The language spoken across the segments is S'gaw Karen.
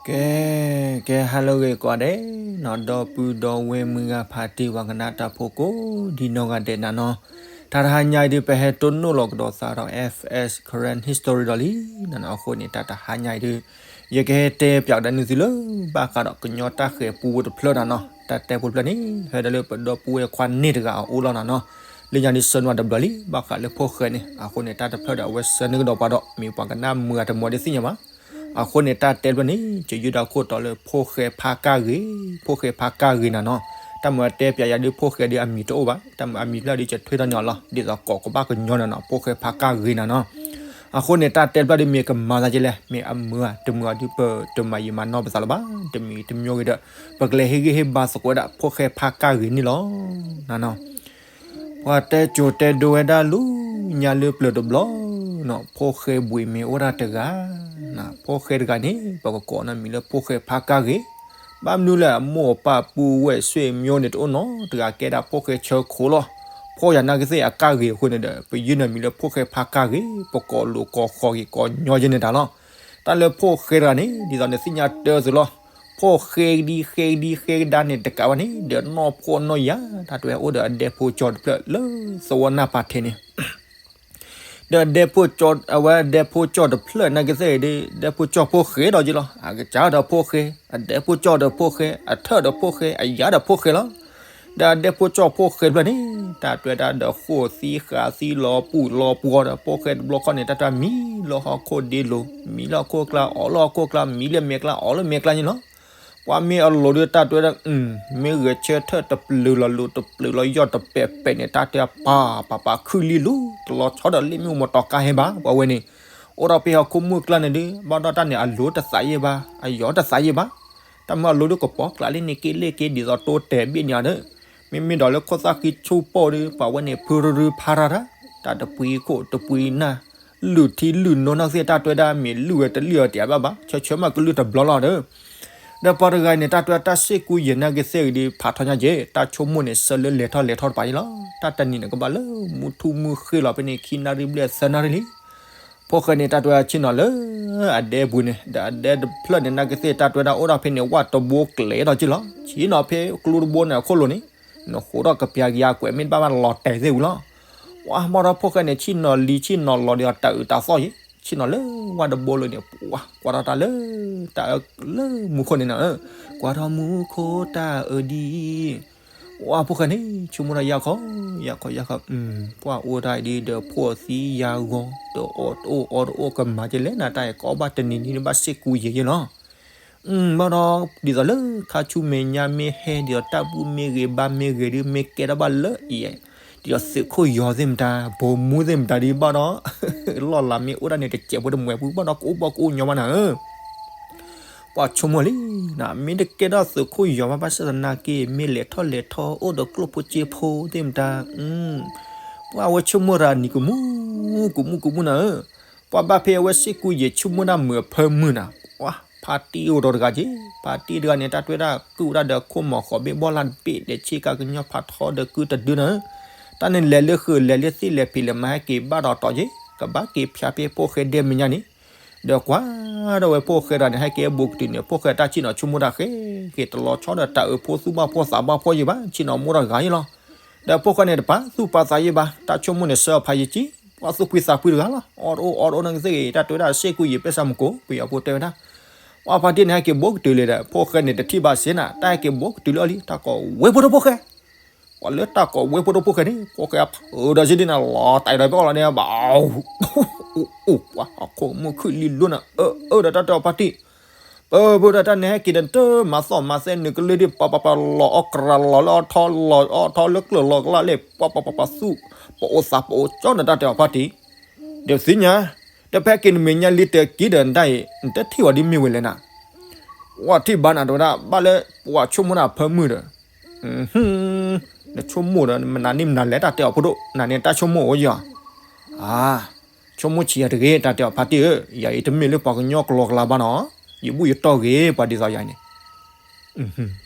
ကဲ ကဲ ဟါလၢအဂ့ၤကိးဂၤဒဲးနီၤ, ဒီပုၢ်ဒီဝဲၢ်မုၢ်ဂၤဖါတံၢ် ပှၤကနၣ်တၢ်ဖိကိးဒံနီၢ်ဂၤဒဲးနၤနီၤ, တၢ်တဟါညါအံၤဒုး ပဟဲတိၢ်နီၣ်လီၤကဒီးသးဒီး F S Karen History ဒီးလံနၤနီၤ, အဃိန့ၣ် တၢ်တဟါညါအံၤဒုး ယကဟဲတဲပၠးကဒါနုာ်သုလၢ ဘၣ်ဃးဒီးကညီတၢ်ဃဲၤပူဖိတဖျၢၣ်နၤနီၤ, တၢ်တဲဖိတဖျၢၣ်န့ၣ် ဟဲဒီးလၢပဒီပုၢ်ဝဲၢ်ခွါန့ၢ်တဂၤအအိၣ်လီၤနၤနီၤ, လၢညါဒုးဆှၢနုာ်တဘျီလံ ဘၣ်ဃးလၢဖိၣ်ဃဲန့ၣ်, အဃိန့ၣ် တၢ်တဖျၢၣ်ဒီးအဝဲဆှၢနုာ်ကဒီးပှၤဒီး မ့ၢ်ပှၤကနၣ်မုာ်အတမီၤဒ်သ့ၣ်ညါဘၣ် အဃိန့ၣ် တၢ်တဲတဖျၢၣ်န့ၣ် ယယုၢ်ဒၣ်ခိၣ်တီလၢဖိၣ်ဃဲဖးကၢ်ဂ့ၤ, ဖိၣ်ဃဲဖးကၢ်ဂ့ၤနၤနီၤ, တၢ်မၤတဲပၠးယၤဒုး ဖိၣ်ဃဲဒုးအမံၤတအိၣ်ဘၣ်, တၢ်မၤအမံၤဖျၢၣ်ဒုး ယထွဲထီၣ်န့ၢ်အီၤလီၤ, ဒ်သိးကိးကဘၣ်ကညီနၤနီၤ, ဖိၣ်ဃဲဖးကၢ်ဂ့ၤနၤနီၤ, အဃိန့ၣ် တၢ်တဲတဖျၢၣ်ဒုး မ့ၢ်ကမၤသးကလဲၣ်, မ့ၢ်အမုာ်ဧါ တမုာ်ဧါဒုး ပတမၤယံာ်မၤနီၢ်ပသးလၢၤဘၣ်, တမံၤတမံၤဂ့ၤဒီး ပကလဲၤဟ့ၣ်ဂံၢ်ဟ့ၣ်ဘါသကိးဝဲဒၣ် ဖိၣ်ဃဲဖးကၢ်ဂ့ၤန့ၣ်လီၤနၤနီၤ ပှၤတဲကိၤတဲဒိဝဲဒၣ်လၢညါလၢပျၢၤတဘျီ, ဖိၣ်ဃဲဘှံးမ့ၢ်အိၣ်ဒၣ်တဂၤ, ဖိၣ်ဃဲတဂၤန့ၣ် ပကကိးနၤမံၤလၢဖိၣ်ဃဲဖးကၢ်ဂ့ၤ, ဘၣ်မနုၤလဲၣ် အမိၢ်အပၢ်ပုၢ်ဝဲၢ်ဆွေမျိုးန့ၣ် တအိၣ်နီတဂၤကဲဒၣ်ဖိၣ်ဃဲဆၢခိၣ်လီၤ, ဖီၣ်ယၤနာ်က့သ့ၣ်အကၢ်ဂ့ၤအဃိန့ၣ်ဒီး ပယုၢ်နၤမံၤလၢဖိၣ်ဃဲဖးကၢ်ဂ့ၤ, ပကိးလိာ်ကိးဃီၤက့ၤကိးညီယဲန့ၣ်တၢ်လီၤ, တၢ်လၢဖိၣ်ဃဲတဂၤန့ၣ် ဒ်သိးနသ့ၣ်ညါတၢ်သုးလီၤ, ဖိၣ်ဃဲဒ်ဃဲဒ်ဃဲကဒါန့ၣ်တကးဘၣ်န့ၣ် ဒီးနီၢ်ဖှီၣ်နီၢ်ယာ် တၢ်တဲအိၣ်ဒီးအဒဲဖိကၠီတဖျၢၣ်လၢသဝီနၢ်ပၤထဲန့ၣ် ဒီးအဒဲဖိကၠီ အဝဲအဒဲဖိကၠီတဖျၢၣ်နာ်က့သ့ၣ်ဒီး ဒဲဖိကၠီဖိၣ်ဃဲဒီးက့လီၤ, အကစၢ်ဒီးဖိၣ်ဃဲ, အဒဲဖိကၠီဒီးဖိၣ်ဃဲ, အထၢၣ်ဒီးဖိၣ်ဃဲ, အယၤဒီးဖိၣ်ဃဲလီၤ, ဒီးအဒဲဖိကၠီဖိၣ်ဃဲတဖျၢၣ်န့ၣ် တၢ်တဲဝဲဒၣ်ဒီးဃိၣ်သံဃးသံလီၤပူၤလီၤပှီၤဒီး ဖိၣ်ဃဲတဘျီခီန့ၣ် တၢ်တဲမံလၢဟီၣ်ခိၣ်ဒ့လိၤ, မံလၢဟီၣ်ခိၣ်ကျါ အီၣ်လၢဟီၣ်ခိၣ်ကျါ မံလၢမဲာ်ကျါ အီၣ်လၢမဲာ်ကျါန့ၣ်လီၤ ပှၤမ့ၢ်အလိၤဒီးတၢ်တဲဝဲဒၣ် မ့ၢ်ဂဲၤဆၢထၢၣ်တပျုာ်လီၤလိၤ တပျုာ်လီၤယီၢ်တပဲာ်ပဲာ်န့ၣ် တၢ်တဲပာ်ပာ်ပာ်ခုၣ်လံလိၤ တလီၤဆီဒီးလ့ၣ်မ့ၣ်အူမီၤတီၤကါဟဲဘၣ် ပှၤဝဲန့ၣ် အိၣ်ဒီးဖဲဟီၣ်ခိၣ်မုၢ်ကျါန့ၣ်ဒီး ဘၣ်ဒီးတၢ်န့ၣ်အလိၤတသးယံာ်ဘၣ် အယီၢ်တသးယံာ်ဘၣ် တၢ်မ့ၢ်အလိၤဒီးကပီၤကျးလၢန့ၣ်က့လ့ၣ်က့ဒ်သိးတိတဲာ်ဘ့ၣ်ညါဒီး မ့မ့ၢ်ဒီးလၢခိၣ်သၣ်ဃံဆူၣ်ပီၣ်ဒီး ပှၤဝဲန့ၣ် ဖုရရူဖးရၢ်တၢ် တၢ်တပှံၤခိၣ်တပှံၤနၢ် လုၢ်ထံလုၢ်နိနာ်က့သ့ၣ် တၢ်တဲဝဲဒၣ်မ့ၢ်လုၢ်ဝဲတလုၢ်အီၤတဘၣ်ဘၣ် ဆၢဆၢမးကလုၢ်တဘျီလီၤဒီး ဒီးပှၤတဂၤန့ၣ် တၢ်တဲဝဲဒၣ်တၢ်စ့ၢ်ကူယဲၢ်နာ်က့သ့ၣ်ဂ့ၤဒီး ဖးထီညါက့ တၢ်ဆိကမိၣ်န့ၣ် ဆၢလၢလဲၤထီၣ်လဲၤထီတပၤယ့လီၤ တၢ်တနံၤန့ၣ်ကဘၣ်လၢမုၢ်ထူၣ်မုၢ်ဃ့လီၤဖဲန့ၣ် ခံနၣ်ရံၣ်ဘျဲၣ်သၢနၣ်ရံၣ်လံ ဖိၣ်ဃဲန့ၣ် တၢ်တဲဝဲဒၣ်ဆ့ၣ်နီၤလၢအဒဲပူၤန့ၣ် ဒီးအဒဲတဖျၢၣ်န့ၣ် နာ်က့သ့ၣ် တၢ်တဲဝဲဒၣ်အိၣ်ဒီးဖဲန့ၣ် ဝၣ်တဘိကျဲၤဒီးက့လီၤ ဆ့ၣ်နီၤဖဲကျိတဘိန့ၣ်အခိၣ်လိၤန့ၣ် နဃိးထီၣ်ကပျၢ်ကယၤကွဲးမ့ၢ်တဘၣ်ဘၣ်လီၤတဲာ်သ့ၣ်ဝံၤလီၤ ပှၤမ့ၢ်ဒီးဖိၣ်ဃဲန့ၣ် ဆ့ၣ်နီၤလံဆ့ၣ်နီၤလီၤဒီးတၢ်အုးတၢ်သီၣ်ယ့ၣ် ဆ့ၣ်နီၤလၢဝၣ်တဘိလၢန့ၣ် ပှၤကွၢ်ထီၣ်တၢ်လၢ တၢ်အၢလၢမူခိၣ်န့ၣ်နၤ ကွၢ်ထီၣ်မူခိၣ်တၢ်အၢဒ် ဝဲဖိၣ်ဃဲန့ၣ် ဆိကမိၣ်တၢ်ယၢ်ခီ ယၢ်ခီယၢ်ခီ ပှၤအိၣ်တၢ်အံၤဒ်ဒီးဖိၣ်သံယၤဂီၤ ဒီးအီၣ်တအိၣ်အီတအိၣ်ကမၤကလဲၣ်နၤ တၢ်အံၤကအီၣ်ဘၣ်တနံၤနံၤဘၣ်စ့ၢ်ကူယဲၢ်ယဲၢ်လီၤ ဘၣ်ဒီး ဒ်သိးလၢခါဆူမဲာ်ညါမ့ၢ်ဟဲ ဒ်သိးတၢ်ဘူၣ်မ့ၢ်ဂ့ၤဘါမ့ၢ်ဂ့ၤဒီး မ့ၢ်ကဲထီၣ်ဘၣ်လၢအံၤ ဒ်သိးသုးခိၣ်ယီၤသ့ၣ်မတၤ ဘိမူသ့ၣ်မတၤဒ်ဘၣ်ဒီး လီၢ်လၤမ့ၢ်အိၣ်ဒၣ်န့ၣ် တစဲးဖိတမှဲၤဖိ ဘၣ်ဒီးကအိၣ်ဘၣ်ကအိၣ်ညီမးနၤဧၢ ပှၤဆိကမိၣ်လံ မ့ၢ်တကဲထီၣ်သုးခိၣ်ယီၤဘၣ်ဘၣ်ဆၣ်သနာ်က့ မ့ၢ်လဲၤထီၣ်လဲၤထီအိၣ်ဒီးကျိၣ်ဖိစ့ဖိသ့ၣ်မတၤ ပှၤဝဲဆိကမိၣ်တၢ်နံၤကမူၣ် ကမူၣ်ကမူၣ်နၤဧၢ ပှၤဘၣ်ဖဲအဝဲစ့ၢ်ကူယဲၢ်ဆိကမိၣ်တၢ်မုာ်အဖၢမုၢ်နၤ ပှၤဖါတံၢ်အိၣ်ဒီးတဂၤက့ ဖါတံၢ်တဂၤန့ၣ် တၢ်တဲဝဲဒၣ်ကုၢ်ဝဲဒၣ်ဒီးခိၣ်မီၤဃိးဘ့ၣ်ဘီၣ်လၢ်တဘ့ၣ်ဒီးဆ့ကၤကညီဖးထီဒီးကုၢ်တဒုနၤဧၢ တၢ်န့ၣ်လဲၤလၢဃုာ်လဲၤလၢသ့ၣ်လဲၤဖံး လဲၤမၤဟဲက့ၤဘၣ်ဒီးတီၤက့ ကဘၣ်က့ၤဖျါဖဲဖိၣ်ဃဲဒဲမဲာ်ညါန့ၣ် ဒီးကွၢ်ဒီးဝဲဖိၣ်ဃဲတဂၤန့ၣ် ဟဲက့ၤဘိးကတုၤန့ၣ် ဖိၣ်ဃဲတၢ်ဆ့ၣ်နီၤဆိကမိၣ်တၢ်ဃဲ က့ၤတလီၤဆီဒီးတၢ်အၢဖိသူၣ်ဘၣ်ဖိသးဘၣ်ဖိယံၤဘၣ် ဆ့ၣ်နီၤမိၢ်တဂၤယံၤလီၤ ဒီးဖိၣ်ဃဲန့ၣ်တပာ်သူၣ်ပာ်သးယံၤဘၣ် တၢ်ဆိကမိၣ်န့ၣ်စၢအဖးယံၤကံ ပှၤသူၣ်ဖှံသးဖှံတဂၤလီၤ အီၣ်တအိၣ်အီတအိၣ်နာ်က့သ့ၣ်ဂ့ၤ တၢ်တဲဝဲဒၣ်စ့ၢ်ကူယံၤပၢဆၢမူကိး ပယီၤဖိတဲဝဲဒၣ် ပှၤဖါတံၢ်န့ၣ် ဟဲက့ၤဘိးကတုၤလံဒီး ဖိၣ်ဃဲန့ၣ် တထံၣ်ဘၣ်စ့ၢ်နၤ တၢ်ဟဲက့ၤဘိးကတုၤလၢအီၤလံ တၢ်ကိးဝဲဖိဒိၣ်ဖိၣ်ဃဲ ပှၤလၢတၢ်ကိးဝဲဖိဒိၣ်ဖိၣ်ဃဲန့ၣ် ဖိၣ်ဃဲအဖုဒီးစ့ၢ်ဒ်န့ၣ် လီၤတဲာ်ဒီးဖဲအီၣ်လီၤန့ၣ် ဘၣ် အိၣ်အိၣ်ပှၤဟီၣ်ခိၣ်မုၢ်ခုၣ်လံလိၤနၤ အၢအၢဒီးတၢ်တဲအီၤဖါတံၢ် ပၢပၢဒီးတၢ်န့ၣ် ဟဲက့ၤဒီးတမၤသီၣ်မၤသဲနုာ်ကလၢဒ် ပှၤပှၤပှၤလီၤအီၣ်ကြၤလီၤလၢအီၣ်ထီၣ်လီၤအီၣ်ထီၣ်လၢကျၢၢ်လီၤကလၢ်လၢ ပှၤပှၤပှၤပှၤသူၣ် ပအိၣ်သးပအိၣ်ကၠီဒီးတၢ်တဲအီၤဖါတံၢ် ဒီးသ့ၣ်ညါ ဒီးဖဲက့ၤနမဲာ်ညါလံတက့ၢ်ဒီးနတၢ်အံၤ နတထံၣ်ဝဲဒ်မ့ၢ်ဝဲလဲၣ်နၤ ပှၤထံၣ်ဘၣ်နၤတဲဝဲဒၣ် ဘၣ်လၢပှၤဆိကမိၣ်နၤဖၢမုၢ်ဒီး နဆိကမိၣ်ဒီး မနုၤန့ၣ်မနုၤလဲၣ် တၢ်တဲအီၤဖိဒိၣ် နၤန့ၣ်တၢ်ဆိကမိၣ်အိၣ်ယီၤ အါ ဆိကမိၣ်ဆံးယၤတဂ့ၤ တၢ်တဲအီၤဖါတံၢ်ဧၢ ယၤအံၤတမ့ၢ်လၢပှၤကညီကျိာ်ကျါဘၣ်နီၤ ယဘူၣ်ယတီၢ်ဂ့ၤ ပှၤဒ်သိးယၤန့ၣ်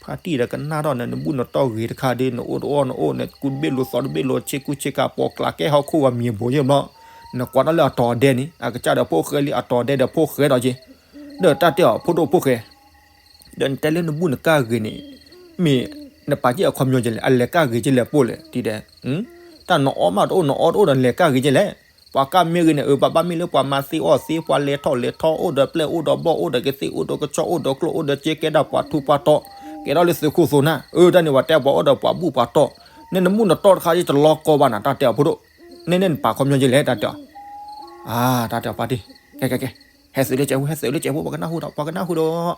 ဖါတံၢ်ဒီးကနၣ်ထီၣ်န့ၣ် နဘူၣ်နတီၢ်ဂ့ၤတခါဒီး နအိၣ်တအိၣ်နအိၣ် နကူတဘ့ၣ်လိၤသီတဘ့ၣ်လိၤ ဆ့ကူဆ့ကၤပိာ်ကျးကဲဟီၣ်ခိၣ်ဝဲမံၤဘိယဲၢ်ဘျီ နကွၢ်ထီၣ်လၢအတီၤဒဲန့ၣ် အကစၢ်ဒီးဖိၣ်ဃဲလံ အတီၤဒဲဒီးဖိၣ်ဃဲဒီးက့ၤ ဒီးတၢ်တဲအီၤဖိဒိၣ်ဖိၣ်ဃဲ, ဒီးနတဲလၢနဘူၣ်နကၢ်ဂ့ၤန့ၣ်, မ့ၢ်နပာ်က့ၢ်အခီပညီကလဲၣ်, အလဲၤကၢ်ဂ့ၤကလဲၣ်ပိၢ်လဲၣ် တဲဒဲး, တၢ်နအီၣ်မးတအိၣ် နအီတအိၣ်ဒီးနလဲၤကၢ်ဂ့ၤကလဲၣ်. ပှၤကၢ်မ့ၢ်ဂ့ၤန့ၣ် အၢ ဘၣ်ဘၣ်မ့ၢ်လၢပှၤမၤသ့အီၣ်သ့ ပှၤလဲၤထီၣ်လဲၤထီ အိၣ်ဒီးပျဲၢ်အိၣ်ဒီးဘီၣ် အိၣ်ဒီးကသ့ၣ် အိၣ်ဒီးကဆီ အိၣ်ဒီးကျိၣ် အိၣ်ဒီးကဲ ကဲဒၣ်ပှၤထူးပှၤတီၤ, ကဲထီၣ်လၢသုးခိၣ်သုးနၢ်, အၢ တၢ်န့ၣ်ပှၤတဲပှၤအိၣ်ဒီးပှၤဘူၣ်ပှၤတီၤ, နဲနမုၣ်နတီတခါယတလီၤကီဘၣ်နၤ တၢ်တဲအီၤဖိဒိၣ်, နဲနဲနပာ်ခီပညီကလဲၣ် တၢ်တဲအီၤ အါ တၢ်တဲအီၤဖါတံၢ်, ကဲကဲကဲ, ဟဲသုးလၢကဲးဖိ ဟဲသုးလၢကဲးဖိ ပှၤကနၢ်ဟူဒီး ပှၤကနၢ်ဟူဒီး,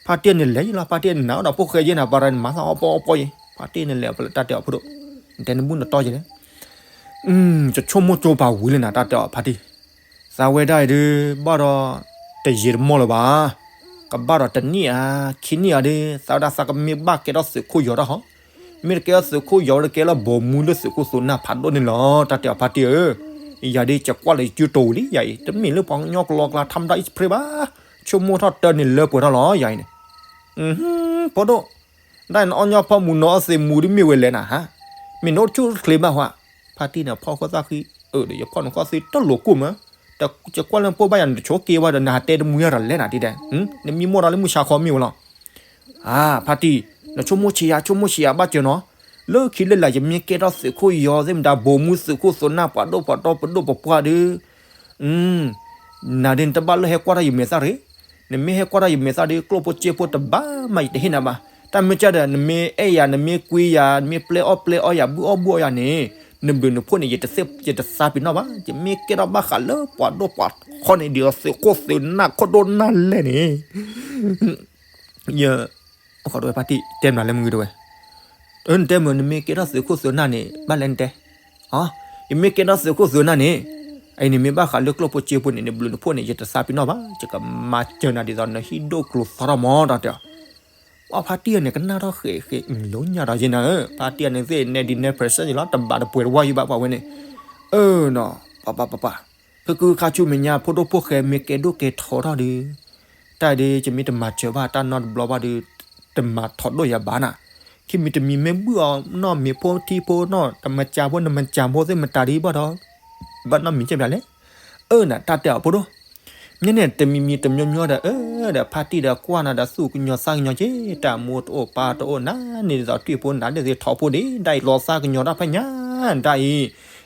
ဖါတံၢ်န့ၣ်လဲၤယံၤလီၤ ဖါတံၢ်န့ၣ်နၤအိၣ်ဒီးဖိၣ်ဃဲယဲၢ်နၤ ပှၤတၢ်န့ၣ်မၤသးအီၣ်ပီအီၣ်ပီယဲၢ် ဖါတံၢ်န့ၣ်လဲၤ တၢ်တဲအီၤဖိဒိၣ်, နတဲနဘူၣ်နတီယဲၢ်လဲၣ်, ယဆိကမိၣ်ကၠိပာ်ဝံၤလံနၤ တၢ်တဲအီၤဖါတံၢ်, သးဝဲဒၣ်အံၤဒုး ဘၣ်ဒီး တယံာ်တမီၢ်လၢၤဘၣ်, ကဘၣ်ဒီးတနံၣ်ဧါ, ခံနံၣ်ဧါဒုး သးဝဲဒၣ်သးကမ့ၢ်ဘၣ်ကဲထီၣ်သုးခိၣ်ယီၤတၢ်ဟီ, မ့ၢ်တကဲထီၣ်သုးခိၣ်ယီၤဝဲဒၣ်ကဲလၢဘီမူလၢသုးခိၣ်သုးနၢ်ဖးဒိၣ်န့ၣ်လီၤ တၢ်တဲအီၤဖါတံၢ်ဧၢ, ယၤဒုး ယကွၢ်လၢယစုတိၤဝံၤလံ ယၤအံၤ တမ့ၢ်လၢပှၤကညီကျိာ်ကျါ ထါမတၢ်အံၣ်စဖရ့ဘၣ်, ဆိကမိၣ်ထီၣ်တၢ်န့ၣ်လၢပှဲၤထီၣ်လီၤ ယၤအံၤန့ၣ်, ဖိဒိၣ်, ဒ်နအီၣ်ညီဖီမူ နအီၣ်သ့ၣ်မူဒ်မ့ၢ်ဝဲလဲၣ်နၤဟါ, မ့ၢ်နအိၣ်ဆူၣ်ချ့ဘၣ်ဟါ, ဖါတံၢ်န့ၣ် ဖီၣ်ဃီသၣ်ဃံ, အၢ ဒီးယဖီၣ်နခီၣ်သ့ၣ်တလိာ်ကိၢ်မး, တကွၢ်လၢပှၢ်ဘၣ်ယၤ နတဆိက့ၤဝဲဒီး နဟးတဲတမူယၤဒီးလဲၣ်နၤ တဲဒဲး, နမံမီၢ်ဒီးလၢမုၢ်ဆါခီမ့ၢ်ဝဲလီၤ, အါ ဖါတံၢ်, နဆိကမိၣ်ဆံးယၤ ဆိကမိၣ်ဆံးယၤဘၣ်စၢၤနီၤ, လၢခံလၢလာ် ယမ့ၢ်ကဲထီၣ်သုးခိၣ်ယီၤသ့ၣ်မတၤ ဘီမူသုးခိၣ်သုးနၢ် ပှၤဒိၣ်ပှၤတီၤ ပဒိၣ်ပပှၢ်ဒုး နၤဒုး နတဘၣ်လၢဟဲကွၢ်ထီၣ်ယမဲာ်သၣ်ရ့, နမ့ၢ်ဟဲကွၢ်ထီၣ်ယမဲာ်သၣ်ဒုး ကျိၣ်ဖိစ့ဖိတဘၣ်မး ယတဟ့ၣ်နၤဘၣ်, တၢ်မ့ၢ်ကၢ်ဒီး နမ့ၢ်အဲၣ်ယၤ နမ့ၢ်ကွံယၤ နမ့ၢ်ပျဲအီၣ်ပျဲအီယၤ ဘုၣ်အီၣ်ဘုၣ်အီယၤန့ၣ်, နဘျုးနဖှိၣ်န့ၣ် ယတသးပ့ၤနီၣ်ဘၣ်, ယမ့ၢ်ကဲထီၣ်ဘၣ်ဃးလၢပှၤဒိၣ်ပှၤခီန့ၣ် ဒ်သိးသုးခိၣ်သုးနၢ်ခိၣ်ဒိၣ်နၢ်လဲၣ်န့ၣ် ယ အဃိတဝဲဖါတံၢ်တဲမနုၤလၢမုၢ်တဝဲ, အၢ နတဲမ့ၢ် နမ့ၢ်ကဲထီၣ်သုးခိၣ်သုးနၢ်န့ၣ် ဘၣ်လဲၣ်နတဲ, အ ယမ့ၢ်ကဲထီၣ်သုးခိၣ်သုးနၢ်န့ၣ်, အအံၤန့ၣ်မ့ၢ်ဘၣ်ဃးလၢကျိၣ်ဖိစ့ဖိန့ၣ် နဘျုးနဖှိၣ်န့ၣ် ယတသးပ့ၤနီၣ်ဘၣ်, ယကမၤစၢၤနၤဒ်သိးနဟံၣ်ဒိၣ်ကျိၤသီထီၣ်မး တၢ်တဲအီၤ, ပှၤဖါတံၢ်အန့ၣ် ကနၣ်ထီၣ်ဃဲးဃဲး လိညၣ်ဒီးယဲနၤဧၢ, ဖါတံၢ်အန့ၣ်သ့ၣ်နဲဒ်နဲ present ယလီၤ တဘၣ်တပှဲၤတဝါယံၤဘၣ်ပှၤဝဲန့ၣ်, အၢ နီၤ ပှၤပှၤပှၤပှၤ ဖုကုခါဆူမဲာ်ညါ ဖိဒိၣ်ဖိၣ်ဃဲမ့ၢ်ကဲဒိၣ်ကဲထီထီၣ်ဒီး, တၢ်ဒုး ယမ့ၢ်တမၤစၢၤဘၣ်တၢ်နီတဘျီဘၣ်ဒီး, တမၤထီၣ်ဒိၣ်ယၤဘၣ်နၤ, ခံမံၤတမံၤမ့ၢ်ဘုၣ်အီၤနီၢ်မ့ၤဖိထံဖိနီၢ် တမၤစၢၤဖိ နမၤစၢၤဖိသ့ၣ်မတၤဒ်ဘၣ်ဒီး, ဘၣ်နီတမံၤကဲပၠးလဲၣ်, အၢ နတၢ်တဲအီၤဖိဒိၣ် မ့ၢ်န့ၣ် တမံၤမံၤတမံၤမံၤဒီး အၢ ဒီးဖါတံၢ်ဒီးကွၢ်နၤဒီးသူၣ်ကညီၤသးကညီၤက့ၤ တၢ်မိၢ်တအိၣ်ပၢ်တအိၣ် နၤန့ၣ်ဒ်သိးထွံၣ်ဖိနၤဒ်သိးထီဖိန့ၣ် ဒ်အံၤလီၤသးကညီၤတၢ်ဖဲညါ ဒ်အံၤ,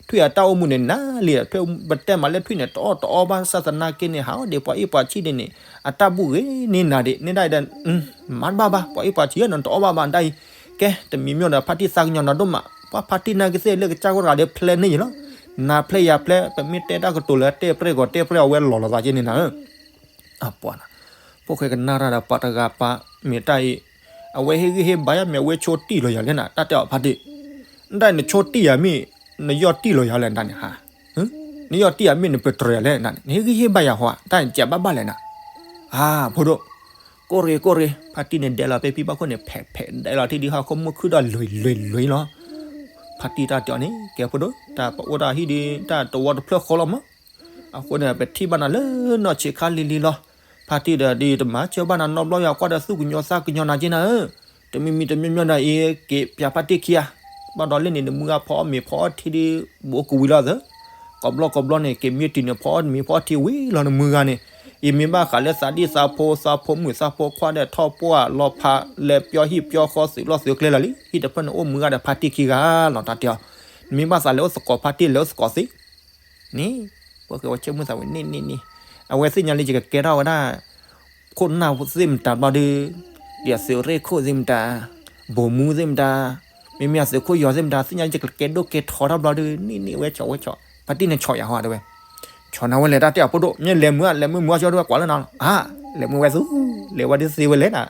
ထွံၣ်အတၢ်အိၣ်မူန့ၣ် နၤလံဒီး ပတဲမးလၢထွံၣ်န့ၣ် တအီၣ်တအီဘၣ် စၢ်သနာ်က့န့ၣ် ဟးအီၣ်ဒံးပှၤအ့ၣ်ပှၤဆံးဒံးန့ၣ် အတၢ်ဘူၣ်ဂ့ၤန့ၢ်နၤဒံး န့ၣ်ဒ်အံၤဒီး မၤတဘၣ်ဘၣ် ပှၤအ့ၣ်ပှၤဆံးနီၤ တအီၣ်ဘၣ်ဘၣ် ဒ်အံၤ, ကဲ တမံၤမံၤဒီး ဖါတံၢ်သးကညီၤနၤဒိၣ်မး ပှၤဖါတံၢ်နာ်က့သ့ၣ်လၢကစၢ်ဂီၢ်တဂၤဒီး ဖျဲးန့ၢ်ယံၤလီၤ, နၤဖျဲးယၤဖျဲး ပမ့ၢ်တဲတၢ်ကတိၤလၢတဲပြဲၢ်ကီးတဲပြဲၢ်အဝဲလီၤလီၤသးက့န့ၣ်နၤဧၢ အပှၤနၤ, ဖိၣ်ဃဲကနၣ်တၢ်ဒီးပှၤတဂၤပာ်မ့ၢ်တၢ်အံၤ, အဝဲဟ့ၣ်ဂံၢ်ဟ့ၣ်ဘါယၤမ့ၢ်အဝဲဆိတံၢ်လီၤယၤလဲၣ်နၤ တၢ်တဲအီၤဖါတံၢ်, နတၢ်နဆိတံၢ်ယၤမ့ၢ်, နယီၢ်တံၢ်လီၤယၤလဲၣ်နၤန့ၣ်ဟါ, နယီၢ်တံၢ်ယၤမ့ၢ်နပတြၢၤယၤလဲၣ်နၤန့ၣ် နဟ့ၣ်ဂံၢ်ဟ့ၣ်ဘါယၤဟီဧါ တၢ်နကဘၣ်ဘၣ်လဲၣ်နၤ, အၢ ဖိဒိၣ်, ကိၢ်ရ့ၣ်ကိၢ်ရ့ၣ် ဖါတံၢ်န့ၣ်ဒဲးလီၤဖဲဖံဘၣ်ခိၣ်န့ၣ် ဖဲးဖဲးဒဲးလီၤထံဒ်ဟီၣ်ခိၣ်မုၢ်ခုၣ်ဒီးလွံၢ်လွံၢ်လွံၢ်လီၤ, ဖါတံၢ်တၢ်တဲအီၤန့ၣ် ကဲဖိဒိၣ် တၢ်ပအိၣ်တၢ်ဟံၣ်ဒ် တၢ်တဝီတဖျၢၣ်ဃီလီၤမး အဃိန့ၣ် ပထံၣ်ဘၣ်နၤလၢနီၢ်ဆံးခါလံၤလံၤလီၤ. ဖါတံၢ်ဒီးဒ်တမၤစၢၤဘၣ်နၤနီတဘျီ ယကွၢ်ဒီးသူၣ်ကညီၤသးကညီၤနၤက့နၤဧၢ, တမံၤမံၤတမံၤမံၤဒီးအံၤ က့ၤပၠးဖါတံၢ်ခံဂၤ, ဘၣ်ဒီးလၢန့ၣ် နမုၢ်ဂၤဖီအီၣ်မ့ၤဖီအီထံဒ် ဘူးကဝံၤလီၤသၢ, ကိးဘျီကိးဘျီန့ၣ် က့ၤမ့ၢ်တုၤန့ၣ် ဖီအီၣ်မ့ၤဖီအီထံဝံၤလီၤနမုၢ်ဂၤန့ၣ်, အံၤမ့ၢ်ဘၣ်ဃးလၢသးဒံၣ်သးဖိသးဖိမုၣ်သးဖိခွါဒီးထီၣ်ပှၢ်လီၤဖး လဲၤပျီဟံၣ်ပျီဃီသုးလီၢ်သုးကျဲလၢာ်လံ, ဟံၣ်တဖျၢၣ်န့ၣ်အိၣ်မုၢ်ဂၤဒီးဖါတံၢ်ခံဂၤလီၤ တၢ်တဲအီၤ, နမ့ၢ်ဘၣ်သးလဲၤအိၣ်သကိးဖါတံၢ်လဲၤအိၣ်သကိးသ့ န့ၣ်, ပှၤကဲဝဲဆဲမုၢ်သးဝဲန့ၣ်န့ၣ်န့ၣ်, အဝဲသ့ၣ်ညါလံ ယကကဲထီၣ်ဝဲဒၣ် ခိၣ်နၢ်သ့ၣ်မတၤဘျီဒုး, ဒီးသုးရ့ၣ်ခိၣ်သ့ၣ်မတၤ, ဘိၣ်မူသ့ၣ်မတၤ, မ့မ့ၢ်အသုးခိၣ်ယီၤသ့ၣ်မတၤ သ့ၣ်ညါလံ ယကကဲဒိၣ်ကဲထီထီၣ်ဘျီဒုး န့ၣ်န့ၣ်ဝဲဆီၣ်ဝဲဆီၣ် ဖါတံၢ်န့ၣ်ဆီၣ်ယၤဟီတဝဲ, ဆီၣ်နၤဝဲလဲၣ် တၢ်တဲအီၤဖိဒိၣ် မ့ၢ်လဲၤမုာ်ဧါ လဲၤမုာ်မုာ်အီၤ ကၠီဒိဝဲကွၢ်လၢနၤလီၤ, အါ, လဲၤမုာ်ဝဲသူ, လဲၤဝဲဒ်သ့ဝဲလဲၣ်နၤ,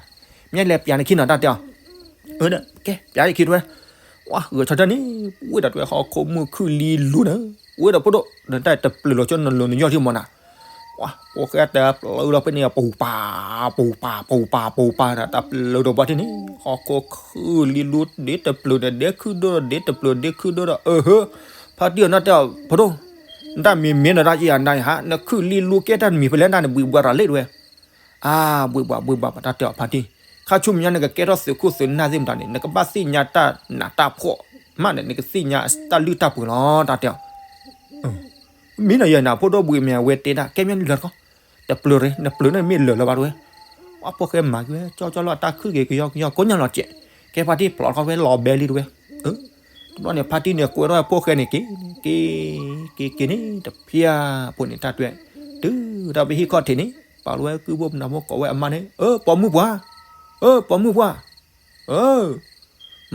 မ့ၢ်လဲၤပၠးနခံနီၤ တၢ်တဲအီၤ အၢ ကဲ ပၠးယခံတဝဲ, ဝါ ဂဲၤဆီတၢ်န့ၣ်, ဝဲဒၣ်တဝဲဟီၣ်ခိၣ်မုၢ်ခုၣ်လံလူနၤ, ဝဲဒၣ်ဖိဒိၣ် နတၢ်တပျၢၤလီၤကၠီနလိၤနယီၢ်ထံမီၤနၤ, ဝါ ပှၤဃဲတပျၢၤလီၤဖဲန့ၣ် ပူၤပာ် ပူၤပာ် ပူၤပာ် ပူၤပာ် တၢ်တပျၢၤဒီးပှၤထံၣ်န့ၣ် ဟီၣ်ခိၣ်ခုၣ်လံလူဒ့တပျၢၤဒီးဒ့ခုၣ်ဒိၣ်ဒီးဒ့တပျၢၤဒ့ခုၣ်ဒိၣ်ဒီး အၢ ဟၢ ဖါတံၢ်အီၤနၢ်တဲအီၤ ဖိဒိၣ်, နတၢ်မံၤမ့ၢ်နတၢ်ကံၢ်အနၢ်ဟါ နခုၣ်လံလူကဲတၢ်တမံၤဖဲလဲၣ်နၤန့ၣ် ဘှံးဘှါတၢ်လၢတဝဲ အါ ဘှံးဘှါ ဘှံးဘှါ တၢ်တဲအီၤဖါတံၢ်, ခါဆူမဲာ်ညါနကကဲထီၣ်သုးခိၣ်သုးနၢ်သ့ၣ်မတၤန့ၣ် နကဘၣ်သ့ၣ်ညါတၢ်နးတၢ်ဖှီၣ်မးန့ၣ် နကသ့ၣ်ညါတၢ်လုၢ်တၢ်ပှ့ၤလီၤ တၢ်တဲအီၤ, မ့ၢ်နယဲၢ်နၤ ဖိဒိၣ်ဘှံးမဲာ်ဝဲတဲဒၣ် ကဲမ့ၢ်လၢတခီ, တပျုၤရ့ နပျုၤန့ၣ်မ့ၢ်လၢာ်လၢၤဘၣ်တဝဲ, အဖိၣ်ဃဲမၤက့ၤဝဲ ကၠီကၠီလီၤ အတၢ်ခုၣ်က့ၤကယီကယီ ကိးညါလီၤစဲး, ကဲဖါတံၢ်ဖျိးထီၣ်ဝဲလီၤဘဲလံတဝဲ, တဘျီန့ၣ် ဖါတံၢ်န့ၣ် ကွဲထီၣ်ဝဲဖိၣ်ဃဲန့ၣ်က့ၤ, က့ၤ, က့ၤက့ၤန့ၣ် တဖျၢၣ်ဖိန့ၣ် တၢ်တွဲ, တုၤတၢ်ဖဲဟံၣ်ခီၣ်ထံးန့ၣ် ပာ်လီၤဝဲကုၢ်ဘိမနၤဖိကိးဝဲအမါန့ၣ်, အၢ ပိာ်မုၣ်ပှၢ်, အၢ ပိာ်မုၣ်ပှၢ်, အၢ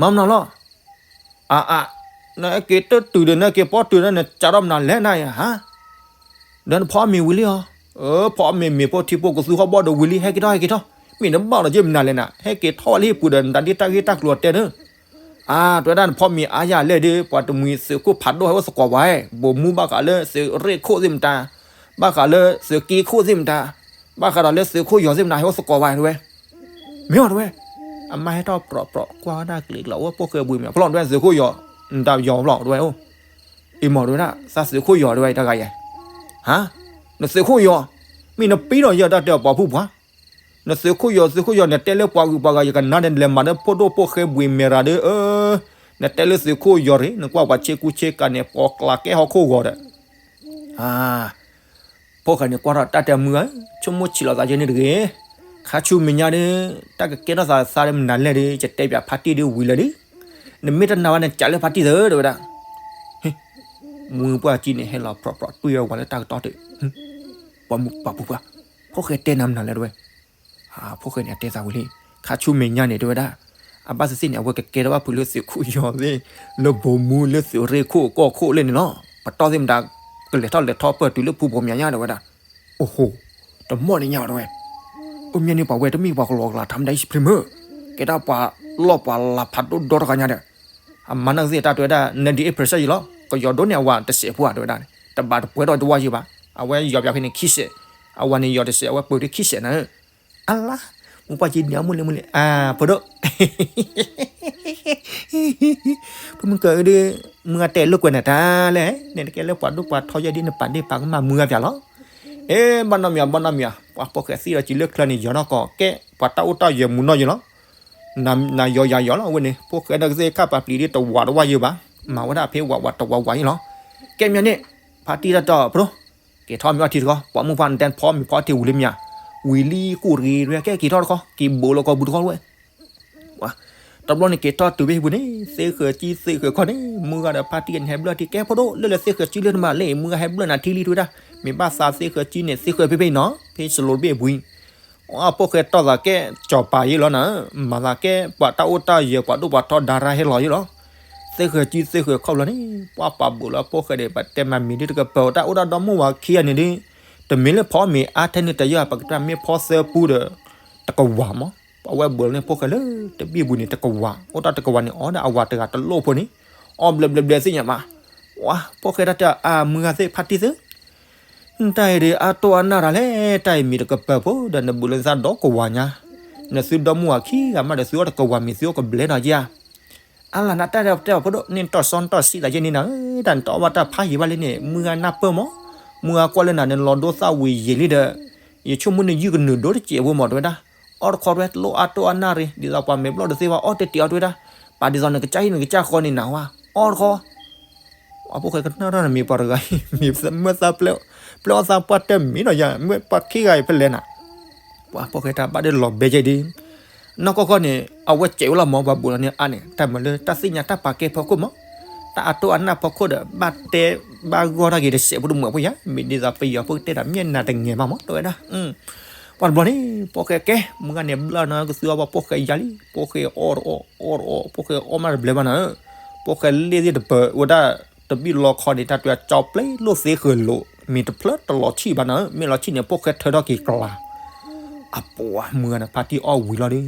မၤမနုၤလီၤ, အါအါ, နက့ၤတတုၤဒီး နက့ၤပီတုၤဒီး နကးထီၣ်မနုၤလဲၣ်နၤဧါ, ဒီးနဖီမ့ၤဝံၤလံဧါ, အၢ ဖီမ့ၤမ့ၤဖိထံဖိကသူဟီၣ်ဘီၣ်ဒီးဝံၤလံ ဟဲက့ၤထီၣ် ဟဲက့ၤထီၣ်, မ့ၢ်နဘၣ်လီၤက့ၤမနုၤလဲၣ်နၤ ဟဲက့ၤထီၣ်ဝဲလၢဟံၣ်ပူၤဒီး နတၢ်ဒ့တၢ်ဂ့ၢ်တၢ်ကျိၤတဲနၤ, အါ တဝဲဒၣ်နဖီမ့ၤအါယၤလဲၣ်ဒီး ပှၤတမှံၤသုးခိၣ်ဖးဒိၣ်ဟဲအိၣ်သကိးပှၤ, ဘိးမူဘၣ်ဃးလၢသုးရ့ၣ်ခိၣ်သ့ၣ်မတၤ, ဘၣ်ဃးလၢသုးက့ခိၣ်သ့ၣ်မတၤ, ဘၣ်ဃးဒီးလၢသုးခိၣ်ယီၤသ့ၣ်မတၤ ဟဲအိၣ်သကိးပှၤတဝဲ, မ့ၢ်အီၤတဝဲ, အမါဟဲထီၣ်ပြီပြီ ကွၢ်ဝဲဒၣ်ကျ့ကလီၤ အိၣ်ဖိၣ်ဃဲဘှံးမ့ၤ ဖျီၣ်တဝဲသုးခိၣ်ယီၤ, နတၢ်ယီၤဖျီၣ်တဝဲအိၣ်, အံၤမ့ၢ်တဝဲဒၣ် သးသုးခိၣ်ယီၤတဝဲတဂၤယဲ, ဟါ, နသုးခိၣ်ယီၤ, မ့ၢ်နပံဒီးယဲတၢ်တဲအီၤပှၤဖုၣ်ပှၢ်, နသုးခိၣ်ယီၤ သုးခိၣ်ယီၤ နတဲလၢပှၤဂုၤပှၤဂၤ ယကနါဒီး နလဲၤမၤဒီးဖိဒိၣ်ဖိၣ်ဃဲဘှံးမ့ၤရၤဒီး, နတဲလၢသုးခိၣ်ယီၤရ့ၣ် နကွၢ်ပှၤဆ့ကူဆ့ကၤန့ၣ် ပိာ်ကျးကဲဟီၣ်ခိၣ်ဂီၤဒီး ဖိၣ်ဃဲန့ၣ်ကွၢ်ထီၣ်တၢ်တဲမုၢ်ဧၢ, ဆိကမိၣ်ဆံးလိာ်သးယဲန့ၣ်တဂ့ၤ, ခါဆူမဲာ်ညါဒီး တၢ်ကကဲထီၣ်သးသးဒီးမနုၤလဲၣ်ဒီး ယတဲပၠးဖါတံၢ်ဒီးဝံၤလၢာ်ဒီး, နမ့ၢ်တနာ်ဝဲ နကးလၢဖါတံၢ်သၢတဝဲဒၣ်, မုၢ်ပှၢ်ကံန့ၣ် ဟဲလီၤပြီပြီ တွံၢ်ဝဲဝၤလၢတၢ်ကတီၢ်တ, ပှၤမုၣ်ပှၢ်ပူၤပှၢ်, ဖိၣ်ဃဲတဲနၤမနုၤလဲၣ်တဝဲ ဖိၣ်ဃဲန့ၣ် အတဲသးဝံၤလံ, ခါဆူမဲာ်ညါန့ၣ် တဲဝဲဒၣ်, အဘၣ်သ့ၣ်သ့ၣ်န့ၣ် အဝဲကကဲထီၣ်ဘၣ်ဖုးလၢသုးခိၣ်ယီၤသ့ၣ်, လၢဘိးမူ လၢသုးရ့ၣ်ခိၣ်ကီၢ်ခိၣ်လၢန့ၣ်လီၤ. ပတီၢ်သ့ၣ်မတၤ ကလဲၤထီၣ်လဲၤထီၣ်ပၢၢ်တုၤလၢဖုဘိးမၠးညါ တဲဝဲဒၣ်. အိၣ်ဟိ, တမီၢ်န့ၣ်ညါ တဲဝဲ, အိၣ်မ့ၢ်န့ၣ် ပှၤဝဲတမ့ၢ်ပှၤကလီကလးထါမတၤ ဟံၣ်စဖရ့မၢ်, ကဲဒၣ်ပှၤလီၢ်ပှၤလၤဖးဒိၣ်ဒီတဂၤညါဒီး အမၤနၢၤကသ့ၣ်တၢ်တဲဝဲဒၣ် ninety-eight percent ယံၤလီၤ. ကယီၤဒိၣ်န့ၢ်အဝၤတစဲးဖိဧါ တဲဝဲဒၣ်န့ၣ် တဘၣ်တပှဲၤထီၣ်တဝၢ်ယံၤဘၣ်. အဝဲယီၤပၠးဖဲန့ၣ်ခံစဲး, အဝၤန့ၣ်ယီၤတစဲး အဝဲပှဲၤဒၣ်ခံစဲးနၤ. အလါ, မုၢ်ပှၢ်ကံ နံၤအမုၢ်လံမုၢ်လံ, အၢ ဖိဒိၣ်, ဖုမုၢ်ကၢဒုး, မုၢ်ဂၤတဲာ်လိာ်ကွဲနၤတၢ်လဲၣ်, နတကဲလၢပှၤဒိၣ်ပှၤထီယဲဒ်နပာ်ဒ့ၣ်ပာ်ကမၣ်မုၢ်ဂၤပၠးလီၤ. အ့ ဘၣ်နီတမံၤ ဘၣ်နီတမံၤ, ပှၤဖိၣ်ဃဲသံဒီးစံးလၢချၢန့ၣ် ယီၤနီၢ်ကီၢ် ကဲပှၤတၢ်အိၣ်တၢ်ယၢၤမူနီၢ်ယံၤလီၤ. နယီၤယၤယီၤလီၤ အဝဲန့ၣ် ဖိၣ်ဃဲနၢၤကသ့ၣ်ခၣ်ပာ်ပျံၤဒ်တဝးတဝၢ်ယံၤဘၣ်, မၤဝဲဒၣ်ဖဲဝးဝးတဝးဝးယံၤလီၤ. ကဲမ့ၢ်န့ၣ်, ဖါတံၢ်တၢ်တီၢ်ဖိဒိၣ်, က့ၤထီၣ်မ့ၢ်အီထံတခီ, ပှၤမုၢ်ပှၢ်နတဲဖီမ့ၤဖီထံဝံၤလံမ့ၢ်ဧါ, ဝံၤလံကူၣ်တဂ့ၤဝဲ ကဲက့ၤထီၣ်တခီ က့ၤဘိးလီၤကီၢ်ပူၤတခီဝဲ တဘျီန့ၣ်က့ၤထီၣ်တုၤဖဲဟံၣ်ပူၤန့ၣ် သ့ဃၢၤကံသ့ဃၢၤခီၣ်န့ၣ် မုၢ်ဂၤဒီးဖါတံၢ်ကန့ၣ်ဟဲဘျၢၣ်ထံ ကဲဖိဒိၣ် လၢလဲၤသ့ဃၢၤကံလၢနမၤလဲၣ် မုၢ်ဂၤဟဲဘျၢၣ်နၤထံလံ တဲဝဲဒၣ်. မ့ၢ်ဘၣ်သးသ့ဃၢၤကံန့ၣ် သ့ဃၢၤဖဲဖဲအံၤနီၤ ဖဲစလိတဘ့ၣ်အပူၤအံၤ. အဖိၣ်ဃဲတီၢ်သးကဲ ကၠီၤပၤယ့လီၤနၤ, မၤသးကဲပှၤတၢ်အိၣ်တၢ်ယၢၤ ပှၤဒိၣ်ပှၤထီဒါရါဟဲလီၤယ့လီၤ. သ့ဃၢၤကံသ့ဃၢၤခီၣ်ဘျီန့ၣ် ပှၤပာ်ဘိးလၢအဖိၣ်ဃဲဒီး ပတဲမၤမံၤဒ်တကပၤ တၢ်အိၣ်ဒၣ်ဒီမါဝၤခံဂၤန့ၣ်ဒ် တမ့ၢ်လၢဖီမ့ၤအါထဲန့ၣ်တယၢၢ် ပကတၢ်မ့ၢ်ဖီသၢပူဒီး တကဝၤမး. ပှၤဝဲဘိးလီၤန့ၢ်ဖိၣ်ဃဲလၢတဘ့ၣ်ပူၤန့ၣ် တကဝၤ အိၣ်တၢ်တကဝၤန့ၣ် အီၣ်ဒီးအဝၤတဂၤတလိၣ်ဖိန့ၣ် အီၣ်ဘျဲဘျဲဘျဲသ့ၣ်ညါမး. ဝါ ဖိၣ်ဃဲတၢ်တဲအီၤ အမုၢ်ဂၤသ့ၣ်ဖါတံၢ်သ့ၣ် တၢ်အံၤဒီးအတိၢ်အနၢ်တၢ်လဲၣ် တၢ်အံၤမံၤတကပၤဖိဒီး နဘိးလီၤနသးဒီကဝၤညါ, နသုဒီမါဝၤခံဂၤမးဒီး သုအီၣ်တကဝၤမ့ၤ သုအီၣ်ကဘျဲၣ်ဒီးယၤ. အလၢနတၢ်တဲအီၤဖိဒိၣ် နတၢ်စီနတၢ်ဆှံသးယဲၢ်န့ၣ်နၤဧၢ, တၢ်နတအီၣ်ဘၣ်တၢ်ဖးယံၤဘၣ်လံန့ၣ် မုၢ်ဂၤနၢ်ပၢၢ်မး, မုၢ်ဂၤကွၢ်လၢနၤ နလီၤဒိသၣ်ဝံၤယံာ်လံဒီး ယဆိကမိၣ်နယုၢ်ကနုာ်ဒိတစဲးဖိမး တဲဝဲဒၣ်. အီၣ်တခီတဲဝဲ တလိၣ်အါတိၢ်အနၢ်ရ့ ဒ်သိးပှၤမဲာ်ဘျီၣ်တသ့ဘၣ် အီၣ်တ့ၢ်တ့ၢ်အီၤတဲဝဲဒၣ်. ပာ်ဒ်သိးနကစၢ်ဟံၣ်နကစၢ်ဃီန့ၣ်နၤဝဲ အီၣ်တခီ ပှၤဖိၣ်ဃဲကနၣ်ထီၣ်န့ၣ်မ့ၢ်ပှၤတဂၤအံၤ မ့ၢ်မ့ၢ်သးပျဲ ပျဲအီၣ်သးပှၢ်တၢ်မံၤဒီးယၤ မ့ၢ်ပှၤခံဂၤအံၤဖဲလဲၣ်နၤ. ပှၤဖိၣ်ဃဲတၢ်ဘၣ်ဒီးလီၤဘဲကဲဒ် နီၢ်ကီၢ်ခီန့ၣ် အဝဲစဲးဝဲလီၤမး ပှၤဘိးလီၤန့ၢ်အါန့ၣ် တၢ်မၤလၢတၢ်သ့ၣ်ညါတၢ်ပာ်ကဲဖီခိၣ်မး, တၢ်အတိၢ်အနၢ်ဖီခိၣ်ဒီး ဘၣ်တဲဘၣ်ဂီၢ်တၢ်က့ၤတစဲးဖိတမုာ်ဖိယၤ မ့ၢ်ဒ်သိးပယီၤဖိကတဲတၢ်မ့ၢ်နၤတငဲၤဘၣ်မး တဲဝဲဒၣ်. ပှၤတဘျီန့ၣ် ဖိၣ်ဃဲကဲ မုၢ်ဂၤန့ၣ်ဘျၢၣ်နၤကသူအီၣ်ဘၣ်ဖိၣ်ဃဲယၤလံ ဖိၣ်ဃဲအီၣ်တအီၣ်အီၣ်တအီၣ် ဖိၣ်ဃဲအီၣ်မးတဘျဲဘၣ်နၤဧၢ, ဖိၣ်ဃဲလ့ၣ်သ့ၣ်တပၢၤဝဲဒၣ် တဘံၣ်လီခီန့ၣ် တၢ်တွဲကၠီပျဲလိၣ်သ့ဃၢၤလိာ် မ့ၢ်တဖျၢၣ်တလီၤဆံၣ်ဘၣ်နၤဧၢ, မ့ၢ်လီၤဆံၣ်န့ၣ် ဖိၣ်ဃဲထၢထီၣ်က့ၤကျါ အပှၤမုၢ်ဂၤန့ၣ် ဖါတံၢ်အီၣ်ဝံၤလီၤဒီး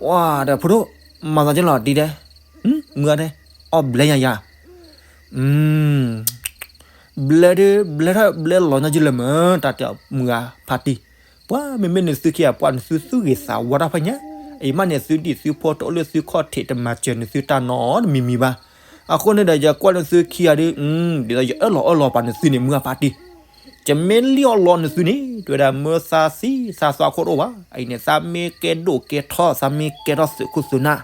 ဝါဒီးဖိဒိၣ် မၤသးကလီၤဒ်တဲ မုၢ်ဂၤတဲ အီၣ်ဘျဲယၤယၤ ဘျဲဒုး ဘျဲထီၣ်ဘျဲလီၤညီကလၢမၢ် တၢ်တဲမုၢ်ဂၤဖါတံၢ်, ပှၤမ့မ့ၢ်နသုခံဂၤ ပှၤနသုသူၣ်ဂ့ၤသးဝါတၢ်ဖဲညါ, အံၤမးန့ၣ်သုဒံၣ်သုဖိတအိၣ်လၢသုခီၣ်ထံး တမၤစၢၤနသုတၢ်နီတမံၤမံၤဘၣ်. အဃိန့ၣ်ဒီး ယကွၢ်နသုခံဂၤဒုး ဒ်သိးယအၢၣ်လီၤအၢၣ်လီၤပာ်နသုန့ၣ် မုၢ်ဂၤဖါတံၢ် ယမ့ၢ်လံၣ်အီၣ်လီနသုန့ၣ် တဲဝဲဒၣ် မၢသးသံသးသွါခိၣ်တအိၣ်ဘၣ်. အံၤန့ၣ် သးမ့ၢ်ကဲဒိၣ်ကဲထီၣ် သးမ့ၢ်ကဲထီၣ်သုးခိၣ်သုးနၢ်,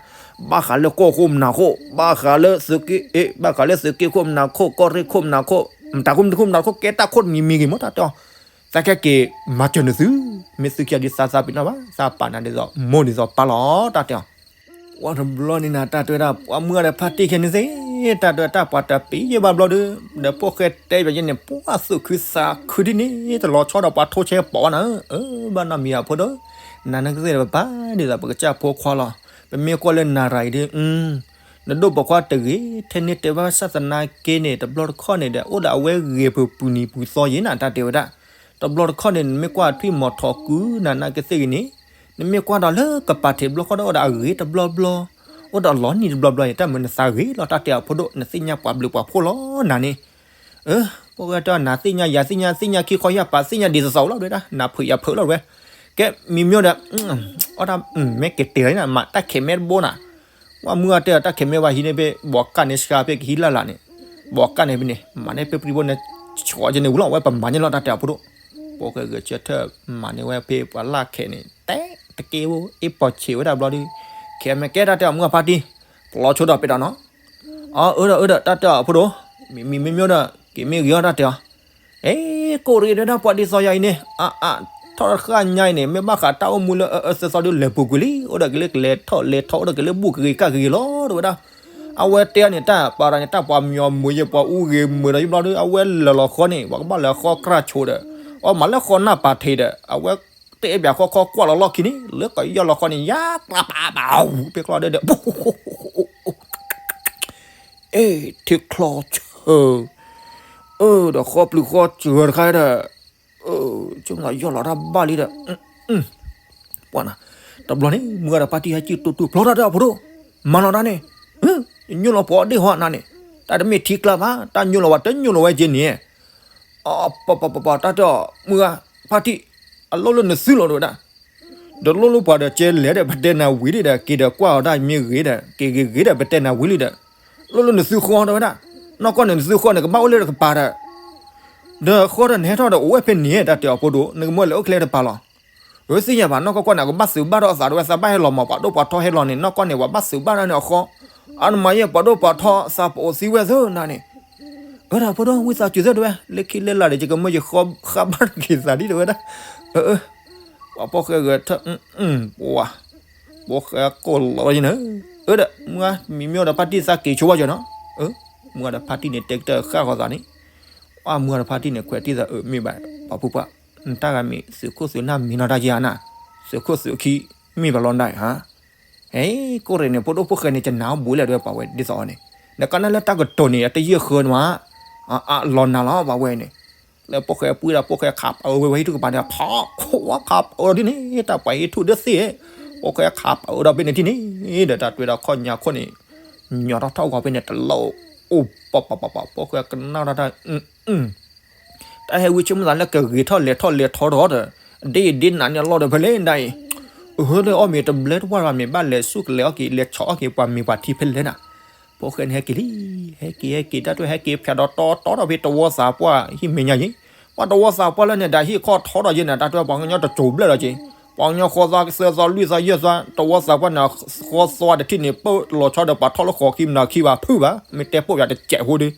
ဘၣ်ဃးလၢကီၢ်ခိၣ်မနၤခိၣ်, ဘၣ်ဃးလၢသုးက့, ဘၣ်ဃးလၢသုးက့ခိၣ်မနၤခိၣ်, ကီၢ်ရ့ၣ်ခိၣ်မနၤခိၣ်, မတၤခိၣ်မတၤခိၣ်မတၤခိၣ် ကဲတၢ်ခိၣ်တမံၤမံၤဂ့ၤမး တၢ်တဲအီၤ သးကဲက့ၤမၤစၢၤနသု, မ့ၢ်သုခံဂၤဒ်သးသးပ့ၤနီၣ်ဘၣ်, သးပာ်နၤဒ်သိးမိၢ်ဒ်သိးပၢ်လီၤ တၢ်တဲအီၤ. ဝံၤတဘျီန့ၣ်နၤ တၢ်တဲဝဲဒၣ် ပှၤမုၢ်ဂၤဒီးဖါတံၢ်ခဲန့ၣ်သ့ၣ်, တၢ်တဲတၢ်ပှၤတပ့ၤယဲၢ်ဘၣ်ဘျီဒီး, ဒီးဖိၣ်ဃဲတဲဘၣ်ယဲန့ၣ် ပှၤသူၣ်ခုသးခုဒ်န့ၣ် တလီၤဆီဒီးပှၤထိဆဲးပိာ်ဝဲနၤ, အၢ ဘၣ်နီတမံၤအဖိဒိၣ်, နၤနကသ့ၣ်ဒီးပပၢ် ဒ်သိးပကစၢ်ဖိခွါလီၤ. ပမ့ၢ်ကွၢ်လၢနၤရၤအံၤဒီး နဒိၣ်ပိာ်ခွါတဂ့ၤ, ထဲန့ၣ်တဲဘၣ်ဆၣ်သနာ်က့န့ၣ် တဘျီတခီၣ်န့ၣ်ဒီး အိၣ်ဒီးအဝဲဂ့ၤပူၤနံၤပူၤသီယဲၢ်နၤ တၢ်တဲဝဲဒၣ်. တဘျီတခီၣ်န့ၣ် နမ့ၢ်ကွၢ်ထွံၣ်မီၤထီၣ်ကုနၤနကသ့ၣ်ဂ့ၤန့ၣ်, နမ့ၢ်ကွၢ်ဒီးလၢကပၤထံးတဘျီဃီဒီးအိၣ်ဒီးအဂ့ၤတဘျီဘျီ, အိၣ်ဒီးလီၤနံၤတဘျီဘျီအံၤ တၢ်မုာ်နသးဂ့ၤလီၤ တၢ်တဲအီၤဖိဒိၣ်, နသ့ၣ်ညါပှၤဘျုးပှၤဖှိၣ်လီၤနၤန့ၣ်. အၢ ဖိၣ်ဃဲတဲ နၤသ့ၣ်ညါယၤသ့ၣ်ညါ, သ့ၣ်ညါခံခီယၢ်ပာ် သ့ၣ်ညါဒ်သိးသိးလီၤဝဲဒၣ်, နၤဖုးယၤဖုးလီၤဝဲ. ကဲ မံၤမ့ၢ်ဒီး အီၣ်တၢ် မ့ၢ်က့ၤတ့ၢ်လီၤန့ၣ် မၤတၢ်ခဲးမဲတဘိနၤ. ဝံၤမုၢ်ဂၤတဲအီၤ တၢ်ခဲးမဲဝဲဟံးန့ၢ်ဖဲ ဘီကၢ်န့ၣ်စှၤဖဲကဟံးလၢ်လၢ်န့ၣ်, ဘီကၢ်န့ၣ်ဖဲန့ၣ် မၤန့ၢ်ဖဲပရံဘိန့ၣ် ဆှီက့ၤန့ၣ်ဝံၤလီၤ ဝဲပမၤန့ၢ်လီၤတၢ်တဲအီၤဖိဒိၣ်. ဖိၣ်ဃဲဂဲၤဆၢထၢၣ်မၤန့ၢ်ဝဲဖဲပှၤလၢ်ခဲးန့ၣ် တဲတက့ၢ်ဖိ အ့ၣ်ပီၤဆံးဝဲဒၣ်ဘျီဒီး, ခဲးမဲကဲတၢ်တဲအီၤ မုၢ်ဂၤဖါတံၢ်, ပလီၤဆိဒီးပဲတၢ်နီၤ. အၢ အၢဒီးအၢဒီး တၢ်တဲအီၤဖိဒိၣ်, မံၤမံၤမ့ၢ်မ့ၢ်ဒီး က့ၤမ့ၢ်ဂ့ၤအီၤတၢ်တဲအီၤ. အဲ ကိၣ်ရ့ဒၣ်ပှၤဒ်သိးယၤအံၤန့ၣ် အါအါ ထီၣ်တဃၣ်ညါအံၤန့ၣ် မ့ၢ်ဘၣ်ဃးတၢ်အိၣ်မူလၢအအၢသၢသီဒုးလဲၤပူၤကွံာ်လံ, အိၣ်ဒီးက့ၤလၢကလဲၤထီၣ်လဲၤထီ အိၣ်ဒီးက့ၤလၢဘူၣ်ကဂ့ၤကၣ်ကဂ့ၤလီၤ တဲဝဲဒၣ်. အဝဲတဲန့ၣ် တၢ်ပာ်ရၤန့ၣ် တၢ်ပှၤမၠီၤမုာ်ယဲၢ်ပှၤအူဂ့ၤမုာ်ဒီးယဘျီဒီး အဝဲလၢာ်လီၤဃီန့ၣ် ပှၤကဘၣ်လၢဃီကြၢ်ဆိးဒီး အဝဲမၤလၢဃီနၢ်ပာ်ထံးဒီး အဝဲတဲဘၣ်ဃီခီကွၢ်လီၤလီၢ်ခံန့ၣ် လၢကယီၢ်လီၤဃီန့ၣ် ယါပှၤပာ်ပာ်အူဖဲကျီဒီး အဲၣ် ထံချီဆၢ, အၢ ဒီးဃီပျုၤဃီစၢၤတခါဒီး, ဆိကမိၣ်ယီၢ်လီၤတၢ်ဘၣ်လံဒီး, ပှၤနၤ, တဘျီန့ၣ် မုၢ်ဂၤဒီးဖါတံၢ်ဟဲက့ၤတူၢ်တူၢ်ဖျီတၢ်ဒီးအဖိဒိၣ်, မၤလီၤတၢ်န့ၣ်, ညိၣ်လီၤပှၤဒ့ၣ်ဟီနၤန့ၣ်, တၢ်တမ့ၢ်ထံကျါဘၣ်, တၢ်ညိၣ်လီၤဝဲတညိၣ်လီၤဝဲက့ၤန့ၣ်, ပပပပ တၢ်တဲအီၤ မုၢ်ဂၤ, ဖါတံၢ်, အလိၣ်လၢနသုလီၤတဲဝဲဒၣ်. ဒီးလိၣ်လၢပှၤဒီးကဲလဲၣ်ဒီး ပတဲနၤဝံၤလံဒီး က့ၤဒီးကွၢ်အီၤဒၣ်မ့ၢ်ဂ့ၤဒီး က့ၤဂ့ၤဂ့ၤဒီး ပတဲနၤဝံၤလံဒီး, လိၣ်လၢနသုဃီတဲဝဲဒၣ်. နီၢ်ကီၢ်န့ၣ် နသုဃီန့ၣ် ကဘၣ်အိၣ်လၢတကပၤဒီး, ဒီးဃီဒီးနဟဲထီၣ်ဒီးအိၣ်ဝဲဖဲန့ၣ် တၢ်တဲအီၤဖိဒိၣ်, နကမၢလဲၤအိၣ်ချ့တပၤလီၤ. ဝဲသ့ၣ်ညါဘၣ် နီၢ်ကီၢ်ကီၢ်န့ၣ် အကဘၣ်သုးဘၣ်ထီၣ်အသးတဝဲ သးဘၣ်ဟဲလီၤမး ပှၤဒိၣ်ပှၤထီဟဲလီၤန့ၣ် နီၢ်ကီၢ်န့ၣ် ပှၤဘၣ်သုးဘၣ်ထီၣ်န့ၣ်အဃီ, အါနမၤယဲၢ်ပှၤဒိၣ်ပှၤထီသးပအိၣ်သံဝဲသၢနၤန့ၣ် အၢ ဒီးဖိဒိၣ် ဝံသးစူၤသၢတဝဲ လၢခံလၢလာ်ဒီး ယကမၢယဃီဃါဘၣ်တက့ၤသးဒ်တဝဲဒၣ်, ပှၤဖိၣ်ဃဲဂဲၤထၢၣ်, ပှၤ, ဖိၣ်ဃဲကိၢ်လီၤဝဲန့ၣ်, အၢ ဒီး မုၢ်ဂၤ မံၤမ့ၢ်ဒီးဖါတံၢ်သးက့ၤဆိဘၣ်ကၠီနီၤ, မုၢ်ဂၤဒီးဖါတံၢ်န့ၣ် တဲကတၢၢ်ဃၣ်ဃီသးန့ၣ်, အၢ မုၢ်ဂၤဒီးဖါတံၢ်န့ၣ် ခွဲးတံၢ်သးအၢ မ့ၢ်ဘၣ်, ပှၤဖိပှၤ, နတၢ်ဂၤမ့ၢ်သုးခိၣ်သုးနၢ်မ့ၢ်နီၢ်တၢ်ယၤနၤ, သုးခိၣ်သုးခံ, မ့ၢ်ဘၣ်လီၤဒၣ်ဧါ ဟဲ ကိၣ်ရ့ၣ်န့ၣ် ဖိဒိၣ်ဖိၣ်ဃဲန့ၣ် ကနၣ်အိၣ်ဘူးလဲၣ်တဝဲပှၤဝဲဒ်သိးအီၤန့ၣ်, နကနၣ်လၢတၢ်ကတိၤန့ၣ် အတယံာ်ဃၢန့ၣ်ဝဲ, အလီၤနၤလီၤပှၤဝဲန့ၣ်, လၢဖိၣ်ဃဲပှံဒီးဖိၣ်ဃဲခးပာ်အၢဝဲဝဲဟံၣ်ထူၣ်ကပၤန့ၣ် ခး, ခးပာ်အၢဒီးန့ၣ် တၢ်ပှၤဟံၣ်ထူၣ်ဒၢသ့ၣ်, ဖိၣ်ဃဲခးပာ်အၢဒီးဖဲန့ၣ်ထံၣ်န့ၣ်, ဒီးတၢ်တွဲဒီးခီၣ်ညါခိၣ်န့ၣ်, ညီထီၣ်ထီၣ်ဂီၤဖဲန့ၣ် တလီၤအိၣ်ပှၤပှၤပှၤပှၤ ဖိၣ်ဃဲကနၣ်ထီၣ်တၢ် တၢ်ဟဲဝံဆိကမိၣ်သးလၢကဂ့ၤထီၣ်လဲၤထီၣ်လဲၤထီထီၣ်ဒီး, ဒ်အံၤဒ်နၤန့ၣ်အလီၢ်ဒီးဖဲလဲၣ်ဒၣ်အံၤ, အၢလၢအီၣ်မ့ၤတဘျဲတဝၢ်ဘၣ် မ့ၢ်ဘၣ်လဲၤဆူၣ်ကလဲၤအီၣ်က့ၤ လဲၤဆီၣ်အီၣ်က့ၤပှၤမ့ၤပှၤထံဖဲလဲၣ်နၤ, ဖိၣ်ဃဲန့ၣ်ဟဲက့ၤလံ, ဟဲက့ၤဟဲက့ၤ တၢ်တွဲဟဲက့ၤဖျါဒီးတီတီဒီးဖဲတဝီသးပှၢ်ဟံၣ်မဲာ်ညါယံၤ, ပှၤတဝီသးပှၢ်လၢန့ၣ်ဒီးဟံၣ်ခီၣ်ထီဒီးယဲၢ်နၤ တၢ်တွဲပှၤကညီတစိၤဘျဲၣ်ဒီးက့ၤ, ပှၤကညီဃီသီသၢသီလွံၢ်သီယဲၢ်သီ တဝီသးပှၢ်န့ၣ် ဃီသီတထံၣ်န့ၣ် ပၢၢ်လီၤဆီဒီးပှၤထီၣ်လၢဃီၤခံမနၤခံဘၣ်ဖုးဘၣ် မ့ၢ်တဲပိာ်ယၤတစဲးဖိဒီး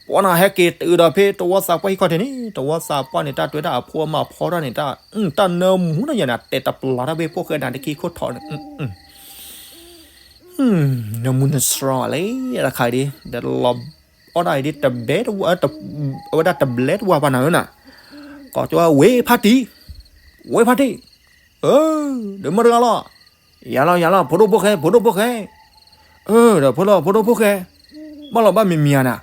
ပှၤနၤဟဲက့ၤတုၤဒီးဖဲတဝီသးပှၢ်ဟံၣ်ခီၣ်ထံးန့ၣ် တဝီသးပှၢ်န့ၣ် တၢ်တွဲတၢ်အဖိအမါဖီတၢ်န့ၣ် တၢ်နၢမူနီၢ်ယၤန့ၣ် တဲတပျၢ်တၢ်ဖဲဖိၣ်ဃဲနၤတခံခိၣ်ထီန့ၣ် နၢမူနစှီၤလံ တခါအံၤဒ် ဒီးလီၤအီၣ်ဒၣ်အံၤဒ်တဘဲတဝါ အဝဲဒၣ်တဘျဲတဝါပှၤနၤဧၢနၤ ကိးကၠီဝဲဖါတံၢ် ဝဲဖါတံၢ် အၢ ဒီးမ့ၢ်တဂၤလီၤ ယၤလီၤယၤလီၤ ဖိဒိၣ်ဖိၣ်ဃဲ ဖိဒိၣ်ဖိၣ်ဃဲ အၢ ဒီးဖိလီၤ ဖိဒိၣ်ဖိၣ်ဃဲ ဘၣ်လီၤဘၣ်မံၤမံၤဧါနၤ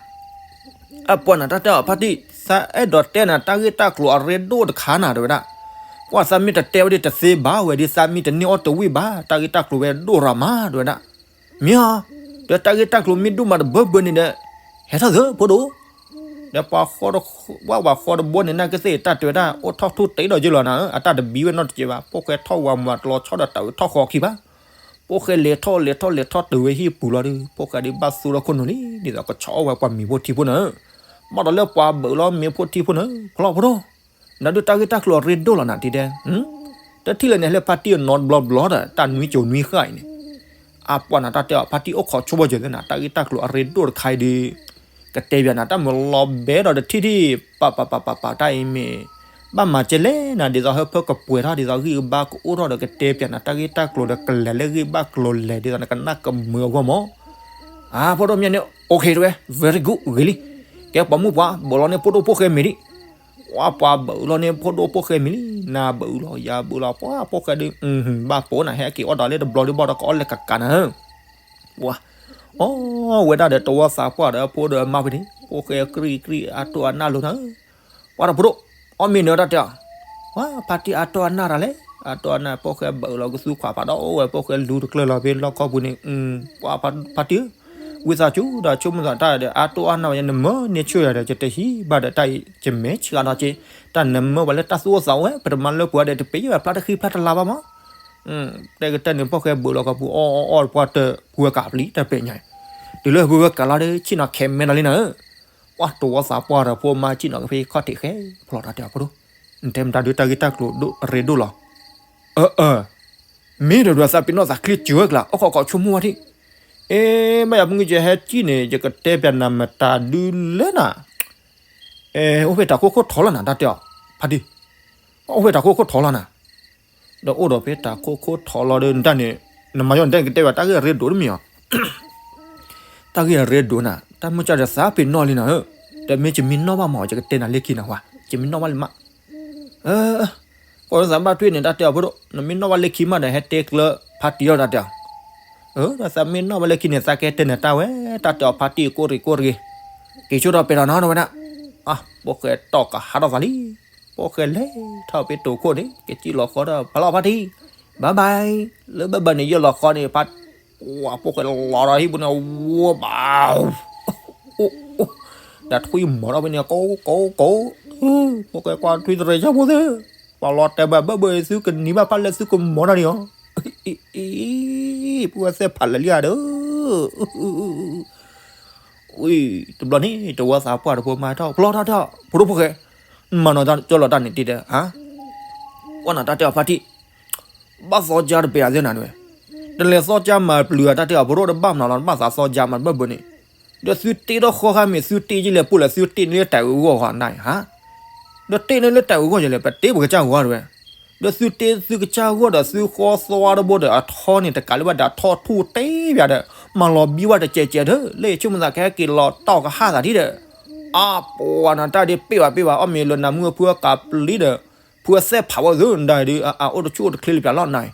အပှၤနၤတၢ်တဲအီၤဖါတံၢ် သးအဲၣ်ဒိးတဲနၤ တၢ်ဂ့ၢ်တၢ်ကျိၤအရ့ဒိၣ်တခါနၤ တဲဝဲဒၣ် ကွၢ်သးမ့ၢ်တတဲဝဲဒၣ်တသ့ဘၣ်ဝဲဒ် သးမ့ၢ်တန့ၢ်အီၣ်တဝံၣ်ဘၣ် တၢ်ဂ့ၢ်တၢ်ကျိၤဝဲဒိၣ်ရၤမး တဲဝဲဒၣ် မ့ၢ်ဧါ ဒီးတၢ်ဂ့ၢ်တၢ်ကျိၤမ့ၢ်ဒိၣ်မးတဘၢဘၢန့ၣ်ဒီး ဟဲထီၣ်သၢဖိဒိၣ် ဒီးပှၤဃီတဝၢ်ပှၤဃီတဘိန့ၣ် နကသ့ၣ်တၢ်တဲဝဲဒၣ် အိၣ်ထီၣ်ထူတ့ဒီးယ့ၢ်လီၤနၤဧၢ အတၢ်တဘံဝဲနီတစဲးဘၣ် ဖိၣ်ဃဲထီၣ်ဝၤမၤတလီၤဆီဒီးတၢ်အၢထီၣ်ဃီခံဘၣ် ဖိၣ်ဃဲလဲၤထီၣ်လဲၤထီၣ်လဲၤထီၣ်တုၤဝဲဟံၣ်ပူၤလီၤဒီး ဖိၣ်ဃဲဒ်ဘၣ်သူဒီးခိၣ်နူာ်လံ ဒ်သိးကဆီအီၣ်ဝဲပှၤမ့ၤဖိထံဖိနၤဧၢ ဘၣ်ဒီးလၢပှၤဘၢးလီၤမ့ၤဖိထံဖိနၤဧၢ ဖျီၣ်ဖိဒိၣ် နဒုးတၢ်ဂ့ၢ်တၢ်ကျိၤအရ့ဒိၣ်လီၤနၤတံၤဒဲး တထံၣ်လၢန့ၣ် ဟဲလၢဖါတံၢ်အနီတဘျီဘျီဒီး တၢ်နွံစိၤနွံဃၣ်အံၤန့ၣ် အပှၤနၤတၢ်တဲအီၤ ဖါတံၢ်အိၣ်ခိးဆိဘၣ်ယဲၢ်သ့ၣ်နၤ တၢ်ဂ့ၢ်တၢ်ကျိၤအရ့ဒိၣ်တခါအံၤဒီး ကတဲဘၣ်နၤ တၢ်မုာ်လီၤဘဲဒီးတထံၣ်ထံၣ် ပပပပပ တၢ်အံၤမ့ၢ် ဘၣ်မၤကဲလဲၣ်နၤ ဒ်သိးဟၢဖၢကပှဲၤထီၣ် ဒ်သိးဂံၢ်ကဘါကအိၣ်ထီၣ်ဒီး ကတဲပၠးနၤတၢ်ဂ့ၢ်တၢ်ကျိၤဒီး ကလဲၤလၢဂံၢ်ဘၣ်ကျိၤလဲၤ ဒ်သိးနကနၣ်ကမုာ်အဂီၢ်မး. အဖိဒိၣ်မ့ၢ်န့ၣ် okay တဝဲ very good ဂ့ၤလံ. ကဲပိာ်မုၣ်ပှၤ ဘၢၣ်လီၤန့ၢ်ဖိဒိၣ်ဖိၣ်ဃဲမ့ၤလံ. ပှၤပှၤဘၢၣ်လီၤန့ၢ်ဖိဒိၣ်ဖိၣ်ဃဲမ့ၤလံ, နဘၢၣ်လီၤ ယၤဘၢၣ်လီၤ ပှၤဖိၣ်ဃဲဒုး ဘၣ်ပိာ်နၤ ဟဲက့ၤအီၣ်ဒီးလၢတဘျီဒုး ဘၣ်ဒီးကအီၣ်လၢကကးနၤဧၢ. ပှၤ အီၣ်ဝဲဒၣ်ဒီးတဝီသးပှၢ်ဒီးအဖိဒီးအမါဖဲန့ၣ် ဖိၣ်ဃဲကြံၢ်ကြံၢ်အါတိၢ်အနၢ်လိၤနၤဧၢ. ပှၤတဖိဒိၣ် အီၣ်မ့ၤနၢၤတၢ်တဲအီၤ, ပှၤဖါတံၢ်အါတိၢ်အနၢ်တၢ်လဲၣ်, အါတိၢ်အနၢ် ဖိၣ်ဃဲဘၢၣ်လီၤကသူခွးဖးဒီး အိၣ်ဝဲဖိၣ်ဃဲလူတကျၢၢ်လီၤဖဲလီၢ်ခီပူၤန့ၣ်, ပှၤဖါတံၢ်ဧၢ, ဝံသးစူၤဒီးဆိကမိၣ်သးတၢ်ဒီး အါတိၢ်အနၢ်ဝဲ နမၢန့ၢ်ဆူၣ်ယၤဒီး ယတဟံးဘၣ်ဒီးတၢ်အံၤ ယမဲာ်ဆှးဒီးက့, တၢ်နမၢပှၤလၢတၢ်သူၣ်အိၣ်သးအိၣ်ဝဲ ပတမၤလၢပှဲၤဒီး တပ့ၤဘၣ်ဖျါတဃံဖျါတလၤဘၣ်မး. တဲကတၢၢ်န့ၣ် ဖိၣ်ဃဲဘၢၣ်လီၤခီပူၤ အီၣ်အီၣ်အီၣ် ပှၤတပှဲၤကးပျံၤတၢ်ပဲာ်ညါ, တုၤလၢပှဲၤကးလီၤဒီး ဆ့ၣ်နီၤခဲမဲဒီးလံနၤဧၢ. ပှၤတဝီသးပှၢ်ဒီးဖိမါဆ့ၣ်နီၤကဖဲခီၣ်ထံးဃဲ ဖျီထီၣ်တဲအီၤဖိဒိၣ်, နတဲမတၤဒုးတၢ်ဂ့ၢ်တၢ်ကျိၤဒိၣ်ရ့ဒိၣ်လီၤ. အၢ အၢ မ့ၢ်ဒီးဒွးသးပ့ၤနီၣ်သးချ့စၢၤဝဲကျါ အိၣ်ခိးခိးဆိကမိၣ်ဝဲထံၣ်, အ့ ဘၣ်ယၤမုၢ်ကယဟဲကံၣ်န့ၣ် ယကတဲပျးနၤမတၤဒုးလဲၣ်နၤ, အိၣ်ဖဲတၢ်ခိခိၣ်ထီလီၤနၤ တၢ်တဲအီၤ, ဖါတံၢ်, အိၣ်ဖဲတၢ်ခိခိၣ်ထီလီၤနၤ ဒီးအိၣ်ဒီးဖဲတၢ်ခိခိၣ်ထီလီၤဒီး နတၢ်န့ၣ်, နမၤယီၤနတၢ်န့ၣ် ကတဲဝဲတၢ်ဂ့ၢ်အရ့ဒိၣ်တမံၤအီၤ, တၢ်ဂ့ၢ်အရ့ဒိၣ်နၤ တၢ်မုၢ်ကၢ်ဒီးသးပ့ၤနီၣ်လံနၤဧၢ, ဒီးမ့ၢ်ယမ့ၢ်နီၣ်ဘၣ်မး ယကတဲနၤလၢခံနၤဝဲ ယမ့ၢ်နီၣ်ဘၣ်လံမး, ကိးလၢသးဘၣ်ထွံၣ်န့ၣ် တၢ်တဲအီၤဖိဒိၣ် နမ့ၢ်နီၣ်ဘၣ်လၢခံမးဒီး ဟဲတဲကျၢဖါတံၢ်အီၤ တၢ်တဲအီၤ, အၢ ဒီးသးမ့ၢ်နီၣ်ဘၣ်လၢခံန့ၣ် သးကဲတဲနၤတၢ်ဝဲ, တၢ်တဲအီၤဖါတံၢ် ကိၢ်ရ့ၣ်ကိၢ်ရ့ၣ်, က့ၤဆိထီၣ်ပဲာ်ထီၣ်နီၤ တဝဲဒၣ်, အါ ဖိၣ်ဃဲတီၢ်ကဟးထီၣ်သးလံ, ဖိၣ်ဃဲလဲၤထီၣ်ဖဲတိၤခိၣ်န့ၣ် ကစံၣ်လီၤဃီဒီး ဖးလီၤဖါတံၢ်, bye bye, လၢဘၣ်ဘၣ်န့ၣ် ယဲၢ်လီၤဃီန့ၣ် ဖါ ဝၤ ဖိၣ်ဃဲလီၤဒီးဟံၣ်ပူၤန့ၣ် ဝါဘၣ်, အိၣ် အိၣ် ဒီးထွံၣ်မီၤထီၣ်ဖဲန့ၣ် ကိးကိးကိး, ဖိၣ်ဃဲကွၢ်ထွံၣ်တရံးဆၢဖိသ့ၣ်, ပှၤလီၤတဲာ်ဘၣ်ဘၣ်ဘၣ် သုကနံၤဘၣ်ဖၣ်လဲၣ် သုကမီၤတၢ်န့ၣ်အီၤ, အံၤ ပှၤသဲၣ်ဖးလဲၣ်လံဧါဒီး ဝံၤ တဘျီန့ၣ် တဝီသးပှၢ်တဖိမါထီၣ် ဖျီထီၣ်ထီၣ် ဖိဒိၣ်ဖိၣ်ဃဲ, မၤနီၢ်ကၠီလီၤတၢ်န့ၣ်တ့ၢ်ဒီး ဟါ, ကွၢ်နၤတၢ်တဲအီၤဖါတံၢ်, ဘၣ်သီကၠါတပဲာ်အသ့ၣ်နၤတဝဲ, တလဲၤသီကၠါမၤပျုၤအတၢ်တဲအီၤ ဖိဒိၣ်တဘၣ်မနုၤလီၤ တဘၣ်သးသီကၠါမၤတဘၣ်ဘၣ်န့ၣ်, ဒီးသုတ့ထီၣ်ဃီဃါမ့ၢ်သုတ့ယလဲၤပူၤလဲၣ် သုတ့န့ၢ်လၢတၢ်အုးအဂီၢ်ဃီနၤ ဟါ ဒီးတ့န့ၢ်လၢတၢ်အုးအဂီၢ်ယလဲၣ် ပတ့ပကစၢ်ဂီၢ်တဝဲ, ဒီးသုတ့သုကစၢ်ဂီၢ်ဒီးသုဃီသီတဘိဒီးအထီန့ၣ် တကးလၢၤဘၣ်ဒီးအထီထူၣ်တ့ဘၣ်ဒီး မၤလီၤဘံၣ်ဝဲတကဲးကဲးဒီး လၢယဆိကမိၣ်သးကဟဲက့ၤလီၤတီၢ်ကဟၣ်သးဒ်ဒီး, အါပှၤနၤတၢ်ဒ်ပ့ၢ်ဘၣ်ပ့ၢ်ဘၣ် အီၣ်မ့ၤလၢနၤမုၢ်အဖုအကးပျံၤဒီး, ဖုအသဲၣ်ဖးဝဲသုနဒၣ်ဒုး အအိၣ်တဆူၣ်အိၣ်တချ့လၢပျၢၤလီၤနၤအံၤ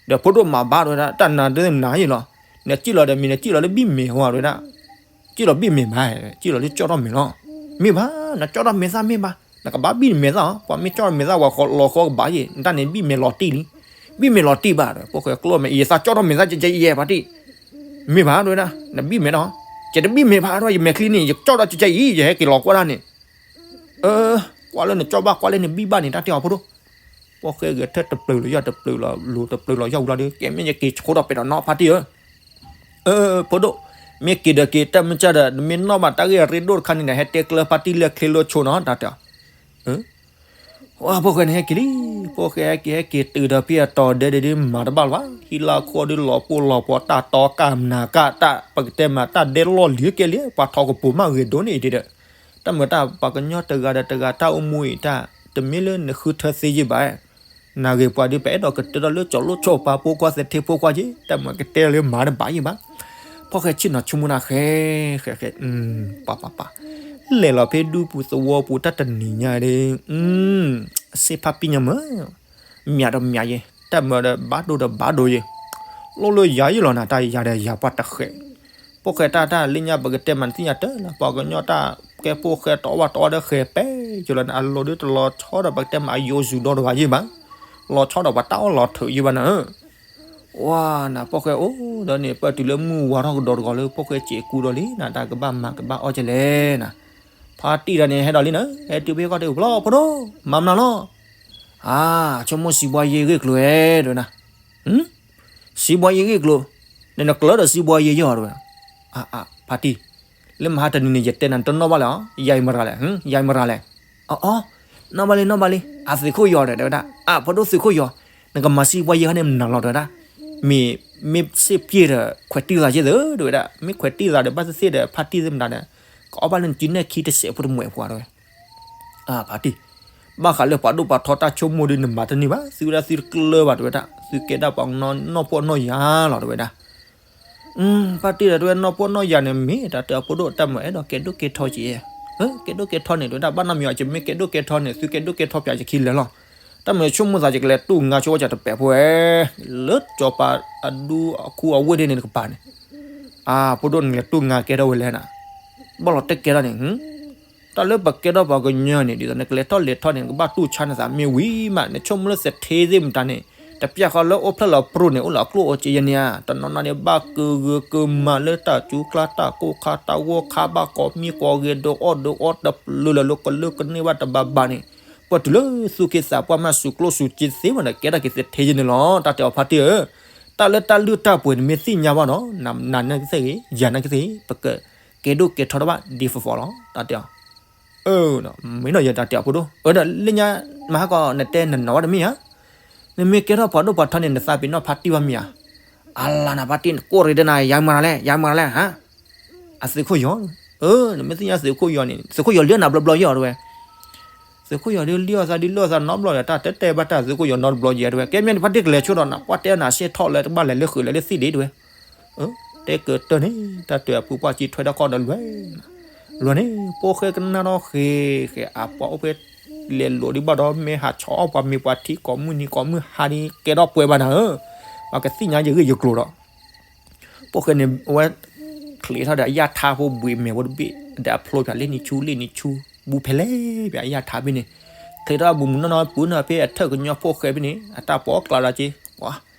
ဒီးဖိဒိၣ်မၤဘၣ်တဝဲဒၣ် တၢ်နၤဒုးနၤယံၤလီၤ, နစံၣ်လီၤဒီးမ့ၢ်နစံၣ်လီၤလၢဘံၣ်မဲာ်ဟီတဝဲဒၣ်, စံၣ်လီၤဘံၣ်မဲာ်ဘၣ်, စံၣ်လီၤလၢကၠီၣ်ထီၣ်မဲာ်လီၤ, မ့ၢ်ဘၣ် နကၠီၣ်ထီၣ်မဲာ်သၣ်မ့ၢ်ဘၣ် နကဘၣ်ဘံၣ်မဲာ်သၣ်အီၤ ပှၤမ့ၢ်ကၠီၣ်ထီၣ်မဲာ်သၣ်ဝဲလီၤဃီကဘၣ်ယံၤ နတၢ်န့ၣ်ဘံၣ်မဲာ်လီၤတံၢ်လံ, ဘံၣ်မဲာ်လီၤတံၢ်ဘၣ်ဒီး ဖိၣ်ဃဲကျိၣ်မဲာ် ယသးကၠီၣ်ထီၣ်မဲာ်သၣ်ကဲကဲယဲၢ်ဖါတံၢ်, မ့ၢ်ဘၣ်တဝဲဒၣ် နဘံၣ်မဲာ်ဒီး, ကဲတဘံၣ်မဲာ်ဘၣ်ဒီး ယမဲာ်ချံန့ၣ် ယကၠီၣ်ဒီးကဲကဲအံၤ ယဟဲက့ၤလီၤကွၢ်ဒၣ်န့ၣ် အၢ ကွၢ်လၢနကၠီၣ်ဘၣ်ကွၢ်လၢနဘံၣ်ဘၣ်န့ၣ် တၢ်တဲအီၤဖိဒိၣ်, ဖိၣ်ဃဲဂဲၤထၢၣ်တပျုၤလီၤယီၢ်တပျုၤလီၤလိၤတပျုၤလီၤယီၢ်ဝံၤလီၤဒီး ကဲမ့ၢ်ယက့ၤဆိထီၣ်ပဲာ်ထီၣ်နီၤဖါတံၢ်ဧၢ, အၢ ဖိဒိၣ်, မ့ၢ်က့ၤဒီးက့ၤ တၢ်မုၢ်ကၢ်ဒီး နမ့ၢ်နီၣ်ဘၣ်တၢ်ဂ့ၢ်အရ့ဒိၣ်တခါန့ၣ်ဒီး ဟဲတဲကျၢဖါတံၢ်လၢချ့လိာ်ဆိနီၤ တၢ်တဲအီၤ, ဖိၣ်ဃဲန့ၣ်ဟဲက့ၤလံ, ဖိၣ်ဃဲဟဲက့ၤဟဲက့ၤတုၤဒီးဖဲအတီၤဒဲးဒဲးဒ်မၤတဘၣ်လၢၤဘၣ် ဟံၣ်လၢခိၣ်ဒ်လီၤပှီၢ်လီၤပှီၢ် တၢ်တီကၢ်မနၤကၢ်တၢ် ပကတဲမးတၢ်ဒဲးလီၢ်လံၤကဲလံ ပှၤထီကပိၤမးဂ့ၤဒိၣ်န့ၣ်အံၤဒီး, တၢ်မုာ်တၢ်ပှၤကညီတဂၤဒီးတဂၤတၢ်အိၣ်မူအံၤတၢ် တမ့ၢ်လၢနဃုထၢသ့ယံၤဘၣ်, နဂ့ၤပှၤဒ်ပအဲၣ်ဒိးကတၢၢ်ထီၣ်လၢ ကၠီၤလိၣ်ဆိၣ်ပၤဖိခွါသထ့ဖိခွါက့ တၢ်မုာ်ကတဲလၢမၤတဘၣ်ယံၤဘၣ်, ဖိၣ်ဃဲဆ့ၣ်နီၤဆိကမိၣ်နၤဃဲ, ဃဲဃဲ, ပၤပၤပၤ, လဲၤလီၤဖဲဒူပူၤသဝီပူၤတၢ်တနံၤညါဒီး, စ့ဖါပံညါမုၣ် မၠးဒီးမၠးယဲ, တၢ်မုာ်ဒီးဘၣ်ဒိဒီးဘၣ်ဒိယဲ, လိၣ်လၢယၤယံၤလီၤနၤ တၢ်ယၤဒီးယၤပှၤတဃဲး, ဖိၣ်ဃဲတၢ်တၢ်လၢညါပကတဲမးနသ့ၣ်ညါတၢ်လၢ ပှၤကညီတၢ်ကဲဖိၣ်ဃဲတအီၣ်ဘၣ်တအီၣ်ဒီးဃဲးပဲယိၤလီၤန့ၣ် အလိၤဒ်တလီၤဆီဒီးပကတဲမးအယိၤစူၤဒီတဂၤယံၤဘၣ်, လီၤဆီဒီးပှၤတၢ်အီၣ်လီၤထုးယံၤဘၣ်နၤဧၢ ဝါနၤ ဖိၣ်ဃဲအိၣ်ဒီးန့ၣ် ပၢၢ်တုၤလၢမုၢ်ဝါထီၣ်ကဒီးတဂီၤလၢ ဖိၣ်ဃဲစဲးကူဒီးလံနၤ တၢ်ကဘၣ်မၤကဘၣ်အီၣ်ကလဲၣ်နၤ, ဖါတံၢ်တၢ်န့ၣ် ဟဲဒီးလံနၤ ဟဲတုၤဖဲခီၣ်ထံးအိၣ်ဖျီၣ်ဖိဒိၣ် မၤမနုၤလီၤ, အါ ဆိကမိၣ်စံးဘှါယ့ၢ်ဂ့ၢ်ကျိၤဧဲ တဝဲဒၣ်, စံးဘှါယ့ၢ်ဂ့ၢ်ကျိၤ, နနကျၢၤဒီးစံးဘှါယ့ၢ်ယဲၢ်အီၤတဝဲ, အါ အါ ဖါတံၢ်, လၢမဟါတနံၤန့ၣ် ယတဲနၤတနီၣ်ဘၣ်လဲၣ်အီၤ ယၤအံၤမရၤလဲၣ်, ယၤအံၤမရၤလဲၣ်, အီ အီ နီၣ်ဘၣ်လံ နီၣ်ဘၣ်လံ အသုးခိၣ်ယီၤဒီး တဝဲဒၣ် အါ ဖိဒိၣ်သုးခိၣ်ယီၤ, နကမၤစံးဘှါယ့ၢ်ခါန့ၣ်မနုၤလီၤ တဝဲဒၣ်, မ့ၢ် မ့ၢ်စ့ၢ်ပျ့ၢ်ဒီး ခွဲးတံၢ်သးယ့ၢ်သၢ တဝဲဒၣ်, မ့ၢ်ခွဲးတံၢ်သးဒီး ဘၣ်သ့ၣ်သ့ၣ်ဒီး ဖါတံၢ်သ့ၣ်မတၤဒီး ကအီၣ်ဘၣ်လၢနစုနဲၣ်ခံတစဲးဖိတမှဲးပှၤတဝဲ, အါ ဖါတံၢ်, ဘၣ် ဘၣ်ဃးလၢပှၤဒိၣ်ပှၤထီတၢ်ဆိကမိၣ်ဒီး နမၤတန့ၢ်ဘၣ်, သုဝဲဒၣ်သုတကျၢၤဘၣ် တဲဝဲဒၣ်, သုကဲဒၣ်ပှၤနီၢ်ပှၢ်နီၢ်ယၤလီၤ တဲဝဲဒၣ်. ဖါတံၢ်ဒီး တဲဝဲ နီၢ်ပှၢ်နီၢ်ယၤန့ၣ် မ့ၢ်တၢ်တဲအဖိဒိၣ် တၢ်မၤအဲၣ်ဒိးကဲဒိၣ်ကဲထီက့ၤ, ကဲဒိၣ်ကဲထီန့ၣ် တဲဝဲဒၣ် ဘၣ်နီတမံၤအီၤ ယမ့ၢ်ကဲဒိၣ်ကဲထီန့ၣ် သုကဲဒိၣ်ကဲထီပၠးယခံလၢာ်လီၤ. တၢ်မၤဆိကမိၣ်သး ယကလဲၤတူၢ်ငါဆိဝဲ ယတပဲာ်ဖိဝဲ လၢစီၤပၤအဒူအခူအဝ့ၢ်ဒ်န့ၣ်တကပၤန့ၣ်, အဖိဒိၣ်န့ၣ် လဲၤတူၢ်ငါကဲထီၣ်ဝဲလဲၣ်နၤ, ဘၣ်လီၤတဲကဲထီၣ်န့ၣ် တၢ်လၢပကဲထီၣ်ပှၤကညီန့ၣ် ဒ်သိးနကလဲၤထီၣ်လဲၤထီန့ၣ် နကဘၣ်တူၢ်ဆါနသးမ့ၢ်ဝံၤမး, နဆိကမိၣ်လၢသထ့သ့ၣ်မတၤန့ၣ် တပျၢ်ဃီလၢအိၣ်ဖျဲၣ်လီၤပြိၣ်န့ၣ် အိၣ်လၢအကျိၣ်အိၣ်စ့ယဲန့ၣ်ဧါ, တနီၤနီၤန့ၣ် ဘၣ်ကဂၢၤကမၤလၢတၢ်ကူၣ်ချါတၢ်ကိၢ်ခါတၢ်ဂီၢ်ခါ ဘၣ်ကိးမံကိးဂဲၤ ဒုးအီၣ်ဒုးအီတပျုၤလၢာ်လၢကလၢကန့ၢ်ဘၣ်တဘၣ်ဘၣ်န့ၣ်, ပှၤတုၤလၢသူၣ်က့သးပှၢ်မး စူၤကျိၣ်စူၤစ့သ့မးဒီး ကဲထီၣ်က့ၤသထ့ယဲန့ၣ်လီၤ. တၢ်တဲအီၤဖါတံၢ်ဧၢ, တၢ်လၢတၢ်လုၢ်တၢ်ပှ့ၤ နမ့ၢ်သ့ၣ်ညါဘၣ်နီၤ, နၤနာ်က့သ့ၣ်ဂ့ၤ ယၤနာ်က့သ့ၣ်ဂ့ၤ ပကကဲဒိၣ်ကဲထီတဘၣ်ဒ်ဖီဖီလီၤ တၢ်တဲအီၤ. မ့ၢ်နီၤ ယတၢ်တဲအီၤဖိဒိၣ်, အၢဒီးလၢညါ မဟါကီး နတဲနနီၤဝဲတမ့ၢ်ဧါ, နမ့ၢ်ကဲထီၣ်ပှၤဒိၣ်ပှၤထီန့ၣ် နသးပ့ၤနီၣ်ဖါတံၢ်ဘၣ်မ့ၢ်ဧါ, အလၤနၤဖါတံၢ် နကိၢ်ရ့ၣ်တနၤ ယၤမၤတၢ်လဲၣ် ယၤမၤတၢ်လဲၣ်ဟါ, အသုးခိၣ်ယီၤ, နမ့ၢ်သ့ၣ်ညါသုးခိၣ်ယီၤန့ၣ် သုးခိၣ်ယီၤလံနၤဘျီဘျီယီၤတဲဝဲ သုးခိၣ်ယီၤဒ်လံအီၣ်သးဒ်လံအီၣ်သးနီတဘျီဒီး တၢ်တဲတဲဘၣ်တၢ်သုးခိၣ်ယီၤနီတဘျီယဲတဲဝဲ, ကဲမ့ၢ်ဖါတံၢ်ကလဲၤဆိဒီးနၤ ကွၢ်တဲနၤစ့ၢ်ထီၣ်လၢတဘၣ်လဲၤလၢဃုာ်လဲၤလၢသံၣ်ဒံးတဲဝဲ, တဲကတၢၢ်န့ၣ် တၢ်တဲအီၤဖုပှၢ်ကံထွဲတၢ်ခီၣ်ဒီးလွဲၢ်, လွဲၢ်န့ၣ် ဖိၣ်ဃဲကနၣ်ထီၣ်ဃ့ ဃဲအပှၤအိၣ်ဖဲ လဲၤလိာ်ဒံးဘၣ်ဒီး မ့ၢ်ဟးဆီၣ်အီၣ်ပှၤမ့ၤပှၤထံကိးမုၢ်နံၤကိးမုၢ်ဟါဒ်ကဲထီၣ်ပှဲၤဘၣ်နၤဧၢ, ပှၤကသ့ၣ်ညါယဂ့ၢ်ယကျိၤဒီး ဖိၣ်ဃဲန့ၣ် အဝဲ ချ့းထီၣ်ဒီးအယၣ်ထါဖိဘှံးမဲာ်ဖိတဘ့ၣ် ဒီးအဖျိပၠးလ့ၣ်နံၤဆူလ့ၣ်နံၤဆူ ဘူးဖဲလဲၣ်ပၠးအယၣ်ထါဖဲန့ၣ်, ချ့းထီၣ်ဘူးမုၢ်နီၢ်နီၢ်ပူၤနီၢ်ဖဲအထၢၣ်ကညီဖိၣ်ဃဲဖဲန့ၣ် အတၢ်ပိာ်ကျါဒီးက့ၤ,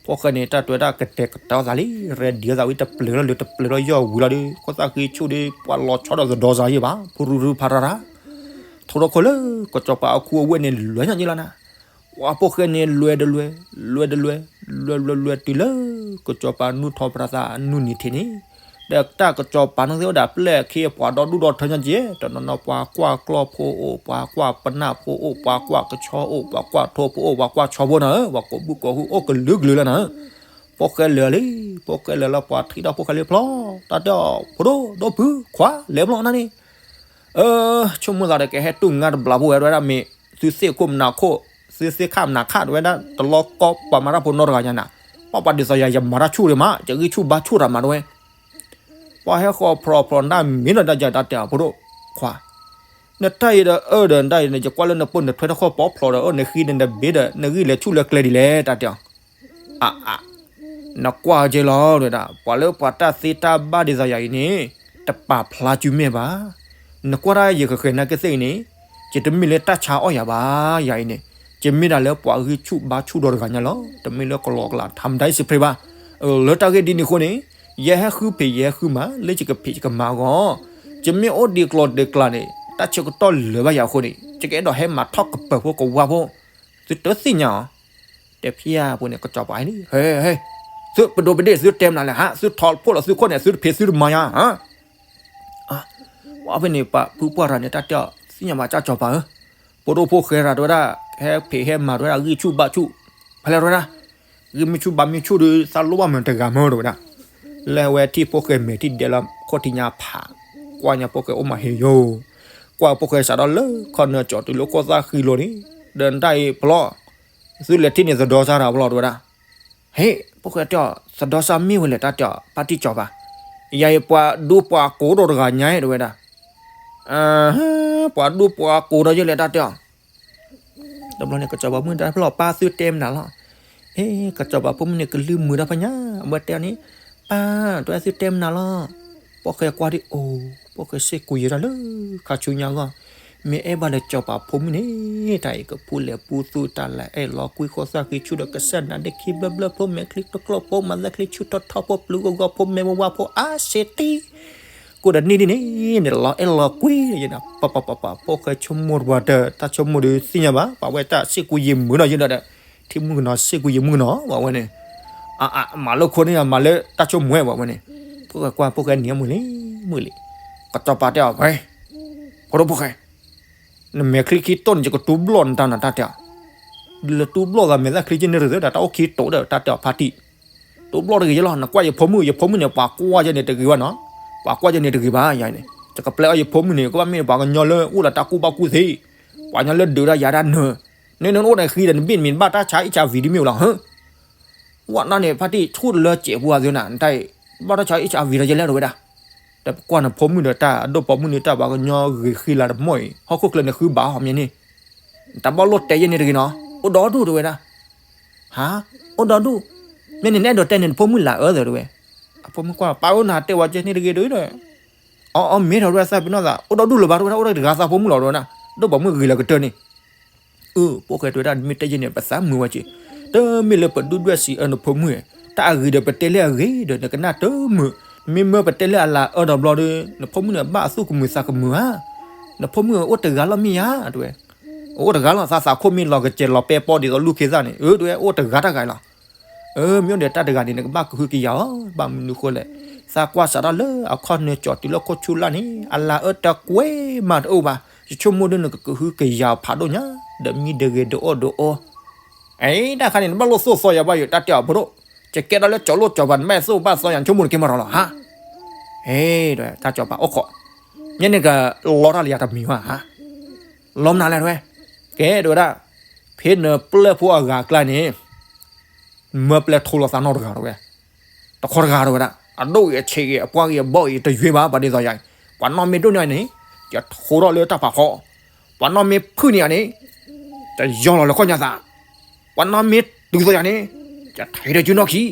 ဖိၣ်ဃဲန့ၣ် တၢ်တဲဝဲဒၣ်ကတဲာ်ကတီၤသးလံ ရဲၣ်ဒံးအသးဝံၤတပျုၤထီၣ်လၢတပျုၤထီၣ်ယီၢ်ဝံၤလီၤဒီး ခိၣ်သၣ်ဃံဆူၣ်ဒီး ပှၤလီၤဆီဒီးသဒီစါယဲၢ်ဘၣ် ဖုရူရူဖးရါရါ, ထိထီၣ်ခိၣ်လၢ ကစီၤပၤအခူအဝ့ၢ်န့ၣ် လွဲၢ်ညါယဲၢ်လီၤနၤ ပှၤဖိၣ်ဃဲန့ၣ် လွဲၢ်တလွဲၢ် လွဲၢ်တလွဲၢ် လွဲၢ်လွဲၢ်လွဲၢ်တုၤလၢ ကစီၤပၤနူၢ်ထီၣ်ပြသးအနူၢ်နံၤထံးန့ၣ်, ဒီးတၢ်ကစီၤပၤန့ၣ်သ့ၣ်အိၣ်ဒီးပျဲၢ်အခ့အပှၤဒီဒူၣ်ဒီထၢညါက့ၤ, တနီၤနီၤပှၤကွၢ်ကျီၢ်ဖိအိၣ် ပှၤကွၢ်ပနၢ်ဖိအိၣ် ပှၤကွၢ်ကဆီအိၣ် ပှၤကွၢ်ထိဖိအိၣ် ပှၤကွၢ်ဆီဖိနၤဧၢ, ပှၤကိးဘုကိးဟုအိၣ်ကလုာ်ကလုာ်လီၤနၤဧၢ, ဖိၣ်ဃဲလၢာ်လံ, ဖိၣ်ဃဲလၢာ်လီၤ ပှၤထံၣ်ဒီးဖိၣ်ဃဲလၢဖျီ, တၢ်တဲအီၤ ဖိဒိၣ်ဒိၣ်ဖုခွါလဲၤဖျီနၤန့ၣ် အၢ ဆိကမိၣ်သးဒီးကဟဲတူၢ်ငါတဘျီဖိဝဲဒၣ် မ့ၢ်သုသ့ၣ်ခိၣ်မနၤခိၣ်, သုသ့ၣ်ခၣ်မနၤခၣ်တဝဲဒၣ် တလီၤကီပှၤမၤတၢ်ဖိနီတဂၤညါနၤ, ပှၤပှၤဒ်သိးယၤ ယမၤတၢ်ဆူၣ်ဒံးမး ယဂံၢ်ဆူၣ်ဘါဆူၣ်တၢ်မးတဝဲ, ပှၤဟဲဃီၤဖျိးဖျိးနတၢ်မ့ၢ်နီၤ တၢ်ယၤတၢ်တဲအီၤ ဖိဒိၣ်ခွါ, နတၢ်အံၤဒီးအၢဒီးနတၢ်အံၤန့ၣ် ယကွၢ်လၢနပိၢ်နထွဲတၢ်ခီၣ်ပီဖျိးဒီးအၢ နဃံန့ၣ်နဘ့ဒီး နဂံၢ်လဲၤဆူၣ်လၢကျဲဒ်လဲၣ် တၢ်တဲအီၤ အါအါ, နကွၢ်က့ၤလီၤ တဲဝဲဒၣ် ပှၤလၢပှၤတၢ်သ့တၢ်ဘၣ်ဒ်သိးယၤအံၤန့ၣ် တပာ်ဖျါစုမဲာ်ဘၣ်. နကွၢ်တၢ်ယကဃဲၤနၤကသ့ၣ်အံၤန့ၣ် ယတမ့ၢ်လၢတၢ်ဆါအီၣ်ယၤဘၣ် ယၤအံၤန့ၣ်, ယမ့ၢ်ဒၣ်လၢပှၤဂံၢ်ဆူၣ်ဘါဆူၣ်ဒီတဂၤညါလီၤ. တမ့ၢ်လၢကလီကလး ထါမတၤအံၤစ့ဖရ့ဘၣ်. လၢတၢ်ဂ့ၢ်ဒ်န့ၣ်အဃိန့ၣ် ယဟဲဃုဖံးယဟဲဃုမၤ လၢယကဖံးယကမၤအဂီၢ်, ယမ့ၢ်အိၣ်ဒံးကျိၤဒံးကျါန့ၣ် တၢ်ဆၢကတီၢ်လၢာ်ဘၣ်ယၤအဃိန့ၣ် ယကအဲၣ်ဒိးဟဲမၤထီၣ်ကပၢၤဖိကဝါဖိ သုတသ့ၣ်ညါအီၤ တဲဖျါဖိန့ၣ် ကစီၤပၤအံၤန့ၣ် ဟဲ ဟဲ သုပဒိးပဒ့ၣ် သုတဲမနုၤလဲၣ်ဟါ သုထီၣ်ဖှိၣ်လီၤသုခိၣ်န့ၣ် သုတဖံးသုတမၤယၤဧါ. ပှၤဖဲန့ၣ် ပှၤဖုပှၢ်ရၤန့ၣ် တၢ်တဲအီၤ သ့ၣ်ညါဘၣ်ကစီၤပၤဧၢ, ဖိဒိၣ်ဖိၣ်ဃဲရၤတဲဝဲဒၣ် ဟဲဖံးဟဲမၤတဲဝဲဒၣ် ဂံၢ်ဆူၣ်ဘါဆူၣ်, ဖဲလဲၣ်တဲဝဲဒၣ် ဂံၢ်မ့ၢ်ဆူၣ်ဘါမ့ၢ်ဆူၣ်ဒီး သးလိၣ်ဘၣ်မနုၤတဂၤမ့ၢ်တဲဝဲဒၣ်, လၢအဝဲထံၣ်ဖိၣ်ဃဲမဲာ်ထံၣ်ဒဲလၢခိၣ်ထံးညါဖး, ကွၢ်ညါဖိၣ်ဃဲအိၣ်မးဟ့ၣ်ယိာ်, ကွၢ်ဖိၣ်ဃဲစးထီၣ်လၢခီၣ်နၢၤကၠီတုၤလၢခိၣ်သၣ်ဃံလိၤန့ၣ်, ဒီးနတၢ်အံၤဖျီၣ်, သုလဲၤထံၣ်န့ၣ်သဒီစါတၢ်ဖျီၣ်တဲဝဲဒၣ် ဟ့ၣ် ဖိၣ်ဃဲတဲအီၤ သဒီစါမ့ၢ်ဝဲလဲၣ် တၢ်တဲအီၤ ဖါတံၢ်ကစီၤပၤ, ယၤအံၤပှၤဒူပှၤကိးဒီတဂၤညါတဲဝဲဒၣ်, ပှၤဒူပှၤကိးဒီးယဲလဲၣ် တၢ်တဲအီၤ, တဘျီန့ၣ် ကစီၤပၤဖိမုၣ်တၢ်ဖျီၣ် ပၢ်သုတဲမနုၤလီၤ, ဟ့ၣ် ကစီၤပၤဖိမုၣ်န့ၣ် ကလုၢ်မုာ်တၢ်ဖးညါ, အဝဲတဲအီၤန့ၣ်, ပၢ် တဲသုတဲမနုၤလီၤ, ဖိၣ်ဃဲကွၢ်ဒ်အိၣ်, ဖိၣ်ဃဲစ့ၢ်ကီးယဲတၢ်လၢ ခါဆူညါအဂီၢ် မ့ၢ်အဲၣ်ဘၣ်ဒီးစီၤပၤဖိမုၣ်န့ၣ် တၢ်အံၤကပူၤလဲၤပူၤသူၣ်တၢ်လၢအဲၣ်လီၤကွံ ခိၣ်သၣ်ဃံဆူၣ်ဒီးကစၢ်နါဒ့ခံဘျၢဘျၢ ဖိမဲာ်ချံတကျိၣ်ဖိ မၤသၣ်ချံဆူၣ်ထီၣ်ထီၣ် ဖိပျုၤဂီၤဂီၤ ဖိမဲာ်ဝါဝါ ဖိအါစ့တံၢ်, ကိးဒီးနံၣ်ဒ်န့ၣ် နလီၤအဲၣ်လီၤကွံယဲနၤ ပပပပ ဖိၣ်ဃဲဆိကမိၣ်တပှၤတၢၢ် တၢ်ဆိကမိၣ်ဒီးသ့ၣ်ညါဘၣ် ပှၤဝဲတၢ်စ့ၢ်ကီးယဲမုာ်ဒီးယဲဒီး ထံမုၢ်ကနီၤစ့ၢ်ကီးယဲမုၢ်ကနီၤ ပှၤဝဲန့ၣ် အမၤလၢခိန့ၣ် မၤလၢတၢ်ဆိကမိၣ်ဝဲပှၤဝဲန့ၣ်, ဖိၣ်ဃဲကွၢ် ဖိၣ်ဃဲနံၤမုာ်လံ မုာ်လံ, ကစီၤပၤတဲအီၤ ဖိဒိၣ်ဖိၣ်ဃဲ နမဲာ်ချံခံတိၢ်န့ၣ် ယကတူဘျီၣ်နတၢ်နၤ တၢ်တဲအီၤ, ဒ်လဲၤတူဘျီၣ်သးမဲာ်သၣ်ချံက့န့ၣ်ရသၢ ဒီးတၢ်အိၣ်ခံတိၢ်ဒီး တၢ်တဲအီၤဖါတံၢ်, တူဘျီၣ်တဂ့ၤယဲလီၤ နကွၢ်ယဖိမုၣ် ယဖိမုၣ်န့ၣ် ပှၤကွၢ်ယဲန့ၣ်တဂ့ၤဘၣ်နီၤ, ပှၤကွၢ်ယဲန့ၣ်တဂ့ၤဘၣ်ယၤန့ၣ် ယကပျဲအီၣ်ယဖိမုၣ်န့ၣ် ကဘၣ်မ့ၢ်ပှၤကညီလၢအိၣ်လၢတၢ်ကူၣ်ဘၣ်ကူၣ်သ့, ပ ပှၤကညီလၢဒုးတၢ်ယၤတၢ်နၢၤ, နနအိၣ်န့ၣ်ဃံဒီး နဘ့ၣ်နမံၤနဘၣ်တၢ်ဆါ HIV ဒ်မ့ၢ်ဝဲလီၤ, ဟၢ, ဝဲနီၢ်န့ၣ် ဖါတံၢ်ဆူၣ်တလၢစဲးပူၤအသုနၤ နတၢ်အံၤ ဘၣ်တၢ်ဆါ HIV ဒီးယလဲၣ်တဝဲဒၣ်, ဒီးပကွၢ်နဖိမုၣ်ဒီးတၢ်အဒိၣ်ပိာ်မုၣ်န့ၣ် တၢ်ပှၤကညီဂ့ၤဃံလၤတမီၢ်အံၤ ဟီၣ်ခိၣ်ချၢန့ၣ်ဃုဘၣ်အီၤမ့ၢ်န့ၣ်, တၢ်ဘၣ်လိၣ်တဲယဲၢ်န့ၣ်တဂ့ၤနီၤ, အိၣ်ဒီဒူၣ်တဝဲဒၣ်, ဟါ, အိၣ်ဒီဒူၣ်, မ့ၢ်န့ၣ်နအဲၣ်ဒိးတဲန့ၣ် နဖိမုၣ်လၢအၢသၢတဝဲ, အဖိမုၣ်ကွၢ် ပၢ်ဧၢ နတဲဝဲကဲန့ၣ်တဂ့ၤတဝဲဒီး အီအီမ့ၢ်ထီၣ်တဝဲသးပ့ၤနီၣ်သး အိၣ်ဒီဒူၣ်လၢၤဘၣ်တဝဲဒၣ် အိၣ်ဒီးတဂၤသးဖိမုၣ်လီၤတဝဲဒၣ်, ဒိၣ်ပိာ်မုၣ်ဂ့ၤလၢကတၢၢ်န့ၣ်, အၢ ဖိၣ်ဃဲတဝဲဒၣ် မ့ၢ်တဲယဲၢ်န့ၣ် ပသးမုာ်ဝဲက့ၤ, တမ့ၢ်လၢပဒူၣ်ဒွဲၣ်စံးအၢနဖိမုၣ်, တၢ်အဂ့ၤဒီးပတဲလၢအဂ့ၤဒီး နကနၣ်တမုာ်, မ့မ့ၢ်ပတဲလၢအလၤအၢဒီးဘျီဒီး နဖိမုၣ်န့ၣ်ဘၣ်အသူၣ်ကမုာ်သးကမုာ်ဧါ, နဖိမုၣ်အိၣ်တဂၤလီၤမ့ၢ်ဧါ တဝဲ, အိၣ်တဂၤလီၤ သးသးခိၣ်မ့ၢ်လီၤကစဲးလီၤပဲပီဒ်သိးလူၢ်ခ့သၣ်န့ၣ် အၢ တဝဲ အိၣ်တဂၤတဂၤလီၤ အၢ မ့ၢ်အိၣ်ဒီးတၢ်တဂၤန့ၣ် နကဘၣ်ကဟုကယာ်အီၤ ဘၣ်မနုၤဃိလဲၣ်, သးကွၢ်စးထီၣ်လၢအခီၣ်နၢၤကၠီတုၤလၢခိၣ်ဆူၣ်လၢ်န့ၣ် အလၤအၢတကွဲမးတအိၣ်ဘၣ်, ယဆိကမိၣ်ဒ်နကကဟုကယာ်ဖးဒိၣ်ညါ, ဒီးမံဒီးဂ့ၤဒီးအိၣ်ဒီးအိၣ်, အဲ တၢ်ခါန့ၣ် နဘၣ်လိၣ်သိၣ်သီယၤဘၣ်ယိၤ တၢ်တဲအီၤဖိဒိၣ်, ယကဲထီၣ်လၢကၠီလိၣ်ကၠီပၤ နဘၣ်သိၣ်ဘၣ်သီယၤ နဆိကမိၣ်နကဲမၤထီၣ်လီၤ ဟါ, ဟဲ တၢ်ကၠီပၤအိၣ်ခိး, မ့ၢ်န့ၣ်ကလီတၢ်လၢယၤတမံၤဝဲဟါ, လီမနုၤလဲၣ်တဝဲ, ကဲတဝဲဒၣ်, ဖဲနပျဲၢ်ဖိအဂၤအကျါန့ၣ် မၢပျဲၢ်ထိလီၤသးနီတဂၤတဝဲ, တခီတဂၤတဝဲဒၣ် အဒိၣ်ဂ့ၤအဆံးဂ့ၤ အပှၢ်ဂ့ၤအဘီၣ်ဂ့ၤ တယွ့ဘၣ် ပှၤဒ်သိးယၤအံၤ, ပှၤနီၢ်မ့ၢ်ဒိၣ်န့ၢ်န့ၣ် ယထိထီၣ်လၢတၢ်ဖးဖီ, ပှၤနီၢ်မ့ၢ်ဖုၣ်န့ၢ်ယၤန့ၣ် ယယီၢ်လီၤလၢခီၣ်ညါသး, ပှၤနီၢ်မ့ၢ်တုၤသိးယၤန့ၣ် ယထံၣ်ဒီးစုနီၢ်ခံ,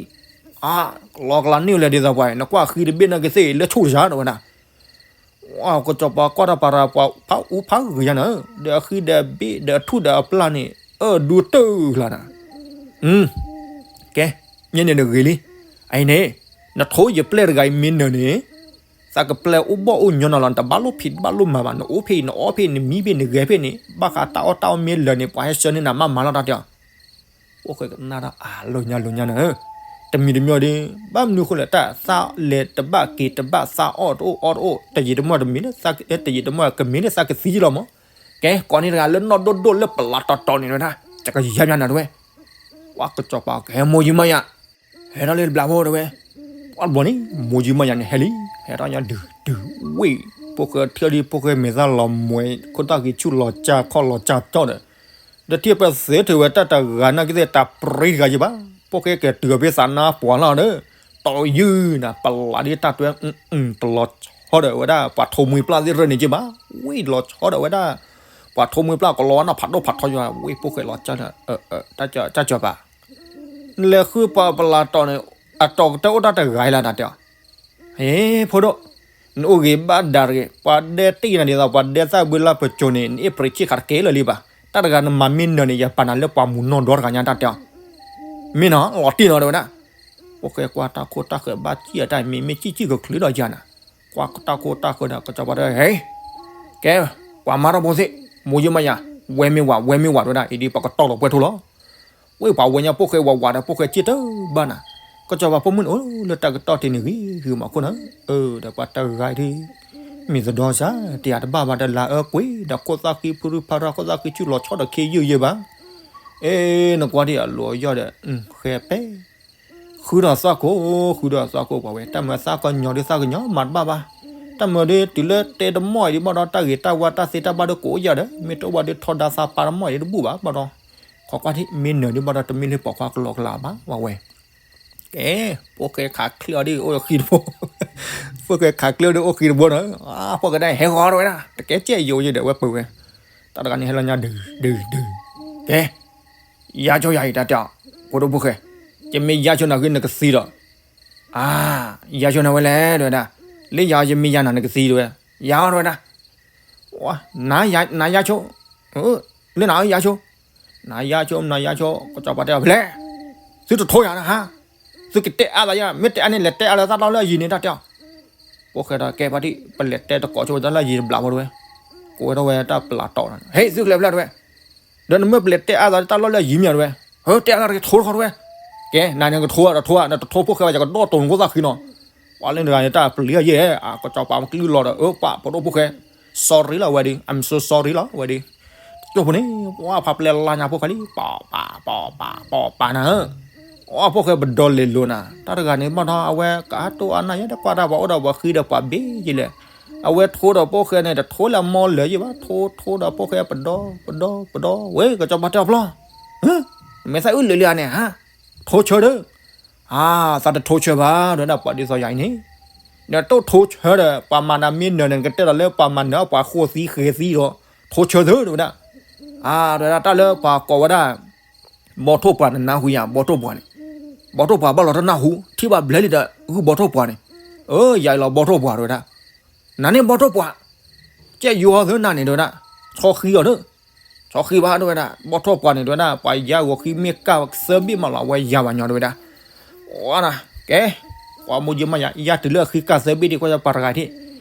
အါ, ကလီကလီန့ၢ်လဲၣ်ဒ်သိးပှၤ နကွၢ်ဃံတဘ့ၣ်န့ၣ်ကသ့ၣ် လၢဆိၣ်တယၤတဝဲဒၣ် ကစီၤပၤကွၢ်တၢ်ပာ်တၢ်ပှၤဖးအူဖးဂ့ၤယါန့ၣ်, ဒီးအဃံဒီးဘ့ၣ်ဒီးအထူၣ်ဒီးအပျၢ်န့ၣ် အၢဒူတၢၢ်လၢ်နၤ, ကဲ, မ့ၢ်န့ၣ်တဂ့ၤလံ, အအံၤန့ၣ်, နထိယပျဲၢ်တဂၤအံၤမ့ၢ်နၢၤန့ၣ်, သးကပျဲၢ်အိၣ်ဘီၣ်အိၣ်ညီနၤလီၤ နတဘၣ်လိၣ်ဖံးတဘၣ်လိၣ်မၤဘၣ် နအိၣ်ဖဲအံၤ နအီၣ်ဖဲအံၤ နမံဖဲအံၤနဂဲၤဖဲန့ၣ် ဘၣ်ဃးတၢ်အီၣ်တၢ်အီမ့ၢ်လၢာ်န့ၣ် ပှၤဟဲဆှၢန့ၢ်နၤမးမၤလီၤတၢ်တဲအီၤ ဖိၣ်ဃဲကနၣ်တၢ်အါလိာ်ညါလိာ်ညါန့ၣ်, တမံၤတမံၤဒီး, ဘၣ်မနုၤဃိလဲၣ် တၢ်သးလဲၤတဘၣ်က့ၤတဘၣ်သးအီၣ်တအိၣ်အီတအိၣ် တယံာ်တမီၢ်တမံၤလၢ, တယံာ်တမီၢ်ကမ့ၢ်လၢသးကသံလီၤမး, ကဲ ကိးန့ၢ်တဂၤလၢနီၢ်ဒိၣ်ဒိၣ်လၢပလးတီၤတီၤန့ၣ်ဝဲဒၣ်, ယကယါညါနၤတဝဲ, ပှၤကစီၤပၤကဟဲမိၢ်ယံမးယၤ, ဟဲထီၣ်လၢတဘျီဖိတဝဲ, ပှၤတဘျီန့ၣ် မိၢ်ယံမးယၤန့ၣ်ဟဲလံ, ဟဲထီၣ်ညါဒုးဒုးဝ့ၢ်, ဖိၣ်ဃဲထံၣ်လံ ဖိၣ်ဃဲမဲာ်သၣ်လီၤမှဲၤ ခိၣ်သၣ်ဃံဆူၣ်လီၤကၢ်ခီၣ်လီၤကၢ်ကၠီဒီး ဒီးထံၣ်ပသ့ထဲဝဲတၢ်တဂၤနာ်က့သ့ၣ်တၢ်ပြံတဂၤယံၤဘၣ်, ဖိၣ်ဃဲကတုၤဖဲသးနါပှၢ်လီၤဒီး, တီယုၢ်နၤ ပလးဒ်တၢ်တွဲ, တလီၤဆီဒီးဝဲဒၣ် ပှၤထိးမှံပျၢ်သ့ၣ်ရၢၢ်န့ၣ်က့ဘၣ်, ဝ့ၢ်လီၤဆီဒီးဝဲဒၣ်, ပှၤထိးမှံပျၢ်ကလီၤဝဲနီၢ်ဖးဒိၣ်ဖးထီယွၤ ဝ့ၢ်ဖိၣ်ဃဲလီၤဆီဒီး, တၢ်ကၠီၤပၤ နလဲၤဃုပှၤပလးတီၤန့ၣ်, အတီၤကတၢၢ်အိၣ်တၢ်တဂၤလၢနတဲအီၤ, ဟ့ ဖိဒိၣ်, နအိၣ်ဂ့ၤဘၣ်ဒၣ်တဂ့ၤ, ပှၤဒဲတ့ၢ်နၤဒ်သိး ပှၤဒဲသၣ်ဘုလၢပစိၤန့ၣ် နအ့ၣ်ပြံးဆံၣ်ဃာ်တကဲလၢာ်လံဘၣ်, တၢ်တဂၤနမၤမ့ၢ်နၢၤန့ၣ် ယပာ်နၤလၢပှၤမုၢ်နီၢ်ဒီတဂၤညါတၢ်တဲအီၤ, မ့ၢ်နီၤ လီၤတံၢ်နီၤတဲဝဲဒၣ်, ဖိၣ်ဃဲကွၢ်တၢ်ခိၣ်တၢ်ဃၢၤဘၣ်စံၣ်အတၢ်မံၤမ့ၢ်စံၣ်စံၣ်ကချုးဒီးယၤနၤ, ကွၢ်တၢ်ခိၣ်တၢ်ဃၢၤဒီး ကစီၤပၤတဲ ဟ့ ကဲ, ပှၤမၤထီၣ်ဖိသ့ၣ်, မိၢ်ယံမးယၤ, ဝဲမ့ၢ်ဝၤ ဝဲမ့ၢ်ဝၤတဲဝဲဒၣ် အံၤဒ်ပှၤကတီၢ်လီၤပှဲၤထူလီၤ, ဝ့ၢ်ပှၤဝဲညါဖိၣ်ဃဲဝးဝးဒီး ဖိၣ်ဃဲစ့ၢ်တဘၣ်နၤ, ကစီၤပၤဖိမုၣ်န့ၣ်အိၣ်လၢတၢ်ကတီၢ်တ့ၢ်န့ၣ်ဂ့ၤဂ့ၤမးခိၣ်နၤ, အၢ ဒီးပှၤတဂၤဒ် မ့ၢ်သဒီစၢ် တယၤတဘၣ်ဘၣ်ဒီးလၢအၢကွံာ် ဒီးခိၣ်သၣ်ဃံဖုရူဖးရူ ခိၣ်သၣ်ဃံဆူၣ်လီၤဆီဒီးခ့ယုၢ်ယဲၢ်ဘၣ်, အ့ နကွၢ်ဒ်အလိၤအယီၢ်ဒီး ဃဲပဲ ဃုဒီးသးခိၣ် ဃုဒီးသးခိၣ်ပှၤဝဲ တၢ်မၤသးကညီၤဒ်သးကညီၤ မၤတဘၣ်ဘၣ်, တၢ်မၤဒ်တုၤလၢတဲတမီၢ်အံၤဒ်ဘၣ်ဒီး တၢ်ဂ့ၤတၢ်ဝါတၢ်သ့တၢ်ဘၣ်ဒ်ကိးယၢ်ဒီး မ့ၢ်တအိၣ်ဘၣ်ဒ်ထီဒါသးပာ်တမီၢ်အံၤဒ်တဘူၣ်ဘၣ်ဘၣ်ဒီး, ခိးကွၢ်ထံၣ် မ့ၢ်နၢၤဒ်ဘၣ်ဒီးတမ့ၢ်လၢပိာ်ခွါကလီကလီဘၣ် ဝဲဝဲ ကဲ, ဖိၣ်ဃဲခးချ့အီၤဒ်အိၣ်ဃံတဘိ, ဖိၣ်ဃဲခးချ့အီၤဒ်အိၣ်ဃံတဘိနီၤ, ဖိၣ်ဃဲဒၣ်ဟဲဂီၤတဝဲဒၣ် တကဲကဲယိာ်ယဲဒီးဝဲပှၤဝဲ, တၢ်တဂၤန့ၣ်ဟဲလီၤညါဒုးဒုးဒုး, ကဲ, ယါဆိယၤအံၤတၢ်တဲအီၤ, ဖိဒိၣ်ဖိၣ်ဃဲ, ယမ့ၢ်ယါဆိနၤဂ့ၤနကသံဒီး, အါ, ယါဆိနၤဝဲလဲၣ်တဲဝဲဒၣ်, လၢယၤယမ့ၢ်ယါနၤနကသံတဲဝဲ, ယါအီၤတဲဝဲဒၣ် နၤယါဆိ, လၢနၤယါဆိ, နၤယါဆိ နၤယါဆိ ကစီၤပၤတဲအီၤဖဲလဲၣ်, သုတထိယၤနဟါ, သုကတဲအါသးယါ မ့ၢ်တဲအါန့ၣ် လဲၤတဲအါလၢတၢ်လီၢ်လၢအယံၤန့ၣ်တၢ်တဲအီၤ, ဖိၣ်ဃဲဒီးကဲဖါတံၢ် ပလဲၤတဲတကိးဆိဝဲတၢ်လၢအယံၤတဘျီဖိတဝဲ, ကိးဝဲထီၣ်ဝဲတၢ်ပလးတီၤနၤ, ဟ့ၣ် သုကလဲၤဖဲလဲၣ်တဲဝဲ ဒီးနမ့ၢ်ပလဲၤတဲအါသးလၢတၢ်လီၢ်လၢအယံၤမ့ၢ်တဲဝဲ, ဟၢ တဲအါသးတကထိတခီတဝဲ, ကဲ နၤန့ၣ်ကထိတထိဧါ နတထိဖိၣ်ဃဲဘၣ် ယကဒီးတိၢ်နခိၣ်သၣ်ဃံနီၤ, ပှၤလၢနတဂၤန့ၣ် တၢ်ပျံၤယဲၢ်, ကစီၤပၤမ့ၢ်ကလုၢ်လီၤဒီး အၢ ပှၤဖိဒိၣ်ဖိၣ်ဃဲ, sorry လီၤဝဲဒီး I'm so sorry လီၤဝဲဒီး, ကၠိဖိန့ၣ် ပှၤဖးပျဲလါညါဖိၣ်ဃဲလံ ပှၤပှၤပှၤပှၤပှၤပှၤနၤ, အဖိၣ်ဃဲပဒီလဲၤလိၤနၤ, တၢ်တဂၤန့ၣ်ဘၣ်ဒီး အဝဲကအတိၢ်အနၢ်ယဲ တကွၢ်တၢ်ပှၤအိၣ်ဒီးပှၤဃံဒီးပှၤဘ့ယလဲၣ်, အဝဲထိဒီးဖိၣ်ဃဲန့ၣ် တထိလၢအမီလၢာ်ယံၤဘၣ်, ထိထိဒီးဖိၣ်ဃဲပဒီပဒီပဒီ, ဝဲ ကစီၤပၤတဲအီၤပျီ, မဲာ်သၣ်အုၣ်လၢာ်လံဧါန့ၣ်, ထိဆၢဒီး, အါ, သးတထိဆၢဘၣ် တဲဝဲဒၣ် ပှၤဒ်သိးယၤအံၤန့ၣ်, နတိၢ်ထိဆၢဒီး ပှၤမၤနၤမ့ၢ်နၢၤန့ၣ် နကတဲဒီးလၢပှၤမၤနၢၤပှၤဃိသံဃဲၤသံဒီး, ထိဆၢသၢ တဲဝဲဒၣ်, အါ, တဲဝဲဒၣ် တၢ်လၢပှၤကိးဝဲဒၣ် ဘီထိၣ်ပှၤန့ၣ် နၢ်ဟူယၤ ဘီထိၣ်ပှၤန့ၣ်, ဘီထိၣ်ပှၤဘၣ်လီၤတနၢ်ဟူ ထံၣ်ဘၣ်ဘျဲလံဒီး ဂုၢ်ဘီထိၣ်ပှၤန့ၣ်, အၢ ယၤအံၤလီၤဘီထိၣ်ပှၤ တဲဝဲဒၣ်, နၤန့ၣ်ဘီထိၣ်ပှၤ, ကဲယွၤသၢနၤန့ၣ် တဲဝဲဒၣ်, ဆီဃံအီၤဒီး, ဆီဃံဘၣ် တဲဝဲဒၣ်, ဘီထိၣ်ပှၤန့ၣ် တဲဝဲဒၣ် ပှၤယါဂီၤဃံမ့ၢ်ကၢ်သၢဘ့ၣ်မးလီၤ အဝဲယါဘၣ်ညီ တဲဝဲဒၣ်, ဝါဒၣ် ကဲ, ပှၤမိၢ်ကၠံမးယၤ ယါတုၤလၢအဃံကၢ်သၢဘ့ၣ်ဒံး ကွၢ်ယပှၤတဂၤထံၣ်,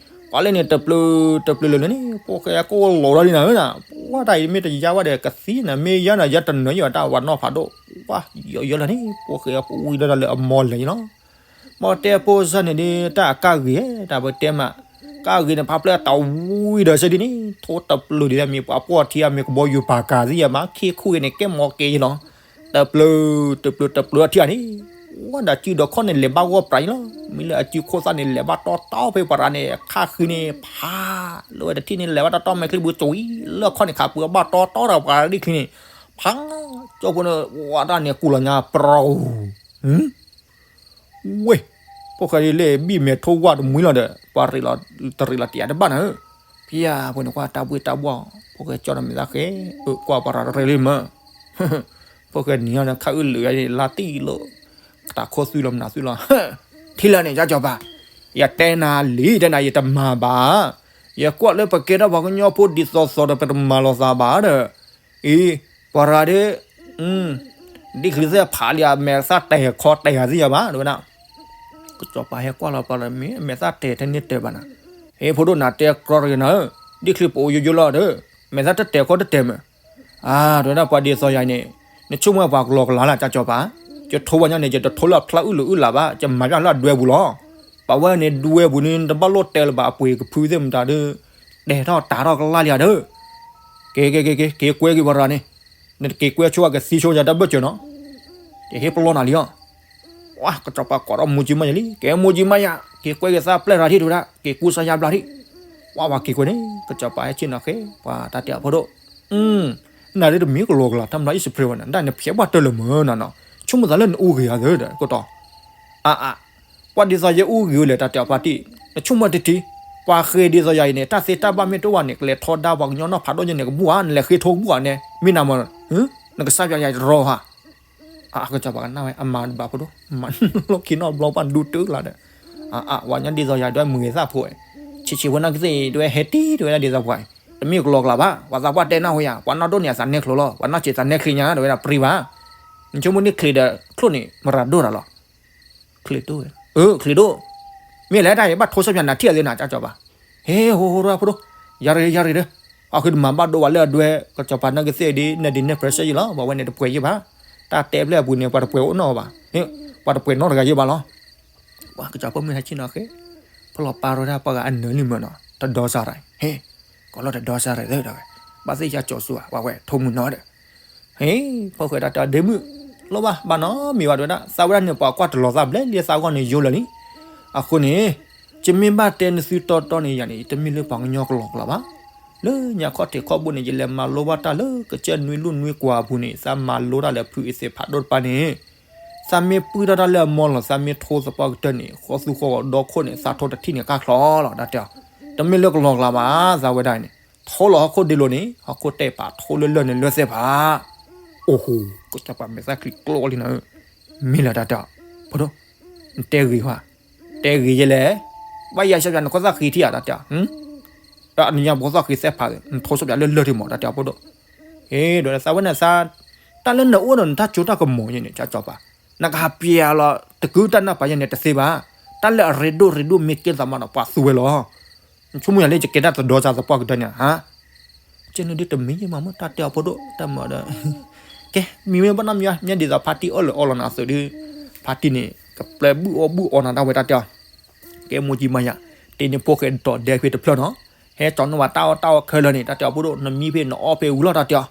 ပှၤလၢန့ၣ် တပျုၤတပျုၤလၢာ်လၢာ်န့ၣ် ဖိၣ်ဃဲကိးလီၤဒီးလံနၤဧၢနၤ, ပှၤတၢ်အံၤမ့ၢ်တယါဘၣ်ဒီး ကသံနၤ မ့ၢ်ယါနၤ ယါတနၢၤယၤ တၢ်ဝၤနီၢ်ဖးဒိၣ်, ဝါ, ယီၤယီၤလၢာ်န့ၣ် ဖိၣ်ဃဲပဝံဒီးလၢအမီလၢာ်န့ၣ်လီၤ. မ့ၢ်တဲဖိစၢ်န့ၣ်ဒီး တၢ်အကၢ်ဂ့ၤ တၢ်ပတဲမး, ကၢ်ဂ့ၤန့ၣ် ဖးဖျၢၣ်တဝံဒီးစဲဒ်န့ၣ် ထိတပျုၤဒ်မ့ၢ်ပှၤပှီၢ်ထံအမ့ၢ်ကဘီယူၤပာ်ကၤသ့ၣ်ယၤမး ခ့ခူၣ်ဂ့ၤန့ၣ် ကဲမီၤက့ၤယလီၤ, တပျုၤ, တပျုၤ, တပျုၤအထံၣ်ဧါန့ၣ်, ဝဲဒၣ်စုဒီးခီၣ်န့ၣ် လဲၤဘၣ်ဂီၢ်ပြးအံၤလီၤ, မ့ၢ်လၢအစုခိၣ်သၣ်န့ၣ် လဲၤဘၣ်တီတီဖဲပှၤရၤန့ၣ် ခါဃံန့ၣ် ဖး, လၢဝဲတထံၣ်န့ၣ် လဲၤဘၣ်တီတီမဲာ်ချံပူၤကၠိအံၤ လၢခီၣ်န့ၣ် ခးပှၤဘၣ်တီတီဒီးပှၤရၤဒ်ချံန့ၣ်, ဖး, ကၠိဖိန့ၣ် ဝဲဒၣ်န့ၣ်ကူၣ်လီၤညါပြူၤ ဝ့ၢ်, ဖိၣ်ဃဲဒ်လဲၣ် ဘံၣ်မဲာ်ထိဝၣ်တမှံလီၤဒီး ပှၤရ့းလီၤ, တရ့းလီၤတယၤတဘၣ်နၤဧၢ, ဖဲယဖိန့ၣ်ကွၢ်တၢ်ဘှ့ၣ်တၢ်ဘှီၣ် ဖိၣ်ဃဲကၠီဒီးမဲာ်သၣ်ဃဲ, အၢ ကွၢ်ပှၤရၤတရ့းလံမၢ်, ဖိၣ်ဃဲနံၤဟီန့ၣ် ခါအုၣ်လၢာ်ယၤန့ၣ် လါတံၢ်လိာ်, တၢ်ခိၣ်သွံၣ်လီၤမနုၤသွံၣ်လီၤ, ထံၣ်လၢန့ၣ် ကၠီကၠီပၤ, ယတဲနၤလံ တဲနၤ ယတမၤဘၣ်, ယကွၢ်လၢပကဲထီၣ်ပှၤကညီဖိဒ်သိးသိးဒီး ပတမၤလီၤသးဘၣ်ဒီး, အံၤ, ပှၤရၤဒ် ဒ်ချံသ့ၣ်ဖးလံ အမဲာ်သၣ်တဲာ်ခီတဲာ်ဂၤသ့ၣ်ယၤဘၣ် တဲဝဲဒၣ်, ကစီၤပၤဟဲကွၢ်လီၤပှၤလၢမ့ၢ် အမဲာ်သၣ်တဲာ်ထဲန့ၣ်တဲာ်ဘၣ်နၤ, ဟ့ၣ်ဖိဒိၣ်နၤတဲကြီတဂ့ၤနၤဧၢ, ဒ်ချံပအိၣ်ယိယိလီၤဒီး, မဲာ်သၣ်တတဲာ်ခီတတဲာ်မး, အါ တဲဝဲဒၣ်ပှၤဒ်သိးယၤအံၤန့ၣ်, နဆိကမိၣ်ပှၤကလီကလီလၢ် ကၠီကၠီပၤ, ယထိဝဲညီန့ၣ် ယတထိလၢအဖျါအုၣ်လၢာ်အုၣ်လၢ်ဘၣ် ယမၤဘၣ်လၢအဒွဲပူၤလီၤ, ပှၤဝဲန့ၣ်ဒွဲပူၤန့ၣ် တဘၣ်လိၣ်တဲလၢၤဘၣ် အပှ့ၤကဖုသ့ၣ်မတၤဒီး, တဲာ်ထီၣ်တၤထီၣ်ကလၢ်လံဧါဒီး က့ၤက့ၤက့ၤက့ၤ က့ၤကွဲက့ၤပှၤရၤန့ၣ်, နတက့ၤကွဲဆိ အကသံဆိယၤတၢ်ဘၢၣ်စၢၤနီၤ, ယဟ့ၣ်ပလီၢ်နၤလံအီၤ, ဝါ ကစီၤပၤကိးထီၣ်မိၢ်ကၠံမးယၤလံ ကဲမိၢ်ကၠံမးယၤ က့ၤကွဲက့ၤသးပျဲၢ်ရၤထံၣ် တဲဝဲဒၣ် က့ၤကူစါယါဘျါထံၣ်, ဝါဝါက့ၤကွဲန့ၣ် ကစီၤပၤဟဲဆ့ၣ်နီၤဃဲ ပှၤတၢ်တဲအီၤဖိဒိၣ်, နၤဒ်တမ့ၢ်ကလီကလီ တၢ်မျးအံၣ်စပှ့ၤဝဲန့ၣ် ဒၣ်နဖျဲးဘၣ်တၢၢ်လၢမၢ်နီၤနီၤ ဆိကမိၣ်သးလၢနအူဂ့ၤဧါသၢဒီး ကတီၢ် အါအါ ပှၤဒ်သိးယဲအူဂ့ၤဝဲလဲၣ် တၢ်တဲအီၤဖါတံၢ်, နဆိကမိၣ်တထံၣ်, ပှၤဃ့ဒ်သိးယၤအံၤန့ၣ် တၢ်သ့တၢ်ဘၣ်မ့ၢ်တအိၣ်ဘၣ်န့ၣ် ကလဲၤထီဒါပှၤကညီနီၢ်ဖးဒိၣ်ညါန့ၣ် ကဘူၣ်ဧါ နလဲၤဃ့ထိကဘူၣ်ဧါန့ၣ် မ့ၢ်နၤမၢ်, နကစၢ်ယွၤယၤတရီဟါ, အကစီၤပၤကနၣ်ဝဲ အမၤတဘၣ်ဖိဒိၣ်, မၤလီၢ်ခံနီတဘျီပှၢ်ဒူတၢ်လၢ်ဒီး, အဝဲညီဒ်သိးယၤဒွဲမုာ်ဂ့ၤသၣ်ဖိ, ဆံးဆံးဝဲနီၢ်ကသ့ၣ်အံၤ ဒွဲဟဲတံၢ် တဲဝဲဒၣ်ဒ်သိးပှၤအံၤ, တမ့ၢ်ကလီကလီဘၣ်, ပှၤသးပှၢ်တဲနၢ်ဟူယၤ, ပှၤနီၢ်ဒိၣ်န့ၣ် အသးနဲချ့လီၤ, ပှၤနီၢ်ဆံးသးနဲချ့ညါ တဲဝဲဒၣ်ပြံဘၣ်, နဆိကမိၣ်န့ၣ်ချ့ဒီးချိၣ်န့ၣ် မရၤဒိၣ်တၢ်လီၤ ချ့ဒိၣ်, အၢ ချ့ဒိၣ်, မ့ၢ်လဲၣ်တၢ်အံၤ ဘၣ်ထိးစီပျးနၤထံၣ်အသးနၤ ကစီၤပၤ, ဟ့ၣ် ဟိဟိ ဖိဒိၣ်, ယၤရ့ ယၤရ့ဒီး, အဃိတမၤဘၣ်ဒိဝဲလၢအဒွဲ, ကစီၤပၤနီၢ်ကသ့ၣ်ဒ် နဲၣ်ဒ်နဲၣ် pressure ယံၤလီၤ, ပှၤဝဲန့ၣ်တပှဲၤယံၤဘၣ်, တၢ်တဲဖျဲၣ်အပူၤန့ၣ် ပှၤတပှဲၤအိၣ်နီၢ်ဘၣ်, ပှၤတပှဲၤနီတဂၤယံၤဘၣ်လီၤ, ပှၤကစီၤပၤမုၢ်ဟဲဆ့ၣ်နီၤဃဲ, ဖလီၤပာ်ရီတၢ်ပှၤဂၤအနၢၤလံမၢ်နီၤ တဒီစၢ်ရၤ, ဟ့ၣ်, ကီးလီၤတဒီစၢ်ရၤသၢဒီး, ဘၣ်သ့ၣ်ယၤကၠီၤစူၤဧါ ပှၤဝဲထိးမုၢ်နီၤဒီး ဟ့ၣ်, ဖိၣ်ဃဲဒၣ်တၢ်ဒ့မုၣ်, လိၣ်ဘၣ် ဘၣ်နီတမံၤဘၣ်တဲဝဲဒၣ်, သးဝဲဒၣ်န့ၣ်ပှၤကွၢ်တလီၤသးဘျဲၣ်လံသးဂီၢ်န့ၣ်ယိလၢာ်လံ, အဃိန့ၣ်, ယမ့ၢ်ဘၣ်တဲနသုတီတီန့ၣ်ယၤန့ၣ် ယတမ့ၢ်လၢပှၤကညီကလီကလီဘၣ်, လၢညါခီၣ်ထံးခီၣ်ဘိန့ၣ် ယလဲၤမၤလိဘၣ်တၢ်လၢကစၢၢ်နွံလူၢ်နွံကွၢ်အပူၤန့ၣ် သးမၤလိတၢ်လၢဖုအသ့ၣ်ဖးဒိၣ်တပၤန့ၣ် သးမ့ၢ်ပှံၢ်ထီၣ်တၢ်လၢအမီလီၤ သးမ့ၢ်ထိသပှၢ်ကတၢၢ်န့ၣ် ဃီသူဃီဒီခိၣ်န့ၣ် သးထိတထံၣ်န့ၣ်ကါချီလီၤ တၢ်တဲအီၤ, တမ့ၢ်လၢကလီကလီဘၣ် သးဝဲဒၣ်န့ၣ်, ထိလီၤဟီၣ်ခိၣ်ဒ့လိၤန့ၣ် ဟီၣ်ခိၣ်တဲာ်ပာ်ထိလၢလၢၢ်န့ၣ်လၢသ့ၣ်ဖး, အိၣ်ဟူ, ကစီၤပၤမဲာ်သၣ်ချံကျိလံနၤ, မ့ၢ်လၢတၢ်တဲအီၤ, ဖိဒိၣ်, နတဲဂ့ၤဟါ, တဲဂ့ၤယဲလဲၣ်, ဘၣ်ယၤစီပျးနခိၣ်သၣ်ဃံထံၣ်ဧါ တၢ်တဲအီၤ တၢ်နညါဖိသၣ်ဃံသ့ၣ်ဖး, နထိစီပျးလၢလၢၢ်ထံမး တၢ်တဲအီၤဖိဒိၣ်, ဟ့ၣ်ဒီးသးဝဲန့ၣ်သး, တၢ်လၢနအိၣ်ဒီးနတၢ်စိတၢ်ကမီၤယဲန့ၣ် ကစီၤပၤ, နကဟးပျဲလီၤ တကုတၢ်နၢ်ပာ်ယဲန့ၣ် တသ့ဘၣ်, တၢ်လၢအရ့ဒိၣ်ရ့ဒိၣ်မ့ၢ်ကဲသးမးဒီး ပှၤသူဝဲလီၤ, နဆိကမိၣ်ယၤလၢယကဲတၢ်တဒီစၢ်သပှၢ်ကတၢၢ်န့ၣ်ဧါ ကဲန့ၣ်ဒ်တမံၤယဲမးမ့ၢ်တၢ်တဲအီၤဖိဒိၣ် တၢ်မၤဒီး, ကဲ, မ့မ့ၢ်ဘၣ်နီတမံၤ မ့ၢ်ဒ်သိးဖါတံၢ်အၢၣ်လီၤအီလီၤနၤသုးဒီး, ဖါတံၢ်န့ၣ် ကပျဲဘုၣ်အီၣ်ဘုၣ်အီနၤဒၣ်ဝဲတၢ်တဲအီၤ, ကဲမိၢ်ကၠံမၤယၤ, တ့န့ၢ်ဖိၣ်ဃဲဒီးဒဲဖဲတဖျၢၣ်နီၤ, ဟဲကၠီၤနီၣ်ဝဲတၢ်အီၣ်တၢ်အီခဲလၢာ်န့ၣ် တၢ်တဲအီၤဖိဒိၣ် နမံဖဲနအီၣ်ဖဲဝံၤလီၤတၢ်တဲအီၤ,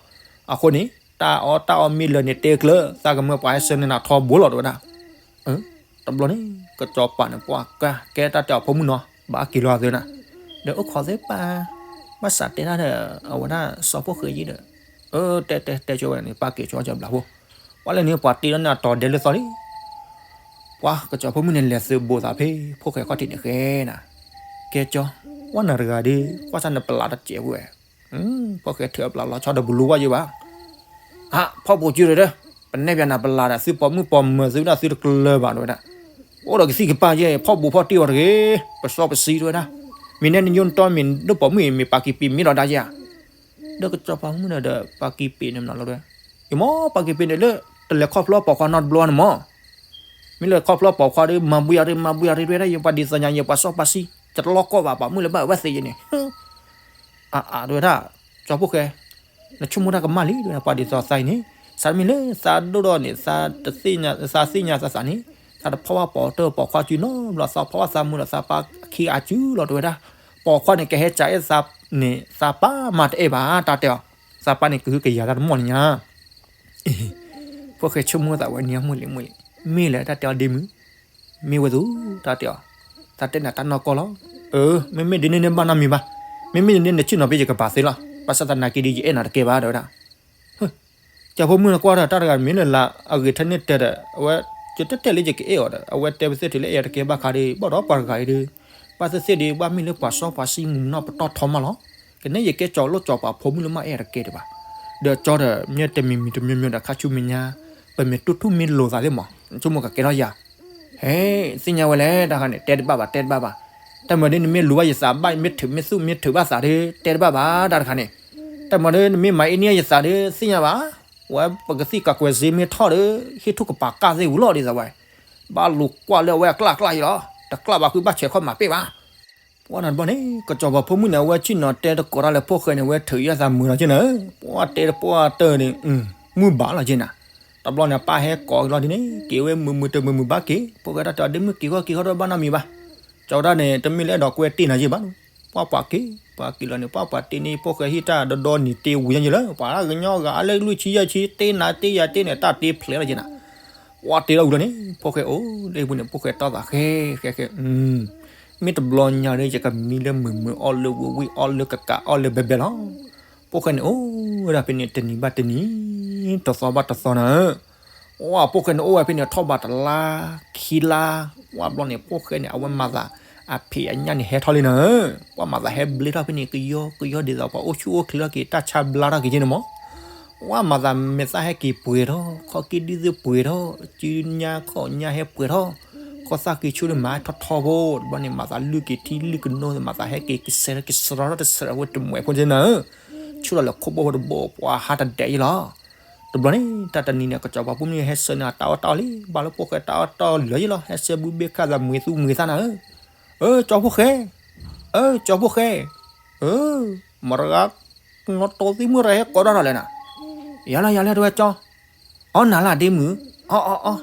အဃိန့ၣ် တၢ်အီၣ်တၢ်အီမ့ၢ်လၢာ်န့ၣ်တဲကျၢၤ သးကမၢပှၤဟဲဆှၢန့ၢ်နၤထီဘိလီၤတဲဝဲဒၣ် တဘျီန့ၣ် ကစီၤပၤန့ၣ် ပှၤကါကဲတၢ်တဲအီၤဖိမုၣ်နီၤ ဘၣ်က့ၤလီၤအသးနၤ, ဒီးအိၣ်ခိးသ့ၣ်ပာ်, ဘၣ်ဆၣ်တဲတၢ်ဒီး အဝဲဒၣ်စီၤဖိၣ်ဃဲယံၤဒီး, အၢ တဲတဲတဲကၠီဝဲန့ၣ် ပာ်က့ၤကၠီကၠီဘျးဖိ, ပှၤလၢန့ၣ်ပှၤတ့လီၤန့ၣ်အတီၤဒဲလၢသီလံ, ပှၤကစီၤဖိမုၣ်န့ၣ်လဲၤသုးဘိးသးဖဲ ဖိၣ်ဃဲခီၣ်ထံးန့ၣ်ဃဲနၤ, ကဲကၠီ, ဝဲနၤတဂၤဒီး ကွၢ်စၢ်နပလးတစဲးဝဲ ဖိၣ်ဃဲထုးအပျးလီၤဆီဒီးပလူဝဲယဲဘၣ်, အါ ဖီၣ်ဘိးကၠုတဒၢ, ပနဲၣ်ပျးနၤပလးဒီး သုပိာ်မုၣ်ပိာ်မၢၤသုဒၣ်သုတကျၢၤဘၣ်တဝဲဒၣ်, အိၣ်ဒီးကသံၣ်ကပၢ်ယဲ ဖီၣ်ဘိးဖီၣ်တံၢ်အီၤတဂ့ၤ, ပစီပစံတဝဲဒၣ်, မ့ၢ်နဲနညိနတီမ့ၢ်ဒိၣ်ပိာ်မုၣ်အံၤ မ့ၢ်ပာ်ကံၤပ့ၤမ့ၢ်ဒီးဒါယဲဧါ, ဒီးကစီၤပၤမုၣ်ဒီး ပာ်ကံၤပ့ၤန့ၣ်မနီၤလီၤဝဲ, ယမ့ၢ်ပာ်ကံၤပ့ၤန့ၣ်လၢ တလဲၤခီဖျိပိာ်ခွါနီတဘျီန့ၣ်မး မ့ၢ်လၢခီဖျိပိာ်ခွါဒီး မၤဘှံးအီၤတ့ၢ် မၤဘှံးအီၤတ့ၢ်တဝဲဒၣ် ယပှၤဒ်သိးညါ ယပှၤစီပှၤဆှံ ယတလီၢ်ကီၢ်ဘၣ် ပှၤမုၣ်လၢဘၣ်အဝဲသ့ၣ်ယဲန့ၣ်, အအဝဲဒၣ်, ကၠီဖိၣ်ဃဲ, နဆိကမိၣ်တၢ်ကမၣ်လံ တဝဲဒၣ် ပှၤဒ်သိးသးအံၤန့ၣ် စးတမ့ၢ်လၢသးဒိၣ်ဒီးန့ၣ် သးသ့ၣ်ညါသးသးန့ၣ် သးတဖီၣ်ဘၣ်ပိာ်တၢၢ်ပိာ်ခွါစုနီတဘျီ သးဖီၣ်ဘၣ်သးမုာ်ဒီးသးပၢ်ခံဂၤစုလီၤတဝဲဒၣ်, ပိာ်ခွါန့ၣ် ကဟဲစးအဲၣ်သးန့ၣ် သးပၢ်မၤတအဲၣ်ဘၣ် တၢ်တဲအီၤ, သးပၢ်န့ၣ် ကဟုကယာ်တၢ်တမီၢ်လံညါ ဖိၣ်ဃဲဆိကမိၣ်သးဝဲန့ၣ် မုၢ်လံမုၢ်လံ, မ့ၢ်လဲၣ်တၢ်တဲအီၤဒ့မုၣ်, မ့ၢ်ဝဲသူ, တၢ်တဲအီၤ, သးတဲနၤတၢ်နီၢ်ကီၢ်လီၤ, အၢ မ့မ့ၢ်ဒ်န့ၣ်န့ၣ်ဘၣ်နီတမံၤဘၣ်, မ့မ့ၢ်ဒ်န့ၣ်နဆ့ၣ်နီၤဖဲယကပၤသ့လီၤ, ဘၣ်ဆၣ်သနာ်က့ဒီးယအဲၣ်နၤတကဲဘၣ်တဝဲဒၣ်, ကၠီဖိမုၣ်နကွၢ်ဒီးတၢ်တဂၤမ့ၢ်လၢလၢအဂ့ၤထဲန့ၣ်တဲဒီး အဝဲ, ယတဲတဲလၢယကအဲၣ်အီၤဒီး အဝဲတဲပသ့ၣ်တုၤလၢအဲၣ်အီၤတကဲဘၣ်ခါဒီး ဘၣ်ဒီးပှၤတဂၤအံၤဒီး, ဘၣ်သ့ၣ်သ့ၣ်ဒီး ဘၣ်မ့ၢ်လၢပှၤစီပှၤဆှံမုၢ်နီၢ်ပတီၢ်ထီမးလီၤ, ကနဲၣ်ယကဲကၠီၤလိၣ်ကၠီၤပၤဖိမုၣ်လၢမ့ၢ်အဲၣ်အီၤတကဲဒံးဘၣ်, ဒီးကၠီဒီး မ့ၢ်တမံၤမံၤတမံၤမံၤဒီးခါဆူမဲာ်ညါ, ပမ့ၢ်တူၢ်ထူၣ်မ့ၢ်လိာ်သးသ့ၣ်မး ဆိကမိၣ်ကကဲထီၣ်ယၤ ဟဲ, သ့ၣ်ညါဝဲလဲၣ် တၢ်တခါန့ၣ် တဲတဘၣ်ဘၣ် တဲတဘၣ်ဘၣ်, တၢ်မၤဒ်နမ့ၢ်လူၤဘၣ်ယသးဘၣ် မ့ၢ်ထုးမ့ၢ်သူၣ်မ့ၢ်ထုးဘၣ်သးဒီး တဲတဘၣ်ဘၣ် တၢ်တခါန့ၣ်, တၢ်မၤဒ်နမ့ၢ်မၤအ့န့ၢ်ယသးဒီး သ့ၣ်ညါဘၣ်, ဝဲပကသံၣ်ကးကွဲးစ့မ့ၢ်ထီၣ်ဒီး ဟ့ၣ်ထူၣ်ကပာ်ကၢ်သ့ၣ်ဝံၤလီၤဒ်သိးဝဲ, ဘၣ်လူၤကွၢ်လၢအဝဲအကျၢ်အကျၢ်ယံလီၤ တကျၢ်ဘၣ်ဃုဘၣ်ဆဲးခီၣ်မၤပ့ၢ်ဘၣ် ပှၤနၤတဘျီန့ၣ် ကစီၤပၤဖိမုၣ်န့ၣ် အဝဲဆ့ၣ်နီၤတဲတကိးတၢ်လၢဖိၣ်ဃဲန့ၣ် အဝဲထုးယဲၢ်သးမုာ်လီၤက့နၤ, ပှၤတဲတပှၢ်တၢၢ်န့ၣ်, မုၢ်ဘၣ်လီၤက့နၤ, တဘျီန့ၣ် ပၢ်ဟဲကိးလီၤဒ်န့ၣ် က့ၤဝဲမုာ်မုာ်တမုာ်မုာ်ဘၣ်က့ၤ ဖိၣ်ဃဲတၢ်တဲအီၤဒ့မုၣ်က့ၤဂီၢ်က့ၤဂီၢ်ဒီးဘၣ်နီတမံၤဘၣ်, ကၠီဝဲဒၣ်န့ၣ် တမ့ၢ်လၢအဲၣ်ဒိးကွဲတ့ၢ်နၤယဲၢ်ဘၣ်, ပှၤပှၤက့ၤ, ပှၤက့ၤလီၤန့ၣ် ပှၤပှၤတ့ၢ်န့ၣ် ဖိၣ်ဃဲဟံၣ်တၢ်ဒီဒီနံၤတ့ၢ်ဝံၤညါယဲၢ်လၢ ပှၤကညီဂၤလၢလွံၢ်ဆံယဲၢ်ဆံ တ့ၢ်နၤတ့ၢ်ယၤတ့ၢ်န့ၣ် တၢ်တ့ၢ်ဖျဲးလီၤက့နၤ ပှၤတ့ၢ်လီၤဝံၤလီၤန့ၣ် ဖိၣ်ဃဲအိၣ်လၢဟံၣ်ပူၤန့ၣ် ဖိၣ်ဃဲတီၢ်သးဃဲဃဲဃဲ, မ့ၢ်တဘျီညါဒီး ယကမံလၢမုာ်မုာ်အီၣ်လၢဝံၤဝံၤအီၣ်လၢကကးအီၣ်လၢဘဲဘဲလီၤ. ဖိၣ်ဃဲန့ၣ်အိၣ်ဝဲဒၣ်ဖဲန့ၣ်တနံၤဘၣ်တနံၤ, တသီဘၣ်တသီနၤဧၢ, ဝဲဖိၣ်ဃဲန့ၣ်အိၣ်ဝဲဖဲန့ၣ်ထီၣ်ဘးတလါ, ခံလါ, ဝဲဘျီန့ၣ် ဖိၣ်ဃဲန့ၣ် အဝဲမၤသး, အဖံးအညၣ်န့ၣ်ဟဲထီၣ်လံနၤဧၢ, ပှၤမၤသးဟဲဘျ့ထီၣ်ဖဲန့ၣ် ကယီကယီဒ်သိးပှၤအိၣ်ဆူၣ်အိၣ်ချ့ထီၣ်က့ၤ တၢ်ဆါဘျါထီၣ်က့ၤက့န့ၣ်မး ဝဲမၤသးမဲာ်သၣ်ဟဲက့ၤပှဲၤထီၣ် ခီၣ်က့ဒုၣ်သုပှဲၤထီၣ် စုညါခီၣ်ညါဟဲပှဲၤထီၣ် ခီၣ်သၣ်က့ၤဆူၣ်ဒီးမၤထီၣ်ထီဖိ တဘျီန့ၣ် မၤသးလုၢ်က့ၤထံလုၢ်ကနိ မၤသးဟဲက့ၤကစဲးကစရီထီၣ်တစဲးဝဲတမှဲၤဖိက့နၤဧၢ, ဆူၣ်ဒီးလဲၤခိၣ်ဘိဖိတဘိ ပှၤဟးတဒဲးအံၤလီၤ. တဘျီန့ၣ် တၢ်တနံၤန့ၣ် ကစီၤပၤဖိမုၣ်ဟဲဆှၢန့ၢ်အတၢ်အီၣ်တၢ်အီလံ ဘၣ်လၢဖိၣ်ဃဲတၢ်အီၣ်တၢ်အီလၢာ်ယဲလီၤ ဟဲဆှၢဘုဘ့ၣ်ခၣ်သးမှံသူၣ်မှံသၣ်နၤဧၢ, အၢ ကၠီဖိၣ်ဃဲ, အၢ ကၠီဖိၣ်ဃဲ, အၢ မတၤဂၤ နီၢ်တီသံမုၢ်တဂၤဟဲကိးဒၣ်ထီၣ်လဲၣ်နၤ, ယၤလၢယၤလၢတဝဲကၠီ, အီၣ်နၤလၢဒ့မုၣ်, အီအီအီ,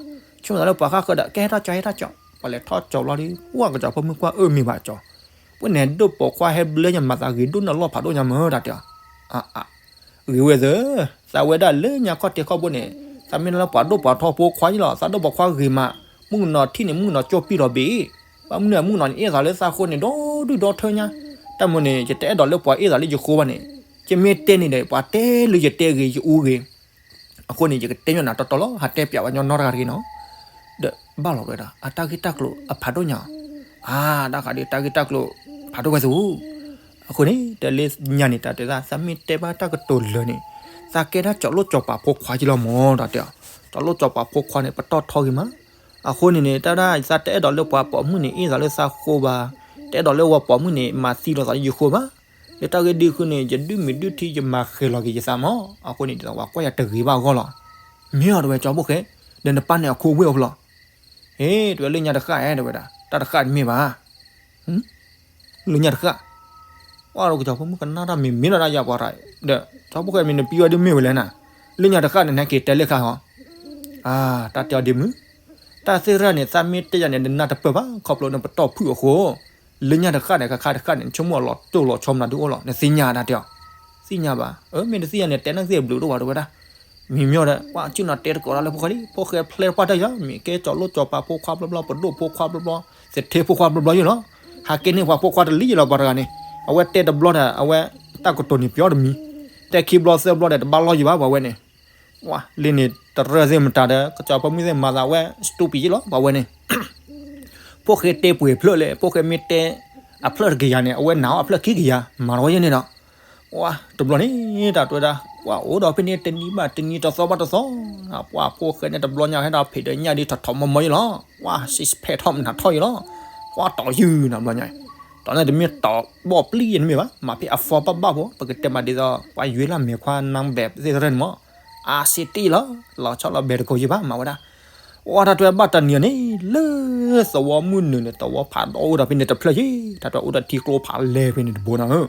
ဆိကမိၣ်သးလၢပှၤဃၣ်ဃၢဒီး ကဲဟဲထီၣ်ကၠီဟဲထီၣ်ကၠီ, ပှၤလဲၤထီၣ်ကၠီဘျီဒီး ပှၤကစီၤဖိမုၣ်ကွၢ်အၢမ့ၢ်ဘၣ်ကၠီ, ပှၤန့ၣ်ဒိၣ်ပိာ်ခွါဟဲဘျၢညါမၤသးဂ့ၤဒိၣ်န့ၢ်လီၢ်ဖးဒိၣ်ညါမၢတၢ်တဲအီၤ, အါအါ ဂ့ၤဝဲသၢ, သးဝဲဒၣ်လၢညါခီၣ်ထံးခီၣ်ဘိန့ၣ်, သးမ့ၢ်လၢပှၤဒိၣ်ပှၤထီဖိခွါယလီၤ သးဒိၣ်ပှၤခွါဂ့ၤမး, မုၣ်ကနီၤထံၣ်န့ၣ် မုၣ်ကနီၤကၠိပံၢ်လီၤဘ့ၣ်, ဘၣ်မနုၤမုၣ်ကနီၤန့ၣ် အ့ၣ်သးလၢသးဃိန့ၣ် ဒီဒူၣ်ဒီထၢညါ, တၢ်မုၢ်န့ၣ် ယတအဲၣ်ဒိးလၢပှၤအ့ၣ်သးလၢယဃိဘၣ်န့ၣ်, ယမ့ၢ်တဲန့ၣ်ဒီး ပှၤတဲလၢယတဲဂ့ၤယအူဂ့ၤ အဃိန့ၣ် ယကတဲညီနၤတီတီလီၤ ဟးတဲပျးဝဲညီနီတဂၤတဂ့ၤနီၤ, ဒီးဘၣ်လီၤဝဲဒၣ် အတၢ်ဂ့ၢ်တၢ်ကျိၤအဖးဒိၣ်ညါ, အါ တၢ်ဃးဒီးတၢ်ဂ့ၢ်တၢ်ကျိၤ ဖးဒိၣ်ဝဲသ့ၣ်, အဃိန့ၣ် တၢ်လၢညါန့ၣ် တၢ်တဲသး သးမ့ၢ်တဲဘၣ်တၢ်ကတိၤလၢာ်န့ၣ်, သးကဲဒၣ်ကၠီၤလိၣ်ကၠီၤပၤဖိခွါက့လီၤမၢ် တၢ်တဲအီၤ, ကၠီၤလိၣ်ကၠီၤပၤဖိခွါန့ၣ် ပတီၢ်ထီဂ့ၤမး, အဃိန့ၣ်န့ၣ် တၢ်ဒၣ်သးတအဲၣ်ဒိးလၢပှၤပိာ်မုၣ်န့ၣ် အ့ၣ်သးလၢသးဃိဘၣ်, တအဲၣ်ဒိးလၢပှၤပိာ်မုၣ်န့ၣ် မၤသံလီၤသးလၢယဃိဘၣ် ယတၢ်ဂ့ၢ်ဒ်အံၤဃုာ်န့ၣ် ယဒုးမုာ်ဒုးထံ ယမၤဃဲၤလီၤက့ၤယသးမး, အဃိန့ၣ် ဒ်သိးပှၤကွၢ်ယၤတဂ့ၤဘၣ်အဂီၢ်လီၤ. မ့ၢ်အီၤတဝဲကၠီဖိၣ်ဃဲ, ဒီးနပၢ်န့ၣ်အခိဝ့ၢ်အိၣ်ဖဲလဲၣ်. ဟ့ၣ် တဝဲလၢညါတဃၣ်ဧါ တဝဲဒၣ် တၢ်တဃၣ်တမ့ၢ်ဘၣ်. လၢညါတဃၣ်, ပှၤကစီၤဖိမုၣ်ကနၣ်တၢ်မံၤမံၤလီၤဒၣ်ယၤပှၤတၢ်, ဒီးကၠီဖိၣ်ဃဲမ့ၢ်နပံဝဲဒ်မ့ၢ်ဝဲလဲၣ်နၤ, လၢညါတဃၣ်န့ၣ် နဟဲက့ၤတဲလၢခါဟီ, အါ တၢ်တဲအီၤဒ့မုၣ်, တၢ်သ့ၣ်ရၣ်န့ၣ် သးမ့ၢ်တဲယၤန့ၣ် နနၢ်တပၢၢ်ဘၣ် ခီဖျိနပတီၢ်ဖုၣ်အဃိ လၢညါတဃၣ်န့ၣ် ခါခါတဃၣ်န့ၣ် နဆိကမိၣ်အလီၤတိၢ်လီၤဆီမနုၤဒုအိၣ်လီၤ နသ့ၣ်ညါဒၣ်တဲအီၤ, သ့ၣ်ညါဘၣ်, အၢ မ့ၢ်တသ့ၣ်ညါန့ၣ် တဲနၢ်ကသ့ၣ်ဘျုးတအိၣ်ဘၣ်တဝဲဒၣ်, မံၤမ့ၢ်ဒီး ပှၤကၠူၣ်နီၤတဲတကိးဒၣ်လၢဖိခွါလံ ဖိၣ်ဃဲဖျဲးပှၢ်တၢ်ယၤ မ့ၢ်ကဲကၠီၤလိၣ်ကၠီၤပၤဖိခွါဘျီဘျီ ပဒိၣ်ဖိခွါဘျီဘျီ သထ့ဖိခွါဘျီဘျီယဲလီၤ, ဟးက့ၤန့ၢ်ပှၤဖိခွါတလံယဲလီၤ ပှၤတဂၤန့ၣ်, အဝဲတဲတဘျီဒီး အဝဲတၢ်ကတိၤန့ၣ်ပျီတမံၤ, တဲခံဘျီသၢဘျီဒီး တဘၣ်လီၢ်ယံၤဘၣ် ပှၤဝဲန့ၣ်. ဝါ လံန့ၣ် တရၢၢ်သ့ၣ်မတၤဒီး ကစီၤပၢမုၢ်သ့ၣ်မၤသးဝဲ stupid ယံၤလီၤ ပှၤဝဲန့ၣ်. ဖိၣ်ဃဲတဲပှဲၤဖျၢၣ်လဲၣ်, ဖိၣ်ဃဲမ့ၢ်တဲအဖျၢၣ်တကယၤန့ၣ် အဝဲနာ်အီၤအဖျၢၣ်ခံကယၤ မၤတဝဲယဲန့ၣ်ဒီး. ဝါ တဘျီန့ၣ် တၢ်တဲဝဲဒၣ် ပှၤအိၣ်ဒီးဖဲန့ၣ် တနံၤဘၣ်တနံၤ တသီဘၣ်တသီ, ပှၤဖိၣ်ဃဲန့ၣ် တဘျီညါဟဲဒီးဖံးဒီးညၣ်ဒ်ထီၣ်ထီၣ်မီမီယံၤလီၤ. ဝါ six pack ထီၣ်မနုၤထီၣ်ယံၤလီၤ. ဝါ တီၤယုၢ်နီၤ တဘျီညါ, တီၤန့ၣ်တမ့ၢ်တီၤ ဘီၣ်ပျံၤယဲန့ၣ်မ့ၢ်ဘၣ်, မၤဖဲအ form ဘၣ်ဘၣ်ဖိ, ပကတဲမးဒ်သိး ပှၤယွ့လၢမဲာ်ခွါ နမ်းဘဲးသ့ၣ်တဖၣ်န့ၣ်မး, အါစ့တ့ၢ်လီၤ, လီၤဆီလီၤဘဲးတကိးယံၤဘၣ် မၤဝဲဒၣ်. ဝါ တၢ်တဲဝဲဘၣ်တနံၤန့ၣ် လၢသဝီမုၢ်နုာ်န့ၣ် သဝီဖးဒိၣ်အိၣ်ဒီးဖဲန့ၣ်တဖျၢၣ်ယံၤ, တၢ်တဲဝဲအိၣ်ဒီးထံကျိဖးလဲၢ်ဖဲန့ၣ်တဘိနီၤ. ထံ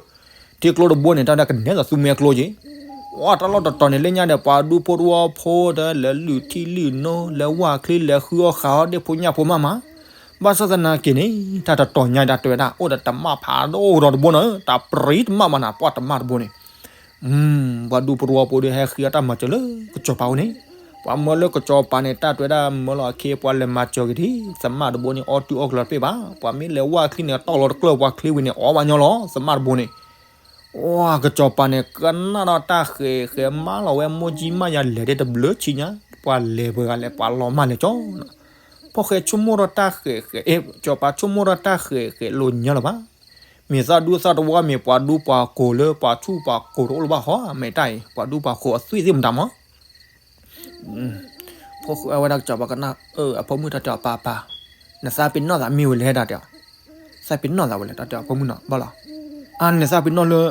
ကျိတဘိန့ၣ် တၢ်ဝဲဒၣ်ကနဲသိးသူမွဲကျိယံၤ. ဝါ တၢ်လီၢ်တတီၤန့ၣ် လၢညါဒီး ပှၤဒူဖိတဝီဖိဒီး လဲၤလုၢ်ထံလုၢ်နိ လဲၤဝၢ်ချ့ လဲၤဃုအီၣ်ဃုအီဒ့ၣ်ဖိညၣ်ဖိမးမး. ဘၣ်ဆၣ်သနာ်က့န့ၣ် တၢ်တတီၤညါ တၢ်တဲဝဲဒၣ် အိၣ်ဒီးတမၣ်ဖးဒိၣ်ဒီးတဘိနီၤ, တၢ်ပြံတမၣ်မးနီၤ, ပှၤတမၣ်တဘိန့ၣ် ပှၤဒူဖိတဝီဖိဒီး ဟဲဃ့အီၣ်တၢ်မၤစၢၤလၢကစီၤပၤအိၣ်န့ၣ်, ပှၤမၢလၢကစီၤပၤန့ၣ် တၢ်တဲဝဲဒၣ် မၢလီၤအခ့ ပှၤလဲၤမၤစၢၤက့ၤဒ် သမၣ်တဘိန့ၣ် အီၣ်တုၤအီၣ်ကျၢၤတပ့ၢ်ဘၣ်, ပှၤမ့ၢ်လဲၤဝၢ်ချ့န့ၣ် တီၢ်လီၤတကျၢၢ်ပှၤချ့ဝံၤန့ၣ် အီၣ်ဘၣ်ညီလီၤ သမၣ်တဘိန့ၣ်. ဝါ ကစီၤပၤန့ၣ် ကနၣ်ဒီးတၢ်ဃဲးဃဲး မၢလီၤဝဲမိၢ်ကၠံမးယၤ လဲၤဒ်တဘျုးဆံညါ, ပှၤလဲၤပှဲၤဂၤလဲၣ် ပှၤလီၤမၢ်လဲၤကၠီ. ဖိၣ်ဃဲဆိကမိၣ်ထီၣ်တၢ်ဃဲးဃဲး, အ့ ကစီၤပၤဆိကမိၣ်ထီၣ်တၢ်ဃဲးဃဲးလိာ်ညီလၢၤဘၣ်. မ့ၢ်သးဒူသးတဝီ မ့ၢ်ပှၤဒူပှၤကိးလၢပှၤဆူၣ်ပှၤကိးတအိၣ်လၢၤဘၣ်ဟီ, မ့ၢ်တၢ်အံၤ ပှၤဒူပှၤကိးအသွံၣ်သ့ၣ်မတၤမး. ဖိၣ်ဃဲဝဲဒၣ်ကစီၤပၤကနၣ် အၢ အဖိမုၣ်တၢ်တဲအီၤ ပၢ်ပၢ်, နသးပ့ၤနီၣ်သးမ့ၢ်ဝဲလဲၣ် တၢ်တဲအီၤ. သးပ့ၤနီၣ်သးဝဲလဲၣ် တၢ်တဲအီၤ ဖိမုၣ်နီၤ ဘၣ်လီၤ. အါ နသးပ့ၤနီၣ်လၢ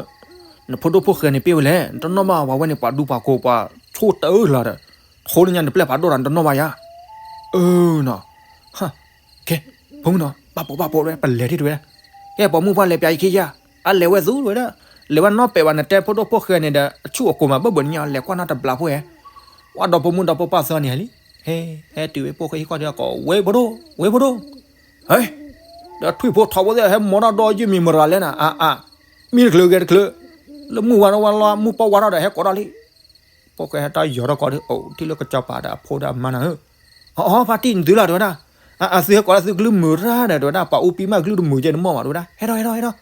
နဖိဒိၣ်ဖိၣ်ဃဲန့ၣ်ပ့ၢ်ဝဲလဲၣ်, နတနီၣ်ဘၣ် ပှၤဝဲန့ၣ် ပှၤဒူပှၤကိးပှၤဆိၣ်တအၢလီၤဒီး, ထိလၢညါနပျဲၢ်ဖးဒိၣ်ဒီး နတနီၣ်ဘၣ်ယၤ. အၢနီၤ. ကဲ ဖိမုၣ်နီၤ ဘၣ်ပိာ်ဘၣ်ပိာ်ဝဲ ပလဲၤထံၣ်တဝဲ, ကဲ ပိာ်မုၣ်ပှၢ်လဲၤပျးယခံယၤ, အလဲၤဝဲသူဝဲဒၣ်, လဲၤဝဲနီၣ်ပဲာ်ဘၣ် နတဲဖိဒိၣ်ဖိၣ်ဃဲန့ၣ်ဒီး အဆူၣ်အကိးမး ဘၢၣ်ဘၢၣ်နညါ လဲၤကွၢ်နီၣ်တဘျီဖိဧဲ. ဝဲဒီးဖိမုၣ်ဒီးဖိပၢ်သၢဂၤန့ၣ်ဟဲလံ, ဟဲ ဟဲတုၤဝဲဖိၣ်ဃဲဟံၣ်ဃီဒီးကိး ဝဲဖိဒိၣ်, ဝဲဖိဒိၣ်, ဟဲ, ဒီးထွံၣ်ဖိထီဘိသ့ၣ် ဟဲမီၤတၢ်ဒီးယုၢ်မံၤမရၤလဲၣ်နၤ အါအါ, မံတချုးဂဲၤတချုး, လၢမုၢ်ဝါထီၣ်ဝဲလီၤ မုၢ်ပှၢ်ဝါထီၣ်ဒီး ဟဲကိးထီၣ်လံ. ဖိၣ်ဃဲဟဲတၢ်ယီၤထီၣ်ကိးဒီး အိၣ်ထံၣ်လၢကစီၤပၤဒီးအဖိဒီးအမါနၤဧၢ, အီ ဖါတံၢ် နသုလီၤ တဲဝဲဒၣ်, အသုဟဲကိးလၢသုကလုၢ်မုာ်တၢ်ဒီး တဲဝဲဒၣ် ပှၤအူပံမးကလုၢ်တမုာ်ကဲန့ၣ်မီၢ်ဘၣ် တဲဝဲဒၣ်, ဟဲထီၣ် ဟဲထီၣ် ဟဲထီၣ်.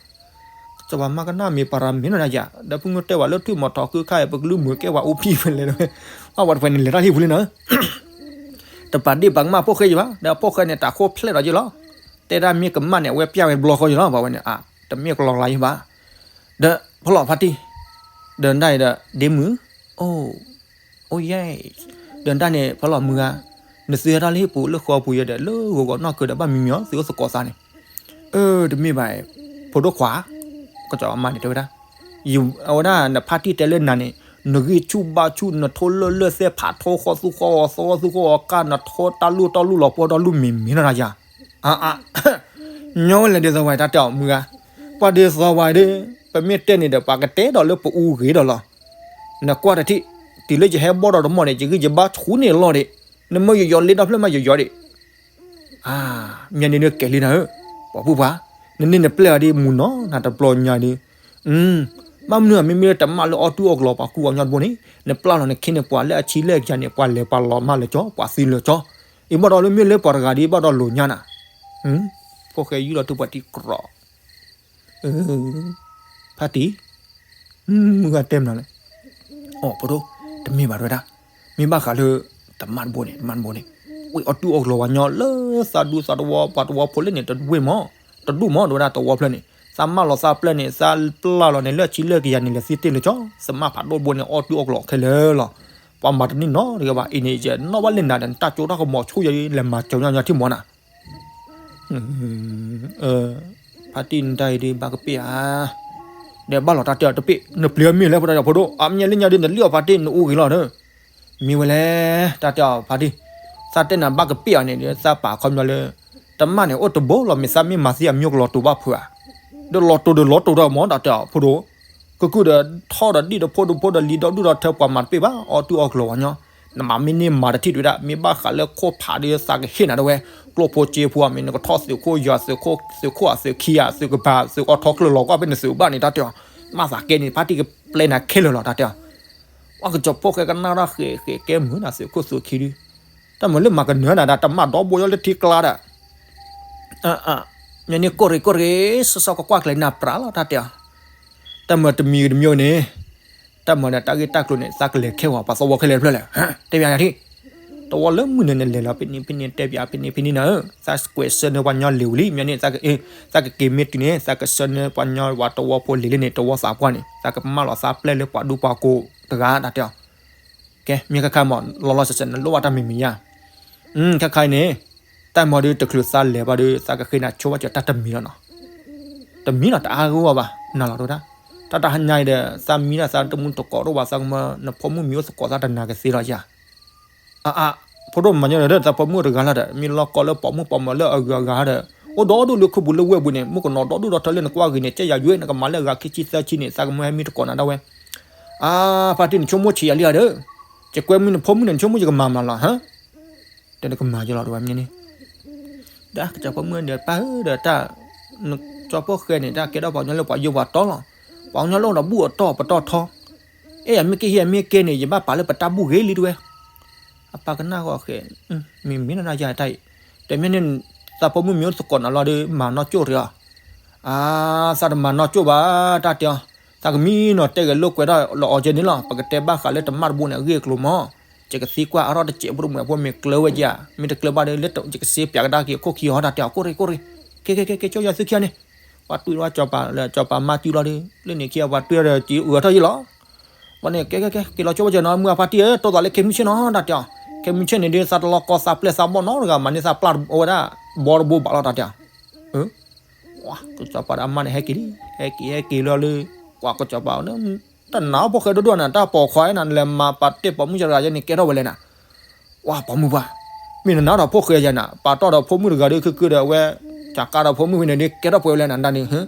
ကစီၤပၤမါကနၣ်မ့ၢ်ပၤရမ့ၢ်နီၤနၤယၤ ဒီးဖုမုၢ်တဲဝဲလၢထွံၣ်မီၤထီးဃုခါအံၤ ပကလုၢ်မုာ်ကဲပှၤအူပံဖဲလဲၣ်, အဝဲတဖဲန့ၣ် လဲၤတၢ်လံပူၤလံနၤဧၢ, တပာ်ဒ့ၣ်ပာ်ကမၣ်ဖိၣ်ဃဲယံၤဘၣ် ဒီးဖိၣ်ဃဲန့ၣ် တၢ်ခိၣ်ဖျဲၣ်ဒီးယံၤလီၤ, တဲဒၣ်မ့ၢ်ကမၣ်န့ၣ် အဝဲပျၢ်ဝဲတဘျီဃီယံၤလီၤ ပှၤဝဲန့ၣ် အါ တမ့ၢ်ကလီကလီယံၤဘၣ်. ဒီးဖီလီၤဖါတံၢ်, ဒီးနဒၣ်အံၤဒီး ဒ့မုၣ်, အိၣ် အိၣ်ယဲၢ်, ဒီးနတၢ်န့ၣ် ဖီလီၤမုၢ်ဂၤ, နသုဟဲထီၣ်လၢဟံၣ်ပူၤလၢဃီပူၤယဲဒီး လၢဂီၤဂီၤနီၢ်ကၢၤဒီးဘၣ်မံမံၤအီၤ သုအိၣ်သကိးသးန့ၣ်, အၢ တမ့ၢ်ဘၣ်, ဖိဒိၣ်ခွါ, ကစီၤအမါန့ၣ်တဲဝဲဒၣ်, အဝဲဒၣ်နဖါတံၢ်တဲလၢနၤန့ၣ်, နဂံၢ်ဆူၣ်ဘါဆူၣ် နထိလၢလၢၢ်သဲၣ်ဖးထိဃီသူဃီအီၤသီဃီသူဃီအီၤကၢ် နထိတၢ်လူၢ်တၢ်လူၢ်လီၤပှီၢ်တၢ်လူၢ်မ့ၢ်မ့ၢ်နီၤနၤယၤ အါအါ, ညီဝဲလဲၣ်ဒ်သိးဝဲတၢ်တဲအီၤမုၢ်ဂၤ, ပှၤဒ်သိးဝဲဒီး ပမ့ၢ်တဲန့ၣ်ဒီး ပှၤကတဲဒီးလၢပအူဂ့ၤဒီးလီၤ. နကွၢ်တထံၣ်, တုၤလၢယဟဲဘီၣ်ဒီးတမီၢ်န့ၣ် ယဂံၢ်ယဘါဆူၣ်န့ၢ်လီၤဒံး, နမ့ၢ်ယယီၤလ့ဒီဖျၢၣ်မးယယီၤဒံး အါ, မ့ၢ်န့ၣ်ဒုးကဲလံနၤဧၢ, ပှၤဖိပှၤ, နန့ၢ်နပျဲၢ်အီၤဒ်မုၢ်နီၤ နတပျီညါဒုး, ဘၣ်မနုၤမ့မ့ၢ်လၢတမၣ်လၢအီၣ်တူၢ်အီၣ်ကလီပှၤကူၣ်အီၤညီတဘိန့ၣ် နပျၢ်လီၤနခ့န့ၣ် ပှၤလၢအဆံလၢအကယၤန့ၣ် ပှၤလဲၤပှၤလီၤမၢ်လၢကၠီ ပှၤသံလၢကၠီ, အံၤဘၣ်ဒီးလၢမ့ၢ်လၢပှၤတဂၤဒ် ဘၣ်ဒီးလိာ်ညါနၤ, ဖိၣ်ဃဲယူၢ်လီၤထူပှၤတံၢ်ကြီ ဖါတံၢ်, မုၢ်ဂၤတဲမနုၤလဲၣ်, အိ ဖိဒိၣ်, တမ့ၢ်ဘၣ်တဲဝဲဒၣ်, မ့ၢ်ဘၣ်ဃးလၢ တမၣ်တဘိန့ၣ် တမၣ်တဘိန့ၣ်, ဝဲအီၣ်တူၢ်အီၣ်ကလီပှၤညီလၢသးဒူသးတဝီ ပှၤတဝီဖိလၢန့ၣ် တဝ့ၢ်မး, တဒူၣ်မး တဲဝဲဒၣ်တဝီဖျၢၣ်န့ၣ် သးမၢလီၤသးပျဲၢ်န့ၣ် သးပျၢ်လီၤန့ၣ် လၢအဆံလၢကယၤန့ၣ် လဲၤသံတ့ၢ်လၢကၠီ, သမၣ်ဖးဒိၣ်တဘိန့ၣ် အီၣ်တူၢ်အီၣ်ကလီခဲလၢာ်လီၤ, ပှၤမၤတန့ၢ်နီတဂၤဘၣ်, အံၤန့ၣ် ယနီၣ်ဘၣ်လၢနၤဒီး နတၢ်ကၠိတၢ်ကမီၤဆူၣ်ယၤ လဲၤမၤစၢၤညီညီထံၣ်မီၤနၤ ဖါတံၢ်နတၢ်အံၤဒ်ဘၣ်ကပ့ၢ်ဧါ, ဒီးဘၣ်လီၤတၢ်တဲအီၤတပ့ၢ် နပျံၤအီၤမ့ၢ်လဲၣ် ဖိဒိၣ်, အမ့ၢ်လၢညါဒ်နလံၣ်အီၤဖါတံၢ် နအူဂ့ၤလီၤဒီး, မ့ၢ်ဝဲလဲၣ် တၢ်တဲအီၤဖါတံၢ်, သးတဲနၤဘၣ်ကပ့ၢ်အီၤန့ၣ်ဒီး သးပာ်ခီပညီလၢ တမၣ်န့ၣ် အိၣ်တဘိလီၤ မ့ၢ်သးမ့ၢ်မၤသံအမံၤကလီၤတူာ်ဘၣ်ဖုးဧါ, ဒီးလီၤတူာ်ဒီးလီၤတူာ်ဒီးမ့ၢ်တၢ်တဲအီၤဖိဒိၣ်, ကကုၢ်ဒီးထီၣ်ဒီးဒံၣ်ဒီးဖိဒီးဖိဒီးလံၤဒီးဒူၣ်ဒီးထၢပှၤမၤတပ့ၢ်ဘၣ် အီၣ်တူၢ်အီၣ်ကလီၤဝဲညီ, နမၤမ့ၢ်န့ၢ်မၤတထံၣ်တဝဲဒၣ် မ့ၢ်ဘၣ်ဃးလၢခိၣ်ဖးဒီးသးကဟ့ၣ်နၤတဝဲ, ကျိၣ်ဖိစ့ဖိအမ့ၢ် နကထီၣ်သုးခိၣ်ယွၤ သုးခိၣ်အသုးခံဂၤ သုးကပၤ သုးအီထီကျၢၢ်လီၤကွၢ်ဖဲနသုးဘၣ်န့ၣ် တၢ်တဲအီၤ, မၤသးကဲန့ၣ် ဖါတံၢ်ကပျဲနၤခဲလၢာ်လီၤ တၢ်တဲအီၤ, ပှၤကစီၤဖိၣ်ဃဲကနၣ်တၢ်ဃဲးဃဲးကဲမုာ်နၤ သုးခိၣ်သုးခံဒု, တၢ်မၤလၢမၤကနၢၤနၤဒီး တမၣ်ဒီဘိယီလၢထံကျါဒီး မ့ၢ်န့ၣ်ကိၢ်ရ့ၣ်ကိၢ်ရ့ၣ် စီစီကွၢ်ကွၢ်ကျဲၤနၢ်ပြးလီၤ တၢ်တဲအီၤ, တၢ်မၤတမံၤတမံၤန့ၣ်, တၢ်မၤဒီးတၢ်ဂ့ၢ်တၢ်ကျိၤန့ၣ် သးကလဲၤခဲဝဲ ပှၤသဝီခဲလၢာ်တဖျၢၣ်လဲၣ်, တဲပၠးယၤထံၣ်, တဝီလၢမုၢ်နၤန့ၣ် လဲၤလီၤဖဲန့ၣ်ဖဲန့ၣ် တဲပၠးဖဲန့ၣ်ဖဲန့ၣ်နၤဧၢ, သးကွဲးဆှၢန့ၢ်ပှၤညီလံၤဝံၤလံ မ့ၢ်န့ၣ်, သးကက့ၤမ့ၢ်တုၤန့ၣ် သးကဆှၢန့ၢ်ပှၤညီဝဲတဝီဖိလံၤလံန့ၣ် တဝီသးပှၢ်န့ၣ် သးကမၢလီၤသးပျဲၢ်လၢပှၤဒူပှၤကိးတဂၤ တၢ်တဲအီၤ, ကဲ မ့ၢ်ခါခါမး လီၤလီၤဆဲးဆဲး နလိၣ်ဘၣ်တၢ်မံၤမံၤယါ, ခါခါအံၤန့ၣ်, တၢ်မၤဒုးတချုးသးလဲၤဘၣ်ဒီး သးကဃ့နၤဆိဘၣ်စၢၤတၢ်တမံၤလီၤနီၤ, တမံၤလီၤ တအါဂီၢ်ဘၣ် နၤလီၤတဝဲဒၣ်, တၢ်တဟါညါအံၤဒီး သးမံဒၣ်သးတမူတကိးတအိၣ်ဘၣ် သးကမၢ နဖိမုၣ်မံၤအိၣ်သကိးသးတနၤကသ့လီၤယါ အါအါ, ဖိဒိၣ်မၤညီဒီး သးဖိမုၣ်တဂၤလီၤဒီး မ့ၢ်လီၤကီလၢပိာ်မုၣ်ပိာ်မၢၤလၢအဂုၤအဂၤဒီး, အိၣ်ဒီဒူၣ်လၢခူပူၤလၢဝဲၢ်ပူၤန့ၣ် မုၣ်ကနီၤဒီဒူၣ်ဒီထၢလၢနကွၢ်ဂ့ၤန့ၣ် ကဲယၤယွ့ နကမၤလၢအဂၤခံဆံသၢဆံန့ၣ် သးကမၢဟဲမံတကိးနၤဒၣ်ဝဲ, အါ, ဖါတံၢ် နဆိကမိၣ်ဆံးယၤလံဧါဒီး, ယကွဲမုၢ်နဖိမုၣ်န့ၣ် နဆိကမိၣ်ယကမၤမးလီၤဟါ, ဒီးနကမၤယလီၤတဝဲမ့ၢ်န့ၣ် ဒီးကစီၤပီမုၣ်ဒီး ပၢ်ဧၢ ဒီးတၢ်, ကၠီဖိၣ်ဃဲန့ၣ် တၢ်ကဲထီၣ်ပှၤကညီလၢပှၤယိပှၤတီလီၤ, ပှၤကညီလၢအိၣ်ဒီးဘူၣ်အတီၢ်ပတီၢ်ထီ, အဲၣ်ယမ့ၢ်က့ဟံၣ်ယမ့ၢ်ကဲန့ၣ် ယဘၣ်ပာ်လၢပတၢ်ဘူၣ်ဂ့ၤလံတဝဲ, အပၢ်ကနၣ်ဃီဃဲ, မ့မ့ၢ်နၤယါတၢ်အံၤ, တမ့ၢ်န့ၣ်, သးဖိမုၣ်မ့ၢ်အိၣ်သကိးနၤလီၤဒီး မၤနီၢ်ကၠိၣ်တဂ့ၤအီၤ, အါ, သးတမၤနီၢ်ကၠိၣ်ဘၣ် တၢ်တဲအီၤ, သးကမံနီၤတဲဂဲၤလိာ်ကွဲးထီၣ်လီၤအီၤကဲန့ၣ်လီၤ ပကတဲဘၣ်ဃးလၢတမၣ်တဘိန့ၣ် အဂ့ၢ်အကျိၤမး ယကသံကွၢ်အါထီၣ်တစဲးဖိတမုာ်ဖိမ့ၢ်ကျၢၤဝဲယါ, မ့ၢ်တကျၢၤဘၣ်ဒီး လၢယကစ့ပၠးကဒါက့ၤအခိၣ်ခံဟီ တၢ်တဲအီၤ ကိၢ်ရ့ၣ်ကိၢ်ရ့ၣ်, ကဲကဲကဲကဲ ကၠီယွၤသုခံဂၤန့ၣ်, ပှၤတွံၢ်ဝဲကၠီၤပၤလၢကၠီၤပၤမါစုလီၤဒီး လၢန့ၣ်ခံဂၤပှၤတွံၢ်ဒီးက့ၤအုးထီၣ်ယံလီၤ, ဘၣ်န့ၣ် ကဲကဲကဲ က့ၤလီၤကၠိဘၣ်စၢၤနီၤ မုၢ်အဖါတံၢ်ဧၢ တိၢ်သးလၢခဲမုၢ်ဆ့ၣ်နီၤ တၢ်တဲအီၤ, ခဲမုၢ်ဆ့ၣ်န့ၣ်ဒီး သးတလီၤကီသးပျဲၢ်သးဘီၣ်နီတဂၤ မၤန့ၢ်သးပျၢ်အဝဲဒၣ်, ဘီတဘိဘၣ်လီၤ တၢ်တဲအီၤ, ကစီၤပၤဒီးအမါန့ၣ် ဟဲက့ၤလံ, ဟဲက့ၤဟဲက့ၤလီၤလၢ, ကွၢ်ကစီၤပၤ, တနာ်အီၤဖိၣ်ဃဲဒိၣ်ဒိၣ်န့ၣ် တၢ်ပိာ်ခွါနၤ နလဲၤမၤပာ်တ့ၢ်ပိာ်မုၣ်စရၤယဲန့ၣ် ကဲထီၣ်ဝဲလဲၣ်နၤ, ဝါပိာ်မုၣ်ပှၢ်, မ့ၢ်နနာ်ဒီးဖိၣ်ဃဲယၤနၤ ပာ်တီၢ်ဒီးဖိမုၣ်တဂၤဒီး ခုခုဒီးအဝဲ, ကးကးဒီးဖိမုၣ်ဖဲန့ၣ်ဒီး ကဲထီၣ်ပှဲၤဝဲလဲၣ်နၤဒၣ်န့ၣ်,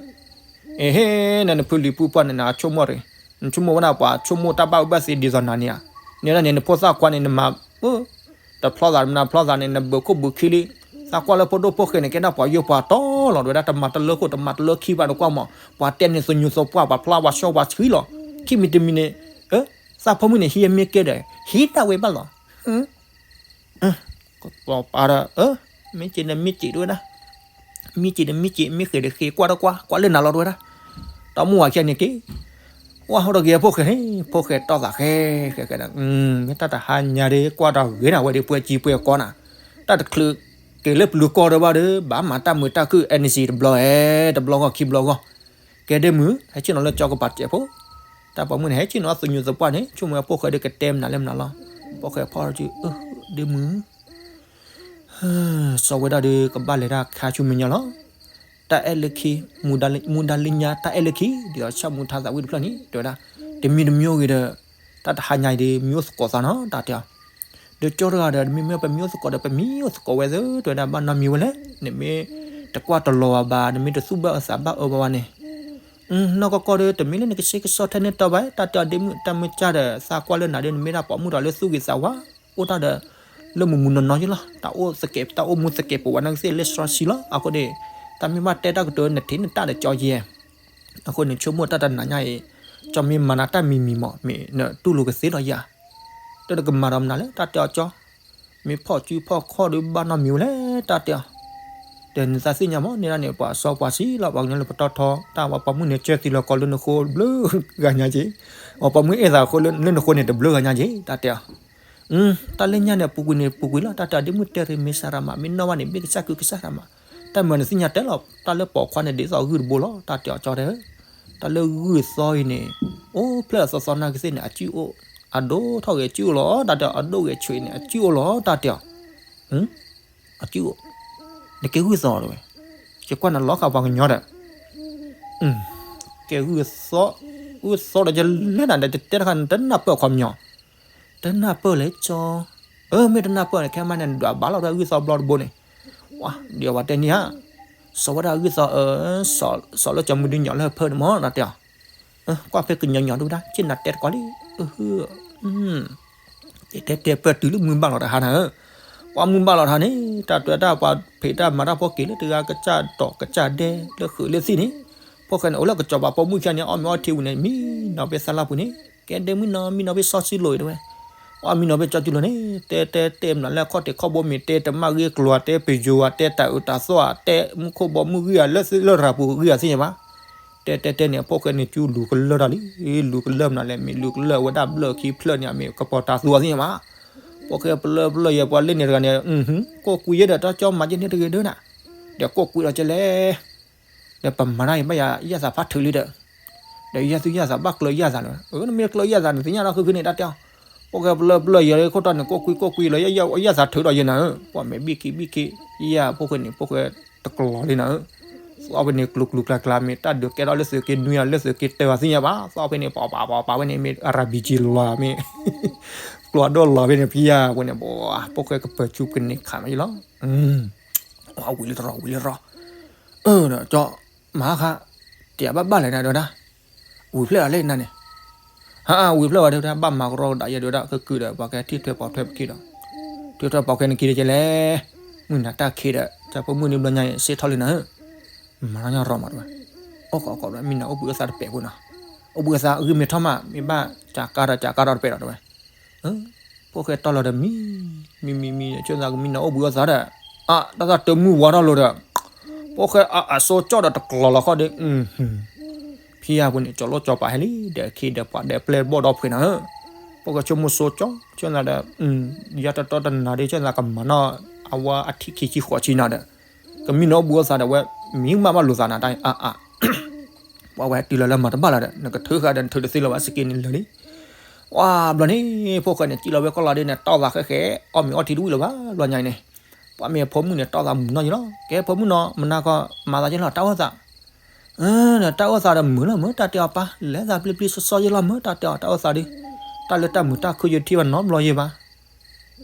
အ့ဟ့, နနဖုလံၤဖုပှၢ်န့ၣ် နဆိကမိၣ်ရ့ၣ်, နဆိကမိၣ်ဝဲဒၣ်ပှၤဆိကမိၣ်တၢ်ဘၣ်အၢဘၣ်သီဒ်သိးနၤန့ၣ်ဧါ, န့ၣ်ဒၣ်န့ၣ် နဖိသၣ်ခွါန့ၣ် နမၤ, တဖျီသးမနုၤဖျီသးန့ၣ် နဘုးခိၣ်ဘုးခံလံ, သးကွၢ်လၢဖိဒိၣ်ဖိၣ်ဃဲန့ၣ် ကဲဒၣ်ပှၤယိပှၤတီလီၤ တဝဲဒၣ် တမၤတလၢခိၣ် တမၤတလၢခံဘၣ် နကွၢ်မး ပှၤတဲန့ၣ်သညူးသပှၢ် ပှၤဖျါပှၤဆီပှၤဆှံလီၤ, ခံမံၤတမံၤန့ၣ်, သးဖိမုၣ်န့ၣ် ဟံးအမ့ၢ်ကဲဒီး ဟံးတၢ်ဝဲဘၣ်လီၤ ပှၤပာ်ဒီး, မ့ၢ်စ့ၢ်ဒီးမ့ၢ်စ့ၢ်တဝဲဒၣ်, မ့ၢ်စ့ၢ်ဒီးမ့ၢ်စ့ၢ် မ့ၢ်ဃဲၤဒီးဃဲၤ ကွၢ်ဒီးကွၢ် ကွၢ်လၢနၤလီၤတဝဲဒၣ်, တၢ်မူဝၤခံဂၤန့ၣ်က့ၤ, ဝါဟီၣ်ဒီးက့ၤဖိၣ်ဃဲန့ၣ် ဖိၣ်ဃဲတီၢ်သးဃဲ, ဃဲဃဲဒီး, မ့ၢ်တၢ်တဟါညါဒီး ကွၢ်တၢ်ဂ့ၤနၤဝဲဒီး ပှဲၤစံပှဲၤကီနၤ, တၢ်တချုးက့ၤလၢပျုၤကီၢ်ဒီးဘၣ်ဒီး ဘၣ်မၤတၢ်မုာ်တၢ်ခုၣ် အဲၣ်နံၣ်စံတဘျီဧဲ တဘျီဂီၢ်ခံဘျီဂီၢ်, ကဲဒ့မုၢ် ဟဲဆ့ၣ်နီၤလၢကၠီကပၤစဲးဖိ တၢ်ပိာ်မုၣ်န့ၣ် ဟဲဆ့ၣ်နီၤအသညူးသပှၢ်န့ၣ် ဆိကမိၣ်ဝဲဖိၣ်ဃဲဒီးကတဲမနုၤလၢမနုၤလီၤ, ဖိၣ်ဃဲဖီၣ်ဒီး ဒ့မုၢ်, စီၤဝဲဒၣ်ဒီးကဘၣ်လဲၤတၢ်ခါဆူမဲာ်ညါလီၤ, တၢ်အဲၣ်လၢခံ, မူဒါလၢညါ တၢ်အဲၣ်လၢခံ ဒ်သိးဆၣ်မူထါသးဝံၣ်တဖျၢၣ်န့ၣ် တဲဝဲဒၣ်, တမံၤတမံၤဂ့ၤဒီး, တၢ်တဟါညါအံၤဒီး မံၤအိၣ်သကိးသးနီၤ တၢ်တဲအီၤ ဒီးကၠီတဂၤဒီး တမ့ၢ်မ့ၢ်ပမံၤအိၣ်သကိးဒီး ပမံၤအိၣ်သကိးဝဲသ့ တဲဝဲဒၣ် ဘၣ်နီတမံၤဝဲလဲၣ်, နမ့ၢ်တကွၢ်တလီၤဝဲဘၣ် နမ့ၢ်တသူၣ်ဘၣ်အၢသးဘၣ်အၢဘၣ်ဝဲန့ၣ်, နီၢ်ကီၢ်ကီၢ်ဒီး တမ့ၢ်လၢနကဆ့ကစီၣ်ထဲန့ၣ်တီဘၣ် တၢ်တဲအီၤဒ့မုၣ် တၢ်မုၢ်ကၢ်ဒီး သးကွၢ်လၢနၤဒီး နမ့ၢ်ဒၣ်ပိာ်မုၣ်ဒီးလၢသူၣ်ဂ့ၤသးဝါ, အိၣ်တၢ်ဒီး လၢမူမူနီၢ်နီၢ်ယ့လီၤ, တၢ်အိၣ်သကဲး တၢ်အိၣ်မူသကဲးပဝးနာ်က့သ့ၣ်လၢစှီဆံလီၤ, အဃိန့ၣ် တၢ်မ့ၢ်ဘၣ်တဲတၢ်ကတိၤနထံၣ်နတၢ်ဒီးကၠီယဲ အဃိန့ၣ် ဆိကမိၣ်တၢ်တနၤညါအံၤ, ကၠီမ့ၢ်မၤနၤတၢ်မံၤမံၤမး မ့ၢ်နတူၢ်လိာ်ကသ့လီၤယၤ, ဒီးနကမၤဒီးမနုၤလဲၣ် တၢ်တဲအီၤကၠီ, မ့ၢ်ဖီၣ်စုဖီၣ်ခီၣ်ဒီးဘၣ်နီတမံၤဝဲလဲၣ် တၢ်တဲအီၤ, ဒီးနသးသ့ၣ်ညါမး န့ၣ်ဒၣ်န့ၣ် ပှၤစီပှၤဆှံလီၤ ပှၤကညီလၢပတီၢ်ထီ တၢ်ပှၤပိာ်မုၣ်န့ၣ် ကၢသံလီၤကီးလၢနဃိဘျုးဂၤညါက့ၤ, ပှၤပိာ်မုၣ်အဲၣ်သးဃိလၢနဃိန့ၣ် တဘျုးဂၤညါက့ၤ တၢ်တဲအီၤ တၢ်လၢညါန့ၣ် ပူၤကွံာ်န့ၣ် ပူၤကွံာ်လီၤ တၢ်တဲအီၤ ဒ့မုၣ်တဲရ့ၣ် မ့ၢ်စၤရၤမး မ့ၢ်နီၢ်ဘၣ်န့ၣ် မ့ၢ်ကစၢ်ကုကစၢ်ရၤမး, တၢ်မၤနသ့ၣ်ညါတဲလီၤ တၢ်လၢပိာ်ခွါန့ၣ် ဒ်သိးဂုၢ်တဘိလီၤ တၢ်တဲအီၤကၠီတဲ, တၢ်လၢဂုၢ်သီအံၤန့ၣ်, အိၣ်ဖျဲၣ်အသီသီနာ်က့သ့ၣ်န့ၣ် အစုအိၣ်, အဒိၣ်ထီၣ်ဂဲၤစုအိၣ်လီၤ တၢ်တဲအီၤ အဒိၣ်ဂဲၤဆွံးန့ၣ် အစုအိၣ်လီၤ တၢ်တဲအီၤ အစုအိၣ်, နကဲဂုၢ်သီတဝဲ, ယကွၢ်နလီၤဃာ်ပှၤကညီဒီး, ကဲဂုၢ်သီ, ဂုၢ်သီဒီးယလဲၤနၤဒီး ယတဲတခါန့ၣ် တနၢ်ပၢၢ်ခီပညီ, တနၢ်ပၢၢ်လဲၣ်ကၠီ, အၢ မ့ၢ်တနၢ်ပၢၢ်န့ၣ် ခဲမးန့ၣ် နဒွးဘၣ်လီၤဝဲဒၣ်ဂုၢ်သီဘျီတဘိန့ၣ်, ဝါ, ဒ်အဝဲတဲန့ၣ်ဧါ, စီၤဝဲဒၣ်ဂုၢ်သီ, စီၤလၢကၠီမုၢ်ဒုညိးလၢဟၢဖၢန့ၣ်မး တၢ်တဲအီၤ ကွၢ်ဖဲကညီညီဒိၣ်ဝဲဒၣ် ဆ့ၣ်နၤတဲတကိးလံ, တဲတဲတဲပၢၢ်တုၤလၢမုၢ်ဘၣ်လီၤတဟါနၤဧၢ, ပှၤမုၢ်ဘၣ်လီၤတဟါန့ၣ် တၢ်တွဲတၢ်ပှၤဖံးတၢ်မၤတၢ်ဖိက့ၤလၢတဂၤကစၢ်တီၤကစၢ်ဒဲလၢဃုာ်လၢသံၣ်န့ၣ်, ဖိၣ်ဃဲန့ၣ် အိၣ်လၢကစီၤပၤပိာ်မုၣ်ခံဂၤန့ၣ် အီၣ်မ့ၤအီထံဝံၤန့ၣ် မံနီၤဖဲသၣ်လၢပူၤန့ၣ်, ကဲဒ့မုၣ်နီၤ မံနီၤဖဲစီဆှံလိၤအံၤတဝဲ, အီၣ်မံနီၤဖဲစီဆှံလိၤန့ၣ် တဲတဲတဲမနုၤလၢခီၣ်ထံးခီၣ်ဘိမ့ၢ်တဲတမၣ်ဂ့ၢ်ကျိၤဧါ တဲပယိၤဧါ တဲတၢ်အုးတၢ်သီဧါ တဲမူခိၣ်ဘီမုၢ်ဂံၢ်ဧါ လၢလၢရၤပူၤဂံၢ်ဧါသ့ၣ်ညါဘၣ်, တဲတဲတဲန့ၣ် ဖိၣ်ဃဲန့ၣ် ကၠူလူၤကလၢၢ်တၢ်လံ, လူၤကလၢၢ်မနုၤလဲၣ်, မ့ၢ်လူၤကလၢၢ်ဝဲဒၣ်ဘျၢၣ်ခံဖျၢၣ်န့ၣ် အမ့ၢ်ကပီၤတၤသူအီၤသ့ၣ်ညါဘၣ်. ဖိၣ်ဃဲပလၢပလၢၢ်ယဲပှၤလ့န့ၣ်တဂၤန့ၣ်, ကိးကွံာ်ယဲဒီး တၢ်ကၠီမၤယဲန့ၣ်တဂ့ၤဒၢနၤ, ဒီးကိးကွံာ်လီၤကလဲၣ် ဒီးပမၤတၢ်အံၤဘၣ်ယၤယဲၢ်သးဖးထုးလံဒီး, ဒီးယဲၢ်သူယဲၢ်သးဘၣ်ကျၢၤယဲၢ်သးန့ၣ်, အၢ နမ့ၢ်ကျၢၤယဲၢ်သးန့ၣ် သ့ၣ်ညါလီၤဃုာ်ဃုာ်န့ၣ် တၢ်တဲအီၤ. ဖိၣ်ဃဲပလၢပလၢၢ်ယဲလၢခိၣ်တီန့ၣ် ကိးကွံာ်ကိးကွံာ်လီၤ ယဲၢ်သးထုးဒီးယဲနၤဧၢ, ပှၤမ့ၢ်ဘံၣ်ခံဘံၣ်ခံ, ယဲၢ်ဖိၣ်ဃဲန့ၣ် ဖိၣ်ဃဲတကျီၤလံနၤဧၢ. သီဖဲန့ၣ် ကျူၤကျူၤကျါကျါ မ့ၢ်တၢ်ဒုးကဲထီၣ်လၢသုးက့နွံအီၤ လၢသုးက့တၢအီၤသ့ၣ်ညါဘၣ်. သီဖဲန့ၣ် ပှၤပှၤပှၤပှၤဖဲန့ၣ် မ့ၢ်အရၤဘံကၠံလီၤမ့ၢ် ကျိဒိၣ်လီၤဖဲန့ၣ် ဖံယၤဖိန့ၣ် ဖိၣ်ဃဲကပၢၤကၠူကန့ၢ်ခးမးယလီၤ. ဝံၤလၢတရီ ဝံၤလၢတရီ, အၢ ဒီးကၠီ မၤခါ တဘၣ်ဘၣ်လဲၣ်နၤဒီးဒၣ်, ဝံၤဖျဲၣ်အီၤလၢနၤန့ၣ်, ဟါ ဝံၤဖျဲၣ်ဝဲဒၣ် ဘၣ်မၤကရီကဒါယဲဒၣ် ကကုာ်ဒီး ပှၤကဲထံၣ်ထွဲပိာ်ထွဲပခံဒီး, ထံၣ်ထွဲပိာ်ထွဲနခံဒီးကလဲၣ်, မုၢ်နၤတၢ်ခံဒီး တၢ်ဖိမုၣ်န့ၣ်ဘျီညါအံၤ စ့ထီၣ်လံနၤဧၢ, မၤနီၢ်ညီရီမးတဝဲ, အိၣ်ကီးကီးဒီး မံနၤအိၣ်ဘှံးအိၣ်သါတပဲာ်ဖိနီၤ, အိၣ်ဘှံးအိၣ်သါဂံၢ်မ့ၢ်ထီၣ်မး မ့ၢ်ဘၣ်ကးကါဒီးကးကါဒီးတပဲာ်ဒီးတဝဲ ဖိၣ်ဃဲတီလီၤဒီးမံ, မံမံမံ ဆိသးကမံနီၤအိၣ်ဘှံးအိၣ်သါဒီး, အ တၢ်သးတမုၢ်ဝါထီၣ်လိၤဒီး, ဖိၣ်ဃဲအစိကၠီၣ်ဒီးတကျီၤလီၤခီၣ်ဒီး, ဖံယၤဖိန့ၣ် ကၠီၤလိၣ်ကၠီၤပာ်ဟဲလံ ဒီးအခ့ဒီးပှၤဒီးပျဲၢ်ဘီၣ်ဒီဖှဲးနၤဧၢ, ဖိၣ်ဃဲဆိကမိၣ်စိကၠီၣ် ဆိသးဒီး, ယၤတတီတနၤဒီး ဆိသးကမၤနီၣ် အဝဲအထံၣ်ခံဆံဃိးဆံနၤဒီး, ကမံနီၤအိၣ်ဘှံးအိၣ်သါဒီးဝဲ, မံကမၣ်ဘၣ်လိာ်သးနၤတၢ်အါအါ ပှၤဝဲတုၤလီၤလၢမၤတဘၣ်လီၤဒီး နကထုးဃာ်ဒီးနထုးတသ့လၢၤဘၣ် စက့န့ၣ်လၢာ်လံ. ဝါဘျီန့ၣ် ဖိၣ်ဃဲန့ၣ် စံၣ်လီၤဝဲကီၢ်လီၤဒ်န့ၣ် တီၢ်သးဃဲဃဲ, အီၣ်မ့ၤအီထံတဝံၣ်လၢၤဘၣ် ဘျီညါအံၤန့ၣ်, ပှၤမ့ၢ်ဖိမုၣ်န့ၣ် တီၢ်သးမုာ်နီၢ်ယလီၤ. ကဲဖိမုၣ်နီၤ မနၤကီး မၤသးယလီၤ တၢ်အိၣ်သး, တၢ်အိၣ်သးဒီးမုာ်လီၤမၢ် တၢ်တဲအီၤပၢ် လဲၤသးပျံၤပျံၤစီစီယလီၤမၢ် တၢ်တဲအီၤ တၢ်အိၣ်သးဒီး, တၢ်လၢတၢ်မုာ်တၢ်ခုယထံၣ်ဘၣ်နီတဘျီယဲဘၣ်,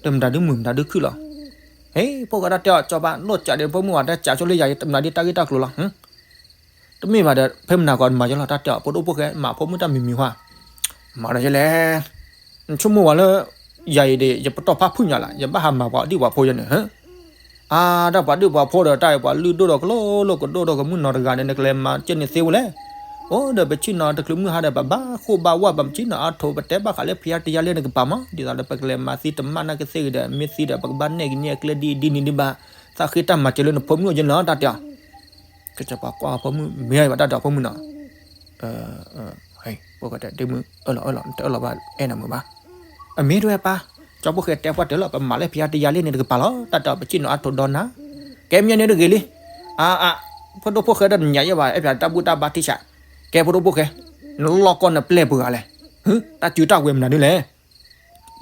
ဒီးမတၤဒုမုာ်မတၤဒုခုၣ်လီၤ. ဟ့ၣ် ဖိၣ်ဃဲတၢ်တဲအီၤ ကၠီၤပၤ လိၣ်ကးဒီးဖိမုၣ်အတၢ်ကးဆိလၢယၤ မတၤဒုတၢ်ဂ့ၢ်တၢ်ကျိၤလီၤ. တမ့ၢ်ဘၣ်ဒီး ဖဲမနၤကီးနမၤယလီၤ တၢ်တဲအီၤ ဖိဒိၣ်ဖိၣ်ဃဲ မၤဖိမုၣ်တၢ်မံၤမံၤဟါ, မၤဒီးယလဲၣ်, နဆိကမိၣ်ဝဲလၢ ယၤအံၤဒီး ယပတီၢ်ဖးဖုၣ်ညါလၢ ယဘၣ်ဟးမၤပှၤဒံၣ်ပှၤဖိယဲန့ၣ်, အါ တၢ်ပှၤဒံၣ်ပှၤဖိဒီး တၢ်အံၤပှၤလုၢ်ဒိၣ်ဒီးကလိလိကဒိၣ်ဒီးကမုၢ်နီၤတဂၤဒီး နကလဲၤမၤကဲန့ၣ်သ့ဝဲလဲၣ်. အိၣ်ဒီးပဆ့ၣ်နီၤတချုးမုၢ်ဟါဒီး ပဘၣ်ဃိၣ်ဘၣ်ဝၣ် ပဆ့ၣ်နီၤအါထိး ပတဲဘၣ်ဃးလၢဖံးအါတယါလၢနကပၤမး ဒ်သိးဒီးပကလဲၤမၤသံတမၣ်နာ်က့သ့ၣ်ဂ့ၤဒီး မ့ၢ်သံဒီး ပကဘၣ်နဲၣ်က့ၤန့ၢ်အကျဲဒ်အံၤဒ်န့ၣ်ဒံးဘၣ်, သးဃ့တၢ်မၤစၢၤလၢနဖိမုၣ်အီၤယဲန့ၣ်လီၤ တၢ်တဲအီၤ ကစီၤပၤကွၢ်အဖိမုၣ် မ့ၢ်ဘၣ်တၢ်ဒီးဖိမုၣ်နီၤ, ဖိၣ်ဃဲတဲ ဒ့မုၣ် အၢၣ်လီၤအၢၣ်လီၤ နတအၢၣ်လီၤဘၣ် အဲၣ်နၤမုာ်ဘၣ်, အမ့ၢ်တဝဲပၢ်, ကၠီဖိၣ်ဃဲတဲပှၢ်တၢၢ်လီၤ ပမၤလၢဖံးအါတယါလၢန့ၣ်တကပၤလီၤ တၢ်တဲအီၤ ပဆ့ၣ်နီၤအါထိးဒီနၤ, ကဲမ့ၢ်န့ၣ်တဂ့ၤလံ, အါအါ, ဖိဒိၣ်ဖိၣ်ဃဲဒီးနညါယဲဘၣ် အဲၣ်ဖျါတၢ်ဘူၣ်တၢ်ဘါထံဆး, ကဲဖိဒိၣ်ဖိၣ်ဃဲ, နလီၢ်ကီၢ်နပျဲၢ်ပှဲၤဂၤလဲၣ်, တၢ်စုတၢ်ဝဲၤမနုၤဒ်လဲၣ်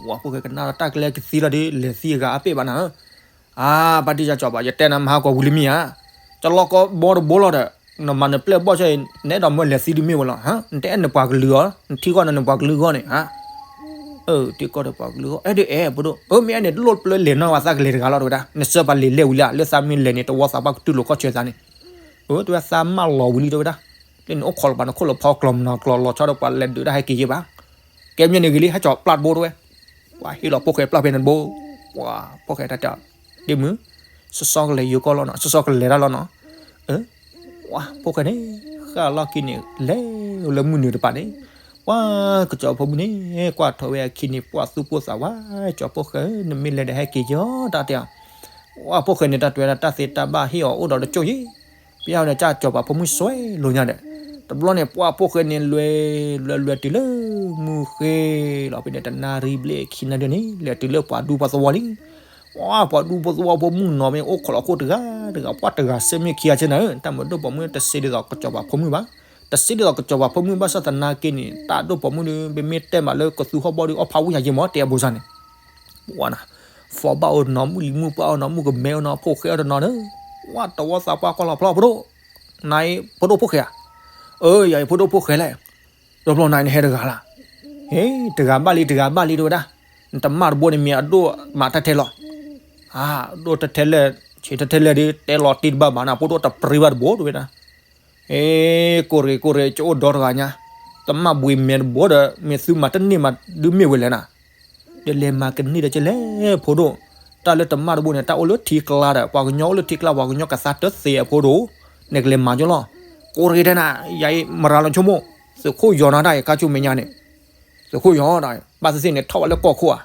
ဝဲဖိၣ်ဃဲကနၣ်ဒီးတၢ်ကလဲကသံလီၤဒီး လဲၤသံအဂၤအပ့ၢ်ဘၣ်နၤဧၢ, အါ ဘၣ်တံၢ်စၢ်ကၠီၤပၤ ယတဲနၤမဟါကီးဝံၤလံမ့ၢ်ဧါ, ကၠီလီၢ်ကီၢ်ဘီတဘိလီၤဒီး, နမၤနပျဲၢ်ဘီၣ်ဆၢအံၤ နအဲၣ်ဒိးမၢလဲၤသံဒုးမ့ၢ်ဝဲလီၤ, နတအဲၣ်နပှၤကလုာ်အီၤ, နထံကီၢ်နနပှၤကလုာ်အဂီၢ်န့ၣ်ဧါ, ထံကီၢ်ဒီးပှၤကလုာ်အဂီၢ် အဲၣ်ဒိးအဲၣ်ဖိဒိၣ်, အၢ မ့ၢ်အဲၣ်န့ၣ် တလိၣ်ပျၢၤလဲၤနီၢ်ဝဲသးကလဲၤတဂၤလီၤတဝဲဒၣ်, နစၢပၤလဲၤလဲၤဝံၤလံ လၢသးမ့ၢ်လဲၤန့ၣ် တဝီသးပှၢ်ကတူၢ်လိာ်ခီၣ်ဆၢသးန့ၣ်, အၢ တဝဲသးမၢလီၤဝံၤလံတဝဲဒၣ် လၢနအိၣ်ခိးလီၤပှၤနခိၣ်လီၤဖီကျီၤမနီၤကျီၤလီၤဆီဒီးပှၤလဲၤဒုးတၢ်ဟဲက့ၤယဲဘၣ်, ကဲမ့ၢ်န့ၣ်ဂ့ၤလံ ဟဲကၠီၤပျၢ်တဘိတဝဲ, ပှၤဟ့ၣ်လီၤဖိၣ်ဃဲပျၢ်ဖဲန့ၣ်တဘိ, ပှၤဖိၣ်ဃဲတၢ်တဲအီၤ, ဒ့မုၣ်, စီစီကလဲၤယိၤကီၢ်လီၤနီၤ စီစီကလဲၤတၢ်လီၤနီၤ, အၢ, ပှၤဖိၣ်ဃဲန့ၣ်, ဃၣ်လီၢ်ခံန့ၣ် လဲၤလၢမုၢ်နုာ်တပၤန့ၣ်, ပှၤကစီၤဖိမုၣ်န့ၣ် ကွၢ်ထီၣ်ဝဲအခံန့ၣ် ပှၢ်သူၣ်ပိၢ်သးဝး, ကၠီၤဖိၣ်ဃဲဧၢ နမ့ၢ်လဲၤဒီးဟဲက့ၤယီၤတၢ်တဲအီၤ, ပှၤဖိၣ်ဃဲန့ၣ် တၢ်တဲဝဲဒၣ်တၢ်သ့တၢ်ဘၣ်ဟ့ၣ်အီၤအိၣ်ဒီးတကၠိၢ်ယံၤ ပယီၤန့ၣ် ကၢ်ကၠီၤပၤဖိမုၣ်စွဲလိာ်ညါဒီး, တဘျီန့ၣ် ပှၤဖိၣ်ဃဲန့ၣ် လွဲၤလွဲၤလွဲၤတုၤလၢမုၢ်ဃ့လီၤ ဖဲန့ၣ် တနၣ်ရံၣ်ဘျဲၣ်ခံနၣ်ရံၣ်န့ၣ် လဲၤတုၤလၢပှၤဒူဖိသဝီလံ. ပှၤ ပှၤဒူဖိသဝီဖိမုၣ်နီၤမ့ၢ်အိၣ်ခိးလီၤခိၣ်တဂၤတဂၤ ပှၤတဂၤစ့မ့ၢ်ခံဂၤစ့နၤဧၢ, တၢ်မၤဒိၣ်ပိာ်မုၣ်တစ့ဒ်သိးကစီၤပၤဖိမုၣ်ဘၣ်, တစ့ဒ်သိးကစီၤပၤဖိမုၣ်ဘၣ်ဆၣ်သနာ်က့န့ၣ် တၢ်ဒိၣ်ပိာ်မုၣ်ဒီး ပမ့ၢ်တဲမးလၢကသူဟီၣ်ဘီၣ်ဒီး အီၣ်ဖးဝံၣ်ယၤယဲမး တဲအဘိစၢ်န့ၣ် ပှၤနၤ, ဖီဘၣ်အိၣ်နီၤ မုၢ်လံၤမုၢ်ပှၢ်အိၣ်နီၤ မုၢ်ကမဲအိၣ်နီၤ ဖိၣ်ဃဲအိၣ်တနီၤဒီး, ဝဲတဝီသးပှၢ်ကွၢ်လီၤဖျီဖိဒိၣ်, နၤအံၤဖိဒိၣ်ဖိၣ်ဃဲဧါ, အၢ ယၤအံၤဖိဒိၣ်ဖိၣ်ဃဲလဲၣ်, တဘျီနၤအံၤနဟဲတဂၤလၢ်, ဟ့ တဂၤဘၣ်လံ တဂၤဘၣ်လံတဝဲဒၣ်, နတမၣ်တဘိန့ၣ်မ့ၢ်အဒိၣ်မးတထဲလီၤ, အဒိၣ်တထဲလဲၣ်, ဆံးတထဲလဲၣ်ဒီး တဲလီၤတံၢ်တဘၣ်ဘၣ်နၤ ဖိဒိၣ်တပြံဘၣ်တဘိတဝဲဒၣ် ဟ့ ကိၢ်ရ့ၣ်ကိၢ်ရ့ၣ် ကအိၣ်ဒီတဂၤညါ, တမၣ်ဘှံးမဲာ်တဘိဒီး မ့ၢ်သုမၤတန့ၢ်မးဒုးမ့ၢ်ဝဲလဲၣ်နၤ, ဒီးလဲၤမၤကန့ၢ်ဒီးကလဲၣ်ဖိဒိၣ်, တၢ်လၢတမၣ်တဘိန့ၣ် တၢ်အိၣ်လၢထံကျါဒီး ပှၤကညီအိၣ်လၢထံကျါ ပှၤကညီကသါတသ့အဖိဒိၣ်, နကလဲၤမၤကၠိလီၤ, ကိၢ်ရ့ၣ်တဲနၤ, ယၤအံၤမရၤလီၤဆိကမိၣ်, သုးခိၣ်ယီၤနၤတၢ်အံၤ ခါဆူမဲာ်ညါန့ၣ်, သုးခိၣ်ယီၤတၢ်အံၤ ဘၣ်သ့ၣ်သ့ၣ်န့ၣ် ထီၣ်ဝဲလၢကီၢ်ခိၣ်ဧါ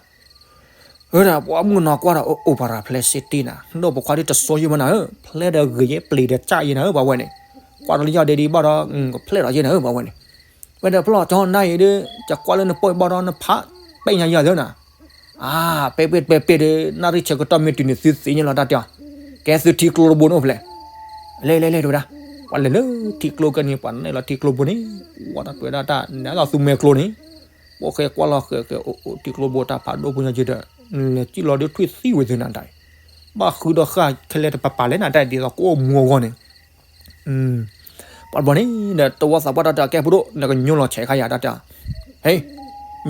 အၢ ဒီးပှၤမုၣ်ကနီၤကွၢ်ဒီး အိၣ်ပရၤဖျဲးစ့တ့နၤ, ဒီးပိာ်ခွါဒ်တစီယိဘၣ်နၤဧၢ, ဖျဲးဒီးဂ့ၤယဲပျံၤဒီးကၢ်ယဲနၤဧၢ ပှၤဝဲန့ၣ်, ကွၢ်ထီၣ်လၢယီၢ်ဒဲဒံးဘၣ်ဒီး ကဖျဲၣ်ထီၣ်က့နၤဧၢ ပှၤဝဲန့ၣ်, ဝဲဒီးဖျီၣ်ကၠီနါအံၤဒီး ကကွၢ်လၢနပိာ်ဘၣ်ဒီးနဖးပဲညါယၤသၢနၤ, အါ ပဲပဲပဲပဲဒီး နၣ်ရံၣ်ဆၢကတီၢ်မ့ၢ်တုၤန့ၣ် သုသ့ၣ်ညါလီၤတၢ်တဲအီၤ, ကဲသုထံကျိတဘိန့ၣ်အိၣ်ဖျဲၣ်, လဲၤလဲၤလဲၤတဲဝဲဒၣ်, ပှၤလဲၤလၢထံကျိကဲန့ၣ် ပှၤနဲၣ်လီၤထံကျိဘိန့ၣ်, ဝဲတၢ်တဲဝဲဒၣ်တၢ် နဲၣ်လီၤသူမဲကျိန့ၣ်, ပိာ်ဃဲကွၢ်လီၤဃဲၤဃဲၤအိၣ်အိၣ်ထံကျိဘိတၢ်ဖးဒိၣ်ဖိညါယဲဒီး, လဲၤစံၣ်လီၤဒီးထွံၣ်သံဝဲသ့ၣ်နၤတၢ်အံၤ, ဘၣ်ဃုဒီးဃၣ်ခဲလၢာ်တပပာ်လဲၣ်နၤတၢ်အံၤဒ်သိးကအိၣ်မူအဂီၢ်န့ၣ် ပှၤတဘျီန့ၣ်ဒီး တဝီသးပှၢ်တၢ်တဲအီၤ ကဲဖိဒိၣ် နကညိလီၤဆဲးခါယၤတၢ်တဲအီၤ, ဟဲ,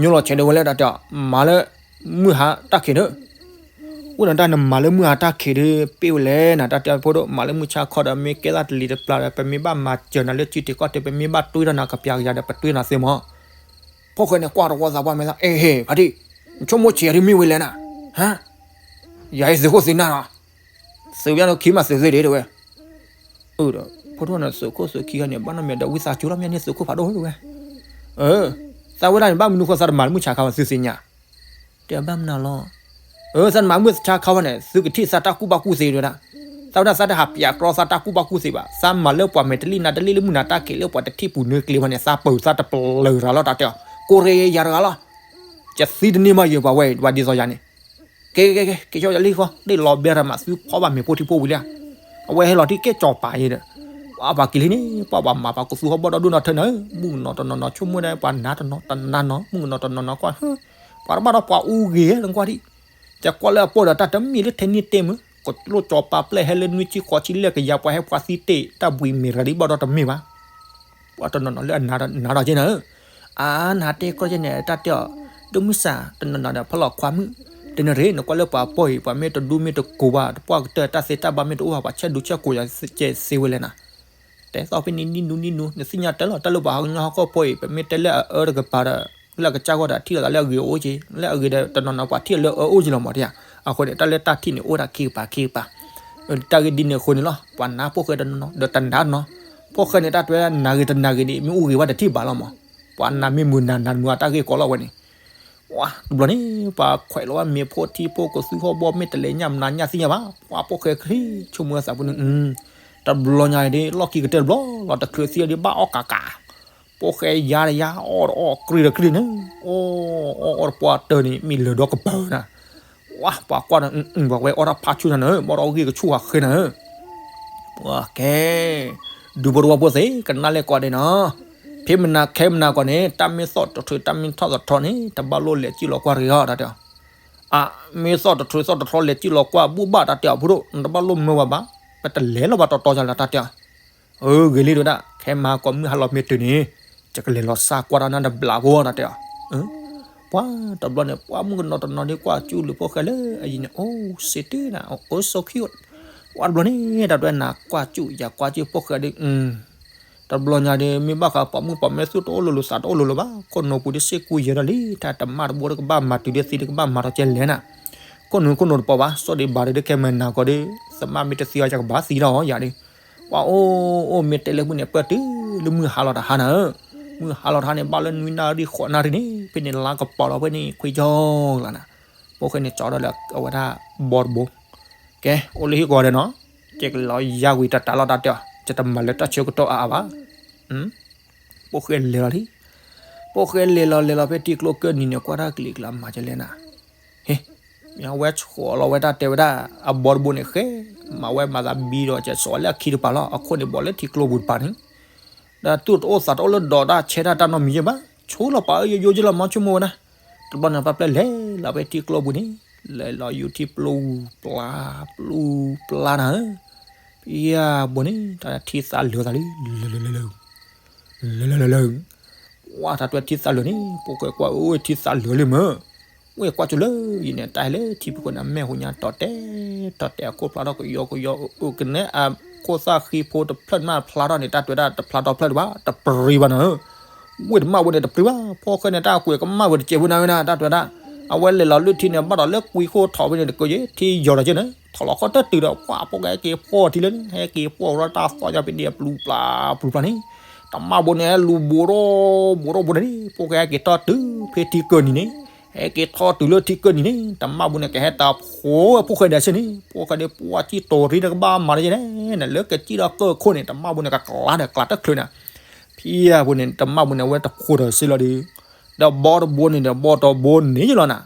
ညိလီၤဆဲးဒီးဝဲလၢတၢ်တဲအီၤ မၤလၢမုၢ်ဟါတၢ်ခံးဒီး, အိၣ်ဒီးတၢ်နမၤလၢမုၢ်ဟါတၢ်ခံးဒီး ပ့ၢ်ဝဲလဲၣ်နၤတၢ်တဲအီၤဖိဒိၣ် မၤလၢမုၢ်ဆါခီဒီး မ့ၢ်ကဲသးတလံၤတပျၢ်ဒီး ပမ့ၢ်ဘၣ်မၤစၢၤနၤလၢစုတံၤကီၢ်တံၤ ပမ့ၢ်ဘၣ်တွံၢ်ထီၣ်နၤကပျၢ်ကယၤဒီး ပတွံၢ်နၤသ့မး ဖိၣ်ဃဲန့ၣ်ကွၢ်တဝီသးပှၢ်မဲာ်သး အ့ဟ့ၣ် ဖါတံၢ်, နဆိကမိၣ်ဆံးအံၤဒ်မ့ၢ်ဝဲလဲၣ်နၤ, ဟါ, ယၤအံၤသုးခိၣ်သုးနၢ်လီၤ, သုးဘၣ်နခံမးသုးသ့ဒ်တဲဝဲ, အၢဒီး ဖိဒိၣ်န့ၣ်သုးခိၣ်သုးခံဂၤန့ၣ် ဘၣ်နီၢ်မ့ၢ်ဒီးဝံသးစူၤလီၤမ့ၢ်န့ၣ်သုးခိၣ်ဖးဒိၣ်တဲဝဲ, အၢ, သးဝဲဒၣ်န့ၣ် ဘၣ်မနုၤဃိသးတမၤလၢမုၢ်ဆါခါဝဲသုသ့ၣ်ညါ, တဲဘၣ်မနုၤလီၤ, အၢ သးနမၤမုၢ်ဆါခါဝဲန့ၣ် သုကထံၣ်သးတၢ်ကူၣ်ဘၣ်ကူၣ်သ့တဲဝဲဒၣ်, သးဝဲဒၣ်သးတဟးပၠးကြီသးတၢ်ကူၣ်ဘၣ်ကူၣ်သ့ဘၣ် သးမၤလၢပှၤမဲာ်တလံၣ်နါတလံၣ်လၢမုၢ်နၤတၢ်ခံးလၢပှၤတထံၣ်ပူၤနွံကျ့ဖဲန့ၣ် သးပၢၤသးတပျၢၤရၤလီၤတၢ်တဲအီၤ, ကိးရ့ယၤတဂၤလီၤ, ကသံတန့ၢ်မးယပှၤဝဲ ပှၤဒ်သိးယၤန့ၣ်, ကဲကဲကဲ က့ၤဆိယလံဃီ ဒ်လီၤဘဲရၤမးသုဖီဘၣ်မ့ၤဖိထံဖိဝံၤလံဧါ, အဝဲဟဲလီၤတံၢ်ကဲကၠီၤပၤယဲဒီး, ပှၤပှၤက့ၤလံန့ၣ် ပှၤပှၤမၤပှၤကသူဟီၣ်ဘီၣ်ဒီဒူၣ်နီၢ်ထၢနၤဧၢ, မုၣ်ကနီၤတနီၤနီၤဆိကမိၣ်ဒၣ် ပှၤနၤတနီၤတနၤနီၤ မုၣ်ကနီၤတနီၤနီၤကွၢ်, ပှၤတဘၣ်ဒီးပှၤအူဂ့ၤနကွၢ်ဒံး, ကကွၢ်လၢအပီၢ်ဒီးတၢ်တမ့ၢ်လၢထဲန့ၣ်တဲမုၢ် ကလိၣ်ကၠီၤပၤပျဲၢ်ဟဲလၢနွံဆံဃိးဆံလၢကယၤပှၤဟဲပှၤသံတ့ၢ် တၢ်ဘှံးမ့ၢ်ရၤလံဘၣ်ဒီးတမ့ၢ်ဘၣ် ပှၤတနီၤနီၤလၢအနၤဒီးက့နၤဧၢ, အါနၤတဲကီၢ်ကဲန့ၣ် တၢ်တဲအီၤ, ဒိၣ်မုၢ်ဆၣ် တနီၤနီၤဒီးဖီၣ်လီၤခွါမုၣ်, တနရ့ နကွၢ်လၢပှၤပီၢ်အံၤ ပှၤမ့ၢ်တဒူမ့ၢ်တကိးဘၣ် တပှၢ်ကတၢၢ်တၢ်သ့တၢ်ဘၣ်မ့ၢ်တအိၣ်ဘၣ် ပှၤဆဲးဒူဆဲးကိးယၤကဲသ့ဝဲလဲၣ်နၤ, တဲသီၣ်ဖဲန့ၣ်နံၣ်နူနံၣ်နူ နသ့ၣ်ညါတဲလီၤ တၢ်လၢပှၤဟီၣ်ကညီဟီၣ်ခိၣ်ဖိအံၤ ပမ့ၢ်တဲလၢအအၢတကပၤဒီး လၢအကစၢ်ဂီၢ်ဒီးထံၣ်လိာ်သးလၢအဂ့ၤအိၣ်က့, လၢအဂ့ၤဒီးတနီၤနီၤပှၤထံၣ်လၢအအၢအိၣ်က့လီၤမးတယၤ, အဃိန့ၣ် တၢ်လၢတၢ်ထံၣ်န့ၣ်အိၣ်ဒၣ်ခံကပၤခံကပၤ, တၢ်ဂ့ၢ်ဒ်န့ၣ်အဃိန့ၣ်လီၤ ပှၤနၤဖိၣ်ဃဲတနီၤနီၤ ဒီးတနၤနီၤ, ဖိၣ်ဃဲန့ၣ်တၢ်တဲနၤဂ့ၤတနၤဂ့ၤန့ၣ် မ့ၢ်အိၣ်ဂ့ၤဘၣ်တထံၣ်ဘၣ်လီၤမး, ပှၤနၤမ့ၢ်မုာ်နၤနၤမုာ်အတၢ်ဂ့ၢ်ကီလီၤဝဲန့ၣ် ဝါ တဘျီန့ၣ် ပှၤခွဲးလီၤဝဲမ့ၤဖိထံဖိကသူဟီၣ်ဘီမ့ၢ်တလဲၤညၣ်မနၤညၣ်သ့ၣ်ညါဘၣ် ပှၤဖိၣ်ဃဲခရံာ်ဆိကမိၣ်သးပူၤန့ၣ်, တဘျီညါအံၤဒ် လီၢ်ခံကတၢၢ်တဘျီလီၤ တချုးသံအီၤဒ်ဘၣ်အီၣ်ကးကး, ဖိၣ်ဃဲယါတယါ အီၣ်တအီၣ်ကြံတကြံန့ၣ်, အီၣ်အီၣ်အီၣ်တပှၢ်တၢၢ်န့ၣ် မ့ၢ်လၢာ်ဒီကပၤနၤ, ဝါ ပှၤကွၢ်ဒီး ပှၤဝဲအီၣ်တၢ်ဖးဆူၣ်နၤန့ၣ် ဘၣ်ဒီးအဂ့ၢ်ကဆူၣ်ဃဲနၤဧၢ ပှၤကဲ, ဒူဖိတဝီဖိသ့ၣ် ကနၣ်လဲၣ်ကွၢ်ဒဲးနီၤ, ဖဲမနၤခဲမနၤကီးန့ၣ် တၢ်မ့ၢ်သီၣ်တထြူး တၢ်မ့ၢ်ထီၣ်တထြီန့ၣ် တဘၣ်လိၣ်လဲၤစံၣ်လီၤကွၢ်တဂ့ၤအီၤ တၢ်တဲအီၤ, အ မ့ၢ်သီၣ်တထြူးသီၣ်တထြီလဲၤစံၣ်လီၤကွၢ် ဘူၣ်ဘၣ်တၢ်တဲအီၤဖိဒိၣ် နတဘၣ်လိၣ်မၢဝဲဘၣ်, ပတလဲၤလီၤဘၣ်တီတီယၤလၢတၢ်တဲအီၤ, အၢ ဂ့ၤလံတဝဲဒၣ် ခဲမဟါကီးမုၢ်ဟါလီၤမ့ၢ်တုၤန့ၣ် ယကလဲၤလီၤစၢ်ကွၢ်တၢ်နၤတဘျီဖိ တၢ်တဲအီၤ ပှၤတဘျီန့ၣ် ပှၤမုၣ်ကနီၤတနီၤဒ်ကွၢ်ကၠူၣ်လုးဖိၣ်ဃဲလၢအယံၤန့ၣ် အိၣ် စ့တ့နၤ အိၣ် so cute, ပှၤတဘျီန့ၣ် တၢ်တဲနၤကွၢ်ကၠူၣ် ယကွၢ်ကၠူၣ်ဖိၣ်ဃဲဒီး တဘျီညါဒီး မ့ၢ်ဘၣ်ဃးပိာ်မုၣ်ပိာ်မၢၤသူၣ်တအိၣ်လိၤလိၤသးတအိၣ်လိၤလိၤဘၣ် ခိၣ်နူာ်ပူၤဒ်စ့ၢ်ကီးယဲဒီးလံ တၢ်တမၣ်တဘိဒီးကဘၣ်မၤတုၤဒ်သံဒီးကဘၣ်မၤထီၣ်ကဲလဲၣ်နၤ, ခိၣ်နူာ်ခိၣ်နူာ်တပီၤဘၣ် စီၤဒံးဘၣ်ဒီးခဲမနၤကီးဒီး သမၣ်မ့ၢ်တသံအီၤယကဘၣ်သံဒီးယၤဒီး ပှၤအိၣ်အိၣ်မ့ၢ်တဲလၢမုၢ်န့ၣ် ပၢၢ်တုၤလၢမုၢ်ဟါလီၤတဟါနၤဧၢ, မုၢ်ဟါလီၤတဟါန့ၣ် ဘၣ်လၢနွံနၣ်ရံၣ်ဃိးနၣ်ရံၣ်န့ၣ် ဖဲန့ၣ်လါကပီၤလီၤဖဲန့ၣ် ခွံကၠီလီၤနၤ, ဖိၣ်ဃဲန့ၣ်ကၠီဒီးလၢအဝဲဒၣ်ဘီတဘိ, ကဲ အိၣ်လၢဟံၣ်ကီးဒီးနီၤ, ကဲကလီၤယါဝံၤတတးလီၤတၢ်တဲအီၤ ယတမၤလၢတၢ်ဆၢကတီၢ်အါအါဘၣ်, ဖိၣ်ဃဲလဲၤလီၤလံ, ဖိၣ်ဃဲလဲၤလီၤလဲၤလီၤဖဲထံကျိကၢၢ်နံၤန့ၣ် ကွၢ်တၢ်ကလံၤကျါမၤကလဲၣ်နၤ, ဟ့ မ့ၢ်အဝဲဆိးလီၤဝဲတၢ်တဲဝဲဒၣ် အဘီတဘိန့ၣ်ဃဲ, မၤဝဲမၤသးဘံဒီးကစီၤလၢအခံတပၤလီၤ အခိၣ်န့ၣ်ဘီလၢထံကျိပူၤတပၤန့ၣ် ဒီးသူၣ်တအိၣ်သးတအိၣ်လၢဒီးတၢ်ဆဲးတၢ်တၢ်နီတမံၤယဲၢ်ဘၣ်, ဆိလီၤပာ်အၢယိယိယဲၢ်လီၤမၤဆိကမိၣ်ဝဲဒၣ်, တဘျီန့ၣ်ပၢ်ပျဲၢ်လဲၤလီၤဖဲထံကျိပူၤန့ၣ်, လဲၤလီၤယူၤထံပျိပျါပျိပျါနၤဧၢ, ပယါဘိန့ၣ် တၢ်ထံသးလၢာ်သးလံ, လၢာ်လၢာ်လၢာ်လၢာ် လၢာ်လၢာ်လၢာ်လၢာ်, ဝါ တၢ်တွဲထံသးလၢာ်န့ၣ် ဖိၣ်ဃဲကွၢ်အိၣ်ထံသးလၢာ်လံမၢ်, ဝဲကွၢ်ကၠိလၢယံၤန့ၣ် တၢ်ဟဲလၢထံဖုခိၣ်န့ၣ် အမဲာ်ဟူညါတီၤတဲာ်, တီၤတဲာ်အခိၣ်ဖျါထီၣ်ကယီကယီအကနဲ အခိၣ်သၣ်ဃံဖိတဖျၢၣ်မးဖျါထီၣ်န့ၣ် တၢ်တွဲဒၣ်တဖျါထီၣ်ဖျၢၣ်ဒံးဘၣ် တပရံဘၣ်နၤဧၢ, ဝဲတမၣ်ဝဲန့ၣ်တပရံဘၣ် ဖိၣ်ဃဲန့ၣ် တၢ်ကွဲးကမၣ်ဝဲတစဲးဖိနၤဝဲဒၣ် တၢ်တွဲဒၣ်, အဝဲလဲၤလီၤလၢထံန့ၣ် ဘၣ်ဒီးလၢကွံခိၣ်ထီၣ်ဝဲန့ၣ်တကယဲၢ် ထံယီၤဒီးကဲန့ၣ် ထီၣ်လီၤခီၣ်တၢၢ်တုၤဒီး ပှၤဖိၣ်ဃဲဟဲက့ၤဖီၣ်ထံလၢန့ၣ် ဟဲက့ၤဖီၣ်ဝဲဒၣ်တၢ်သီၣ်ညါပဒံးအပျူပျါပျူပျါန့ၣ်, တမၣ်ဘိန့ၣ် လူၤဘိးထီၣ်ဘိးထီၣ်ဘိးန့ၣ် ဖိၣ်ဃဲဟဲက့ၤတီၢ်တုၤဖဲထံကၢၢ်နံၤန့ၣ်, ဟဲက့ၤထီၣ်တုၤလၢထံကၢၢ်နံၤန့ၣ် တမၣ်ဘိန့ၣ် ကဟဲတၢ်ဖိဝဲဖိၣ်ဃဲဒဲးဆ့န့ၣ် ဖိၣ်ဃဲဒဲးပှၤစံၣ်တိၤရံတကဘၣ်မၤတယဲၢ်လဲၣ်န့ၣ် လၢကစံၣ်ဒီးကၢၢ်ခိၣ်န့ၣ် တမၣ်ဘိန့ၣ် ကကျါဒီးကျါတချုးန့ၣ် ဖံယၢ်ဖိန့ၣ် တမၣ်ဘိန့ၣ် အဝဲတဖိးဒီးစ့လီၤဒီး ဒီးဘီတဘိန့ၣ်ဒီးဘီတဘိန့ၣ်ယလီၤနၤ,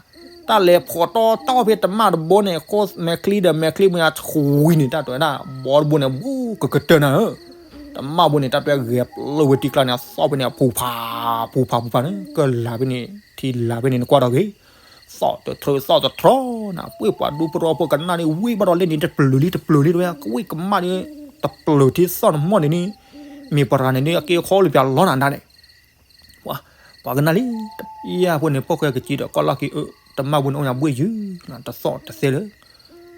တၢ်လဲၤဖိးတီတီဖဲတမၣ်တဘိန့ၣ် ခိၣ်မဲာ်ချံဒီးမဲာ်ချံပူၤညါဆှံန့ၣ် တၢ်တဲဝဲဒၣ် ဘီတဘိန့ၣ် ဘူးကကတၢၢ်နၤဧၢ, တမၣ်ဘိန့ၣ် တၢ်တဲဂဲၤပျၢၢ်ဝဲထံကျါန့ၣ် အသီၣ်ဖဲန့ၣ် အပူၤဖး ပူၤဖးပူၤဖးန့ၣ် ကလၤဖဲန့ၣ် ထံလၤဖဲန့ၣ် နကွၢ်ဒီးဂ့ၤ သီၣ်တထြၢသီၣ်တထြၢနၤ ပှ့ၤပှၤဒူပရီဖိကနၣ်န့ၣ် ဝံၣ်ဘၣ်ဒီးလဲၣ်န့ၣ် တပျၢၤလံတပျၢၤလံတဝဲ ကဝံၣ်ကမၣ်ဒီး တပျၢၤထံသီၣ်နမီၢ်န့ၣ်န့ၣ် မ့ၢ်ပရၤန့ၣ်န့ၣ် အက့အခီလၢပျၢၤလီၤနၤဒၣ်န့ၣ် ပှၤကနၣ်လံ တပျၢ်ဖိန့ၣ် ဖိၣ်ဃဲကစံဒီးကီၢ်လီၢ်ခံအၢ တမၣ်ဘိန့ၣ် အိၣ်ညါဘှ့ၣ်ယုၢ် တသီၣ်တသဲလၢ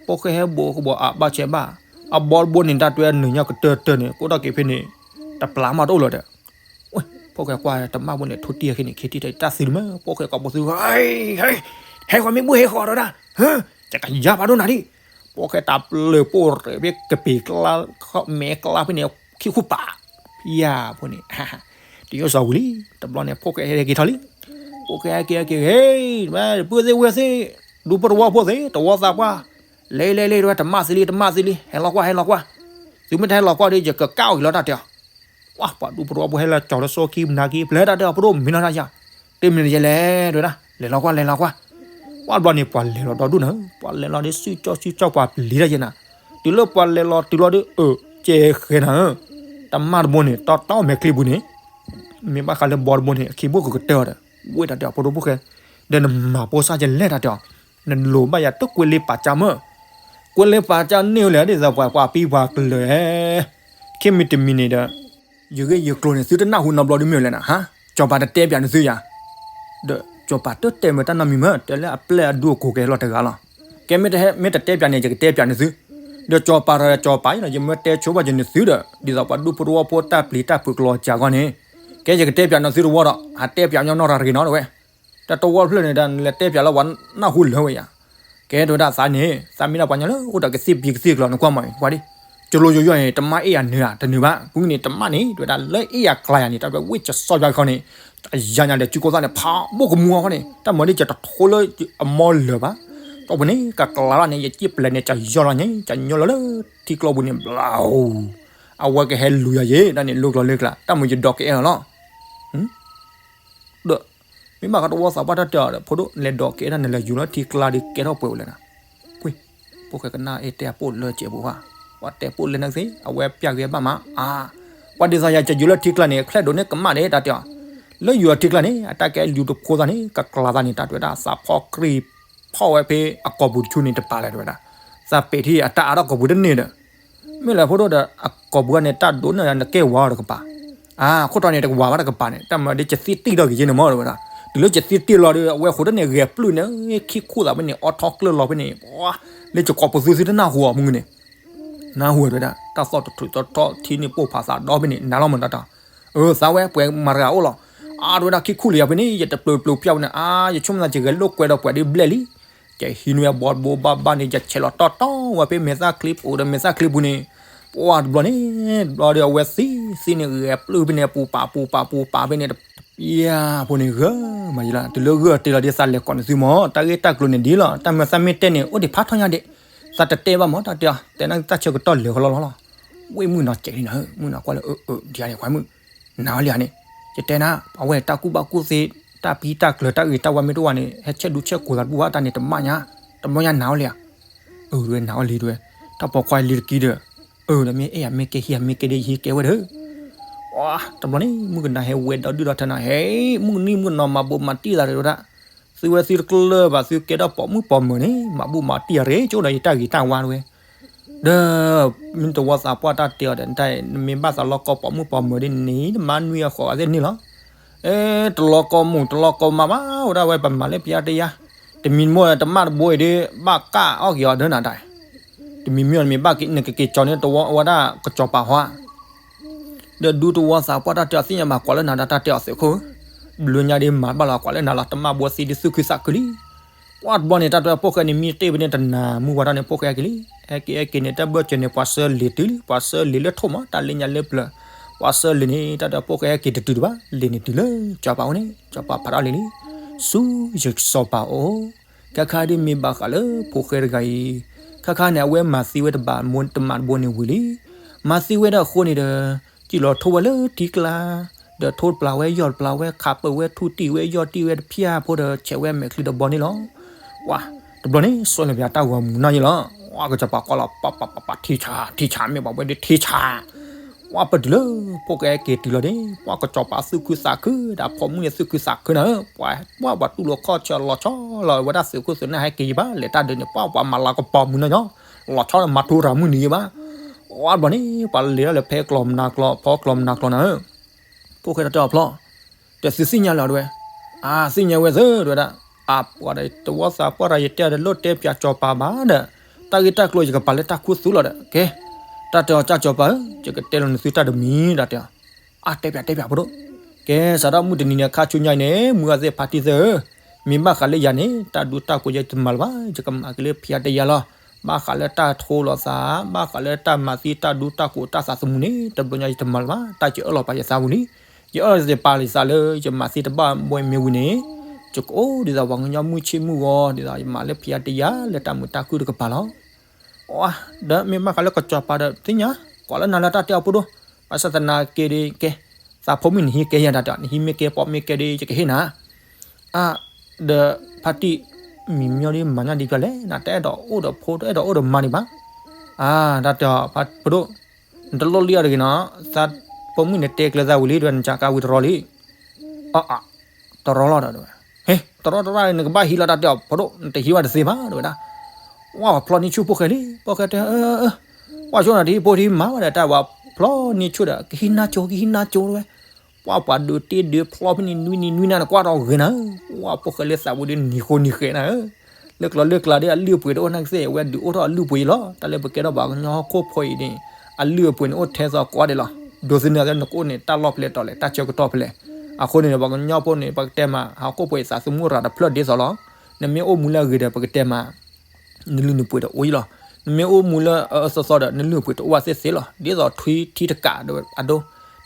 ဖိၣ်ဃဲဟဲဘိကဘီအါဘၣ်ဆဲးဘၣ် အဘီတဘိန့ၣ် တၢ်တွဲနုာ်ညါကတၢၢ်တၢၢ်န့ၣ် ကိးထီၣ်က့ၤဖဲန့ၣ် တပျၢ်မးတအိၣ်လၢၤဒီး ဖိၣ်ဃဲကွၢ်တမၣ်ဘိန့ၣ် ထိၣ်တံၢ်အခံန့ၣ် ခ့ထံၣ်တၢ်သံလံမး ဖိၣ်ဃဲကိးပသူ ဟဲဃီၤမ့ၢ်ဘှ့ၣ်ဟဲဃီၤဒီးဒၣ် ယကယါဖးဒိၣ်နၤဒံး ဖိၣ်ဃဲတၢ်ပျၢၤပိၢ်ရဲၣ်ဖဲကပ့ၤကျါ မဲာ်ကျါဖဲန့ၣ် ခံခူပာ် ဖံယၢ်ဖိန့ၣ် တယိၣ်စီၤဝံၤလံ တဘျီန့ၣ် ဖိၣ်ဃဲဟဲက့ၤထီၣ်လံ ဖိၣ်ဃဲဟဲက့ၤဟဲက့ၤ ဟ့ၣ် ပုၢ်သ့ၣ်ဝဲၢ်သ့ၣ် ဒူပရီဖိသ့ၣ် တဝီသးပှၢ် လဲၤလဲၤလဲၤ တမၣ်သ့လံ တမၣ်သ့လံ ဟဲလီၤကွၢ် ဟဲလီၤကွၢ် သုမ့ၢ်တဟဲလီၤကွၢ်ဒီး ယကကၢ်အီၤက့ၤလီၤတၢ်တဲအီၤ ပှၤဒူပရီဖိဟဲလီၤကၠီၤလၢစိခံမနၤခံ ပျဲတၢ်တဲအီၤ ပဒိၣ်မံနီၤတၢ်ယၤ တမံၤတယဲၢ်လဲၣ် တဲဝဲဒၣ် လဲၤလီၤကွၢ် လဲၤလီၤကွၢ် ပှၤဘျီန့ၣ် ပှၤလဲၤလီၤဒီဒူၣ်နၤဧၢ ပှၤလဲၤလီၤဒီးစုကၠီစုကၠီပှၤပျံၤတၢ်ယဲၢ်နၤ တုၤလၢပှၤလဲၤလီၤတုၤလီၤဒီး အၢ ကဲဃဲနၤဧၢ တမၣ်တဘိန့ၣ် တီတီမဲာ်ချံပူၤန့ၣ် မ့ၢ်ဘၣ်ဃးလၢဘီတဘိန့ၣ် အခံဘိၣ်ကကတၢၢ်အီၤဒီး ဝ့ၢ်တၢ်တဲအီၤ ဖိဒိၣ်ဖိၣ်ဃဲ ဒီးနမၤပိစၢ်ယလဲၣ်တၢ်တဲအီၤ နလိၤဘၣ်ယၤတကွဲးလ့ပာ်ကၢ်မၢ် ကွဲးလ့ပာ်ကၢ်န့ၢ်ဝဲလဲၣ် ဒ်သိးပှၤပှၤပံပှၤကလၢၤ ခဲမံၤတမံၤန့ၣ်ဒီး ယဂ့ၢ်ယကျိၤန့ၣ် သုတနၢ်ဟူနီတဘျီဒ်မ့ၢ်လဲၣ်နၤ ဟါ ကၠီၤပၤတတဲပၠးန့ၢ်သုယၤ ဒီးကၠီၤပၤတတဲမ့ၢ်တၢ်နီတမံၤမၢ် တဲလၢအပျဲၢ်အဒူအကိးကဲလီၤတဂၤလီၤ ကဲမ့ၢ်တတဲပၠးန့ၣ် ယကတဲပၠးန့ၢ်သု ဒီးကၠီၤပၤဒီးကၠီၤပၤအံၤ ယမ့ၢ်တဲဆိဘၣ်က့ၤန့ၢ်သုဒီး ဒ်သိးပှၤဒူပရီဖိတၢ်ပျံၤတၢ်ဖုးကလီၤကၢ်ဂီၢ်န့ၣ် ကဲယကတဲပၠးန့ၢ်သုတဝီဒီး ဟးတဲပၠးညီနီၢ်ရၤတဂ့ၤနီၤတဝဲ တၢ်တဝီဖျၢၣ်န့ၣ် တၢ်လဲၤတဲပၠးလၢပှၤနၢ်ဟူလၢာ်ဝဲယၤ ကဲတဲဝဲဒၣ်သးန့ၣ် သးမ့ၢ်ဒၣ်ပှၤညီလၢအိၣ်ဒီးကသ့ၣ်ပံၤကသ့ၣ်ကျီၤန့ၣ် ကွၢ်မးအံၤ ကွၢ်ဒ် ကလိယိယိန့ၣ် တမၣ်အ့ၣ်ယၤနုာ်ဧါ တနုာ်ဘၣ် ပူၤန့ၣ် တမၣ်န့ၣ် တဲဝဲဒၣ်လၢအ့ၣ်ယၤကျါယၤန့ၣ် တၢ်ဝဲဝ့ၢ်ကစီၣ်ယွၤခီန့ၣ် တယၤညါဒီး စုကိၢ်သၣ်န့ၣ် ဖးဘိၣ်ကမူအီၤခီန့ၣ် တၢ်မၤဒ်ကတထိလၢအမီလၢၤဘၣ် ဒီးပန့ၣ် ကကျါလီၤန့ၣ် ယစံၣ်ပျဲၢ်န့ၣ် ကယီလီၤန့ၣ် ကညီလီၤလၢထံကျိပူၤန့ၣ် ဘျါဧိၤ အဝဲကဟဲလူၤယၤယဲၢ် တၢ်န့ၣ် လိကျိၤလၢကျါ တၢ်မၤယဒိးကအဲၣ်အီၤလီၤ ဒီး မ့ၢ်ဘၣ်ဃးတဝီသးပှၢ်တၢ်တဲအီၤဒီး ဖိဒိၣ်လဲၤဒိးကဲထီၣ်န့ၣ် လဲၤယူၤလၢထံကျါဒီးကဲထီၣ်ပှဲၤဝဲလဲၣ်နၤ, ပှ့ၤ, ဖိၣ်ဃဲကနၣ်အ့ၣ်တဲအပိၣ်လၢကဲးပူၤဘၣ်, ပှၤတဲပိၣ်လဲၣ်နသ့ၣ် အဝဲပျၢ်ဂ့ၤဘၣ်မး, အါ, ပှၤဒ်သိးယၤကယူၤလၢထံကျါန့ၣ် ချဲၣ်ဒိးန့ၢ်ကမၣ်ဒဲးတၢ်တဲအီၤ, လၢယူၤအီၤထံကျါန့ၣ် အတၢ်ကဲယူၤတဖိသးန့ၣ် ကကျါသးန့ၣ် တၢ်တဲဝဲဒၣ် သးဖီၣ်ကြံၢ်ဖီၣ်ဝဲဖဲအကိာ်ပူၤတဆူန့ၣ်တပၤလဲၣ်တဲဝဲဒၣ်, သးပ့ၤထံၣ်အတၢ်အါထီၣ်ကိာ်ပူၤတန့ၢ်ဒီး မ့ၢ်လၢဖိဒိၣ်ဒီး အကိာ်ပူၤန့ၣ် တၢ်ဒိးန့ၢ်နကဲဝါအီၤတကပၤ, အါ, ခိၣ်တီန့ၣ် တကဝၤဘၣ်တကပၤန့ၣ် တၢ်မၤဒ်ကသံၣ်တံၢ်ထီၣ်က့ၤယဲန့ၣ်မ့ၢ်တဲဝဲဒၣ်, တုၤလၢကသံၣ်တံၢ်လီၤဒီး အဝဲဃိတန့ၣ်ဂဲၤပျုၢ်န့ၣ် ခံခိၣ်သးဖဲန့ၣ် အီထီၣ်ကျၢၢ်လီၤဖဲန့ၣ်, လၢကကိာ်ပူၤသုသုတနၢ်ဟူအီၤ မုၢ်ဂ့ၤန့ၣ် နၢ်ဟူတဲဝဲဒၣ် တၢ်သီၣ်တထူးသီထီၣ်ထံန့ၣ်ပိၢ်ဖးသးဒီဖဲန့ၣ် နၤလီၤမတၤတၢ်, အၢ သးဝဲပှဲၤမၤတဂၤအိၣ်လီၤ, အါတဲဝဲဒၣ်ခံခူၣ်လၢယၤဖဲန့ၣ် ယတပျုၤပျုၤပျၢ်ဝဲန့ၣ် အါ ယဆိကမိၣ်သးယဂဲၤလိာ်ကွဲဒီးပှဲၤဒ်ဘျဲၣ်လံ, ယဟံးန့ၢ်ဝဲဘီတဘိဘၣ်ဘၣ်န့ၣ် ယဆဲးလီၤတီတီဝဲဖဲမဲာ်သၣ်ချံပူၤဒီးမဲာ်သၣ်ချံပူၤန့ၣ်, ပှၤတဘျီန့ၣ် တဘျီဒီးအဝဲသံ သံန့ၣ်ဂဲၤပျုၢ်ဖဲန့ၣ် ပူၤပာ်ပူၤပာ်ပူၤပာ်ဖဲန့ၣ် တပျၢ်ဖိန့ၣ်ဂၢၢ်မးယလီၤ, တုၤလၢဂၢၢ်အီၤတ့ၢ်လီၤဒ်သးလဲၤကိးန့ၢ်သုမ့ၢ် တၢ်ဂ့ၢ်တၢ်ကျိၤန့ၣ်ဒ်လီၤ, တၢ်မၤသးမ့ၢ်တဲန့ၣ် အိၣ်ဒံးဖးထီညါဒံး, သးတတဲဘၣ်မ့ၢ် တၢ်တဲအီၤ တဲနတၢ်ဆၢကတီၢ်လၢာ်ဃီလီၤလီၤလီၤ, ဝ့ၢ်မုၣ်နီၤကဲးလံနၤဧၢ, မုၣ်နီၤကွၢ်လၢအၢအၢဒ်န့ၣ်ခွါမုၣ်, နၤဝဲလံဧါန့ၣ်, ယတဲနၤ ပှၤဝဲတၢ်ကူၣ်ဘၣ်ကူၣ်သ့ တၢ်ပံတၢ်ကျၢၤတၢ်ဂ့ၤတၢ်ဝါမ့ၢ်တအိၣ်ဘၣ်န့ၣ် ဟဲဆဲးဒူဆဲးကိၤသးတဘူၣ်ဘၣ်တၢ်န့ၣ်တမၣ်ညါ, တဘျီညါနၤဝဲလံဧါ, အၢ တဲဝဲနၤဝဲလံတဲဝဲ, တၢ်ပိာ်ခွါလံတကံဒီး, အၢ ဒီးမ့ၢ်အဲၣ်ယၤမ့ၢ်ကဲဟံးယၤမ့ၢ်ကဲဒီးယဟံးကဲဝဲဒီး တဘျီန့ၣ် မုၣ်ကနၤဟဲဝဲဒီဒုၣ်ဒီထၢနၤ ဟဲ မုၣ်ကနံၣ်မုၣ်ကနီၤမၤဘူၣ်မၤတံၢ်သးတဲဝဲဒၣ်, သုဝဲသုတကျၢၢ်ဘၣ် သုကဲထီၣ်ပိာ်မုၣ်ပိာ်မၢၤန့ၣ် မၤဘူၣ်မၤတံၢ်အရ့ ကၠိဒီးယတၢ်ဂ့ၤတၢ်ဝါတဲဝဲ, ဒီး မ့ၢ်တဝီသးပှၢ်တၢ်တဲအီၤဒီး နမ့ၢ်ဘၣ်သးလီၤကီပိာ်မုၣ်ပိာ်မၢၤဒ်န့ၣ် နမၤနွံအဃိးအသ့ၣ်န့ၣ်လီၤ, အဲ တလီၤကီမူး တလီၤကီမးဘၣ် ဝဲဒၣ်ဝဲပမၤလၢပယါတယါ, တမံၤမ့ၢ်တမၣ်တဘိအံၤဒီး ဘၣ်ကၣ်အီၣ်က့ၤအီၤဒၢနၤတၢ် တမံၤမ့ၢ်နမ့ၢ်ဘၣ်က့ၤ နကက့ၤကၠီၤန့ၢ်တဝီဝဲဒၣ်ကစီၤပၤဟီဧါ, ဒီးဒူတဝီသးပှၢ်တၢ်တဲအီၤသ့ၣ်ညါမး ကွၢ်လၢနၤဒီးတၢ်တဲအီၤသုးခိၣ်ဧၢ, ဘျုးညါဒ်မၤဘၣ်လီၤ ကွၢ်လၢနၤလီၤ တမၣ်ဘိသံဒ်သူၣ်ခုသးခုလံ, ပှၢ်တဘျီန့ၣ် တၢ်တဲဖိၣ်ဃဲန့ၣ် မံတ့ၢ်ဖဲန့ၣ်တနၤမုၢ်ဝါထီၣ်န့ၣ် ဖိၣ်ဃဲဟဲက့ၤလံ, ဟဲက့ၤဟဲက့ၤန့ၣ် တၢ်ဘၢၣ်စၢၤန့ၣ် ပှၤဆှၢလံာ်တုၤလံ ပှၤဆှၢလံာ်လၢထိၣ်မး တၢ်လၢညါလၢပျၢၤ, ပှၤဆှၢလံာ်န့ၣ် တၢ်တဲဖိၣ်ဃဲဟဲက့ၤတတုၤတဘၣ် လံာ်န့ၣ်တုၤလၢစီၤပၤအိၣ်န့ၣ် စီၤပၤဖးထီၣ်လံာ်လံ, ဆူယစီၤပၤအိၣ်, ခါခါဒ်မ့ၢ်ဘၣ်ဃးလၢဖိၣ်ဃဲတဂၤအံၤ, ခါခါန့ၣ် အဝဲမၤသံဝဲတဘၣ်တမးတဘိန့ၣ်ဝံၤလံ, မၤသံဝဲဒၣ်အဃိန့ၣ်ဒီး, စံၣ်လီၤထိဝဲလၢထံကျါ, ဒီးထိတပျၢ်ဝဲယီၢ်တပျၢ်ဝဲ ခးပၢၢ်ဝဲထူတံၢ်ဝဲယီၢ်တံၢ်ဝဲတဖၠၣ်ဖိဒီး ဆဲးဝဲမဲာ်ချံတဘီန့ၣ်လီၤ. ဝါ, တဘျီန့ၣ် စီၤလၢပျၢၤတၢ်ဂီၤမူနီၢ်ယ့လီၤ. ဝါကစီၤပၤကွၢ်လီၤ ပပပပထံဆး ထံဆး မ့ၢ်ဘၣ်ဝဲဒ်ထံဆး ပှၤပတုၤလၢ ဖိၣ်ဃဲက့ၤတုၤလီၤန့ၣ် ပှၤကစီၤပၤသူၣ်ခုသးခု ဒီးဖိမုၣ်န့ၣ်သူၣ်ခုသးခုနၤဧၢ, ပှၤပှၤတူၢ်လိာ်ခီၣ်ဆၢလီၤဆီလီၤဝဲဒၣ်သုးခိၣ်သုးနၢ်ဟဲက့ၤယံၤဘၣ် လဲၤတၢ်ဒုးန့ၣ် ပှၤပှၤမၤလၤကပီၤမုၢ်နီၢ်ညီ လီၤဆီဒီးမၤထူရၤမုၢ်နံၤယံၤဘၣ်. အဘျီန့ၣ် ပှၤလဲၤဒၣ်လၢဖဲကျီၢ်မနၤကျီၢ် ဖီကျီၢ်မနၤကျီၢ်နၤဧၢ, ဖိၣ်ဃဲတၢ်တဲအီၤဖျီၣ် ဒီးသုသ့ၣ်ညါလၢၤဒဝဲ, အါ သ့ၣ်ညါဝဲသ့ၣ်ဒဝဲဒၣ်, အပှၤဒီးတဝီသးပှၢ်ရၤယတဲဒီးလိၣ်တဲပၠးကစီၤပၤဘၣ်ဒီး, တၢ်ဂ့ၢ်တၢ်ကျိၤယကပာ်လၢတၢ်ခူသူၣ်လီၤဒီး ကဲ, တၢ်တဲအီၤကၠၢ်ကစီၤပၤဧၢ, ယကတဲလီၤနသုတၢ်တမံၤ တၢ်တဲအီၤ, အါ တဲပၠးတဲပၠးဖိဒိၣ်, ကဲ စးထီၣ်မုၢ်တနံၤန့ၣ် ခါဆူညါအံၤန့ၣ် မုၢ်ဂၤသ့ၣ်ဖါတံၢ်သ့ၣ်ဧၢ, မ့ၢ်ဘၣ်ဃးလၢယၤန့ၣ် တၢ်ဒူတၢ်ကိးယဲတမၤလၢၤဘၣ်, ယကမၤက့ၤလၢဖံးအါတယါလီၤ. ဘၣ်ဃးလၢတၢ်ထိလိာ်သး, ဘၣ်ဃးလၢတၢ်မၤသံတၢ်ဒူတၢ်ကိးတၢ်သးသမူန့ၣ် တဘျီညါယတမၤလၢၤဘၣ်, တၢ်ယအၢၣ်လီၤပာ်ယသးဝံၤလံ. ယအၢၣ်လီၤယပာ်ယသးလၢ ယမၤသံတဘၣ်ဘီမ့ၢ်ဝံၤန့ၣ်, ယကအိၣ်ဒ်သိးပှၤကညီမုၢ်ဆ့ၣ်မုၢ်ဂီၤ ဒ်သိးယမၤလၢဖံးအါတယါလၢတၢ်မုာ်တၢ်ခုၣ်တကပၤလီၤ. အ ဒီးမ့ၢ်ဘၣ်ဃးလၢကစီၤပၤဒီးသ့ၣ်ညါ, ကွၢ်လၢနၤလၢတၢ်တဲအီၤဖိဒိၣ်, ဘၣ်ဆၣ်သနာ်က့ဒီး ကဲ, သးဖိမုၣ်နဟံးကဲယၤတၢ်တဲအီၤ နဟံးမ့ၢ်ကဲပိာ်မ့ၢ်ကဲဒီး ယကဟ့ၣ်နၤ အါ, ဒီးဖါတံၢ်, မံၤမညီဒ်မၤညါဒ်ပျၢၤလဲၣ်, နတအဲၣ်ဒိးအိၣ်ဒီးဖိ တအဲၣ်ဒိးအိၣ်ဒီးမါဒံးဘၣ်. အါ, တၢ်တဲအီၤ ဖိဒိၣ်, နတလိၣ်လံအီၤတဂ့ၤနီၤ, သးဖိမုၣ်န့ၣ်တဲကျဲသးဝံၤလံ တဲနစၢ်ကါဝံၤတရီလံ. အါ, တရီလီၤဒီးဝဲ, ဟ့, တရီတရီ နကဘၣ်ဟံးလီၤတၢ်တဲအီၤ ဖိဒိၣ်, နတဟံးဘၣ်တသ့ဘၣ် တဲဝဲဒၣ်. ဝဲဖျီန့ၢ်ဆူၣ်ဖိၣ်ဃဲလံ, ဖိၣ်ဃဲတဲ, ဝဲဆိနၤတဟံးဖိတဟံးမါဘၣ်ဒီး တၢ်ဝဲဖျီန့ၢ်ဆူၣ်ဒီး ကဟံးနါကၠိ ကဟံးနါကၠိ တဲဝဲ. ပှၤပှၤဒုးတ့ဒုးဖျီဖဲန့ၣ်နွံနံၤနွံနၤန့ၣ် ကွၢ်ထီၣ်ဂ့ၤနၤဧၢ, ပှၤဖိၣ်ဃဲလၢသးဝံၤဒီးနံၤဃိနံၤဃဲးနၤဧၢ. လၢကျီလၢကျါဒီးအလုၢ်အပှ့ၤတအိၣ်နာ်က့သ့ၣ် အဝဲဒုးအိၣ်ထီၣ်အလုၢ်အပှ့ၤလီၤ. တၢ်လၢပကဲထီၣ်ပှၤကညီဟီၣ်ခိၣ်ဖိအံၤန့ၣ် အလုၢ်အပှ့ၤန့ၣ်အိၣ်ထဲသိးကိးဂၤဒဲးလီၤ. ဒိးသန့ၤလၢနကအိၣ်န့ၣ် တၢ်လီၢ်ဖဲလဲၣ်တီၤလဲၣ် တၢ်ဆၢကတီၢ်ဖဲလဲၣ်. အဃိန့ၣ်ဒီး ပှၤကညီဖိန့ၣ် ပကတဲမး ဟီၣ်ခိၣ်ဖိအံၤသးသမူရၤတဖျၢၣ်ဒ်သိးလီၤ. နမ့ၢ်အိၣ်မူလၢအဂ့ၤဒီး ပကတဲမး နလုၢ်နပှ့ၤတအိၣ်အံၤလီၤ. နမ့ၢ်အိၣ်မူလၢအအၢသီသီဒီး နလုၢ်နပှ့ၤတအိၣ်ဘၣ်သ့ၣ်သ့ၣ်လီၤ. ဒ်သိးထွံထံတကးဒီးအဒိ,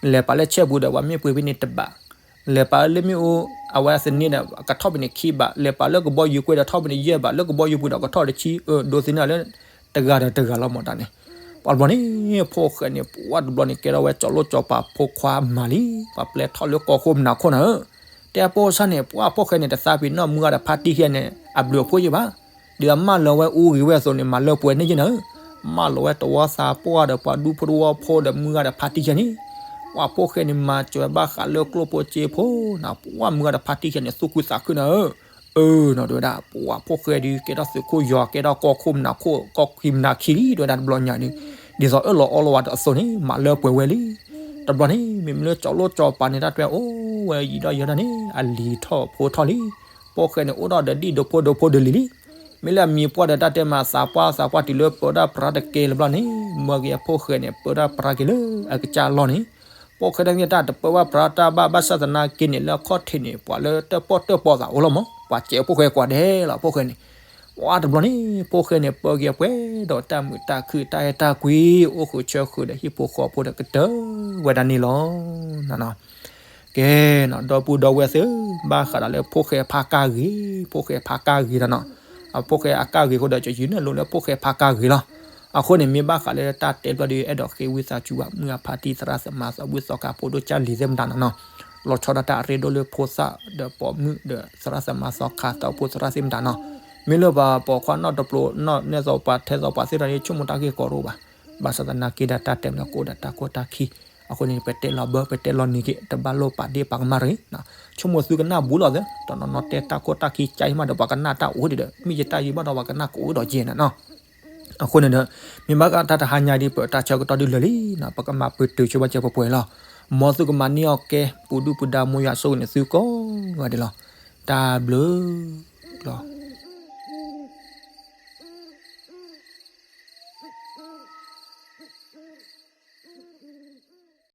နလဲၤပာ်လၢဆဲပူၤဒီး ပှၤမ့ၢ်ပှ့ၤဖဲန့ၣ်တဘၣ်, နလဲၤပာ်လၢမ့ၣ်အူ, အဝဲသန့ဒီး ကထီၣ်ဖဲန့ၣ်ခံဘၣ်, လဲၤပာ်လၢကဘီယူၤကွဲဒီးထီၣ်ဖဲန့ၣ်ယဲၢ်ဘၣ်, လၢကဘီယူၤပူၤဒီးကထီၣ်တဆံ, အၢ ဒိးသန့ၤလၢ တဂၤဒီးတဂၤလီၤမးတၢ်န့ၣ်. ပှၤတဘျီန့ၣ် ဖိၣ်ဃဲန့ၣ် ပှၤတဘျီန့ၣ် ကဲထီၣ်ဝဲကၠီၤလိၣ်ကၠီၤပၤဖိခွါမးလံ, ပှၤပျဲထီၣ်လၢကီၢ်ခိၣ်မနၤခိၣ်နၤဧၢ. တဲအဖိစၢ်န့ၣ် ပှၤဖိၣ်ဃဲန့ၣ် တသးပ့ၤနီၣ်မုၢ်ဂၤဒီးဖါတံၢ်ခံဂၤန့ၣ် အဘျုးအဖှိၣ်ယဲၢ်ဘၣ်. ဒ်အမၢလီၤဝဲအူဂ့ၤဝဲအသိးန့ၣ် မၤလၢပှဲၤန့ၢ်ယဲၢ်နၤဧၢ. မၢလီၤဝဲတဝီသးပှၢ်ဒီးပှၤဒူဖိတဝီဖိဒီးမုၢ်ဂၤဒီးဖါတံၢ်ခံဂၤန့ၣ်, ပှၤဖိၣ်ဃဲန့ၣ် မၤစၢၤဘၣ်ဃးလၢကျိၣ်ဖိစ့ဖိနၤ, ပှၤမုၢ်ဂၤဒီးဖါတံၢ်ခံဂၤန့ၣ် သူၣ်ခုသးခုနၤဧၢ. အၢ နီၤ တဲဝဲဒၣ် ပှၤဖိၣ်ဃဲဒုး ကဲထီၣ်သုးခိၣ်ယီၤ ကဲထီၣ်ကီၢ်ခိၣ်မနၤခိၣ် ကီၢ်ခံမနၤခံလံ တဲဝဲဒၣ်တဘျီညါဒုး, ဒ်သိးအၢၣ်လီၤအီလီၤဝဲဒီးအသိးန့ၣ် မၤလၢပှဲၤဝဲလံ. တဘျီန့ၣ် မ့မ့ၢ်လၢကၠီၤလိၣ်ကၠီၤပၤန့ၣ် တၢ်တဲအိၣ်ဝဲယံာ်ဒီးယံာ်ဒီးန့ၣ် အလံၤထီၣ်ဖိထီၣ်လံ. ဖိၣ်ဃဲန့ၣ် အိၣ်ဒီးဒီးဒံၣ်ဒိးဖိဒိးဖိဒိးလံၤလံ. မ့ၢ်လၢအမံၤပှၢ်ဒီးတၢ်တဲမး သးပှၢ်သးပှၢ်တုၤလၢပၢဒၣ်ပြၤတကဲလၢၤဘျီန့ၣ် မၢက့ၤအဖိၣ်ဃဲန့ၣ် ပၢဒၣ်ပြၤက့ၤလၢအကစၢ်လီၢ်န့ၣ် ဖိၣ်ဃဲတၢ်မ့ၢ်တၢ်တပၢဘၣ်ပြၤတၢ်ဘၣ် ဘၣ်ဆၣ်သနာ်က့န့ၣ် လၢအခီၣ်ထံးန့ၣ် ပှၤလၢတၢၣ်ပီၣ်တၢၣ်ပီသးအိၣ်လီၤမး ပှၤစဲးဖိၣ်ဃဲကွၢ်ဒဲးလီၤ ဖိၣ်ဃဲန့ၣ်. ဝါတဘျီန့ၣ် ဖိၣ်ဃဲန့ၣ် ပၢက့ၤအပှဲၤဒီးတၢ်မုာ်တၢ်ခုၣ် တၢ်အဲၣ်တၢ်ကွံ အိၣ်ဃုာ်ဆၢဃုာ်ဒီးဟံၣ်ဖိဃီဖိဒီးကတၢၢ်ဝဲဒၣ်န့ၣ်လီၤ. ကဲ, ဒီပုၢ်ဒီဝဲၢ်သ့ၣ်ဧၢ, ဘၣ်ဃးဒီးလၢဖိၣ်ဃဲဖးကါဂ့ၤ, ဖိၣ်ဃဲဖးကါဂ့ၤဒီးနီၤ, အဖိၣ်ဃဲအကါဂ့ၤအဃိဒီး ယယုၢ်န့ၢ်လိာ်လၢဖိၣ်ဃဲဖးကါဂ့ၤလီၤ. အဃိန့ၣ် မ့ၢ်ဘၣ်ဃးလၢတၢ်တဲဘျီဒီး အဲၣ်ဒိးဃ့ဝံသးစူၤဘၣ် မုၢ်အဖါတံၢ်သရၣ်သမါသးဘှံးသီခါဖိဒိၣ်ကၢ်လံၤသ့ၣ်မတၤနီၤနီၤ, လီၤဆီဒၣ်တၢ်အရ့ဒိၣ်လၢဖိသၣ်ဒီးပိာ်မုၣ်ဒီးသရၣ်သမါသီခါသးဖိသရၣ်သ့ၣ်မတၤနီၤ, မ့ၢ်လၢပှၤပိာ်ခွါနီတပျိၤနီၢ်နဲသိးပှၤထဲသိးပှၤသ့ၣ်တဖၣ်န့ၣ် ဆိကမိၣ်တၢ်ဂ့ၢ်ကီတအိၣ်ဘၣ်. ဘၣ်ဆၣ်သနာ်က့ဒီးတၢ်တဲမးလၢကအိၣ်ဒီးတၢ်ကီတၢ်ခံ, အဃိန့ၣ် ပတဲလီၤဘၢ ပတဲလီၤနံၤက့ၤ တဘၣ်လိၣ်ပာ်ဒ့ၣ်ပာ်ကမၣ်တဂ့ၤ. ဆိကမိၣ်သုကနၣ်ဘူးလီၤသ့, တနီၤနီၤတဲတၢ်ကီတၢ်ခံကၠါအံၤမးဒီး ပှၤကနၣ်တၢ်အိၣ်ဒံးဒီး မ့ၢ်ယတၢ်ယံၤဘၣ်ဒီး ပှၤကနၣ်ကအိၣ်ဒီးယဲၢ်နၤနီၤ. အဃိန့ၣ်ဒီး မ့ၢ်ဘၣ်ဃးတၢ်တဟါညါဒ် ပတၢ်ဆၢကတီၢ်ဒုးလၢာ်လံနီၤ, ပကမၤပတုာ်ဆိဘၣ်စဲးပှဲၤပှဲၤလီၤ. မ်သုကမၤန့ၢ်အီၣ်ကဲ ပူၤဒုၣ်ပူၤဒါ မ်ယွၤဆိၣ်ဂ့ၤန့ၢ်သုကိးဂၤဒဲးလီၤ. တၢ်ဘျုး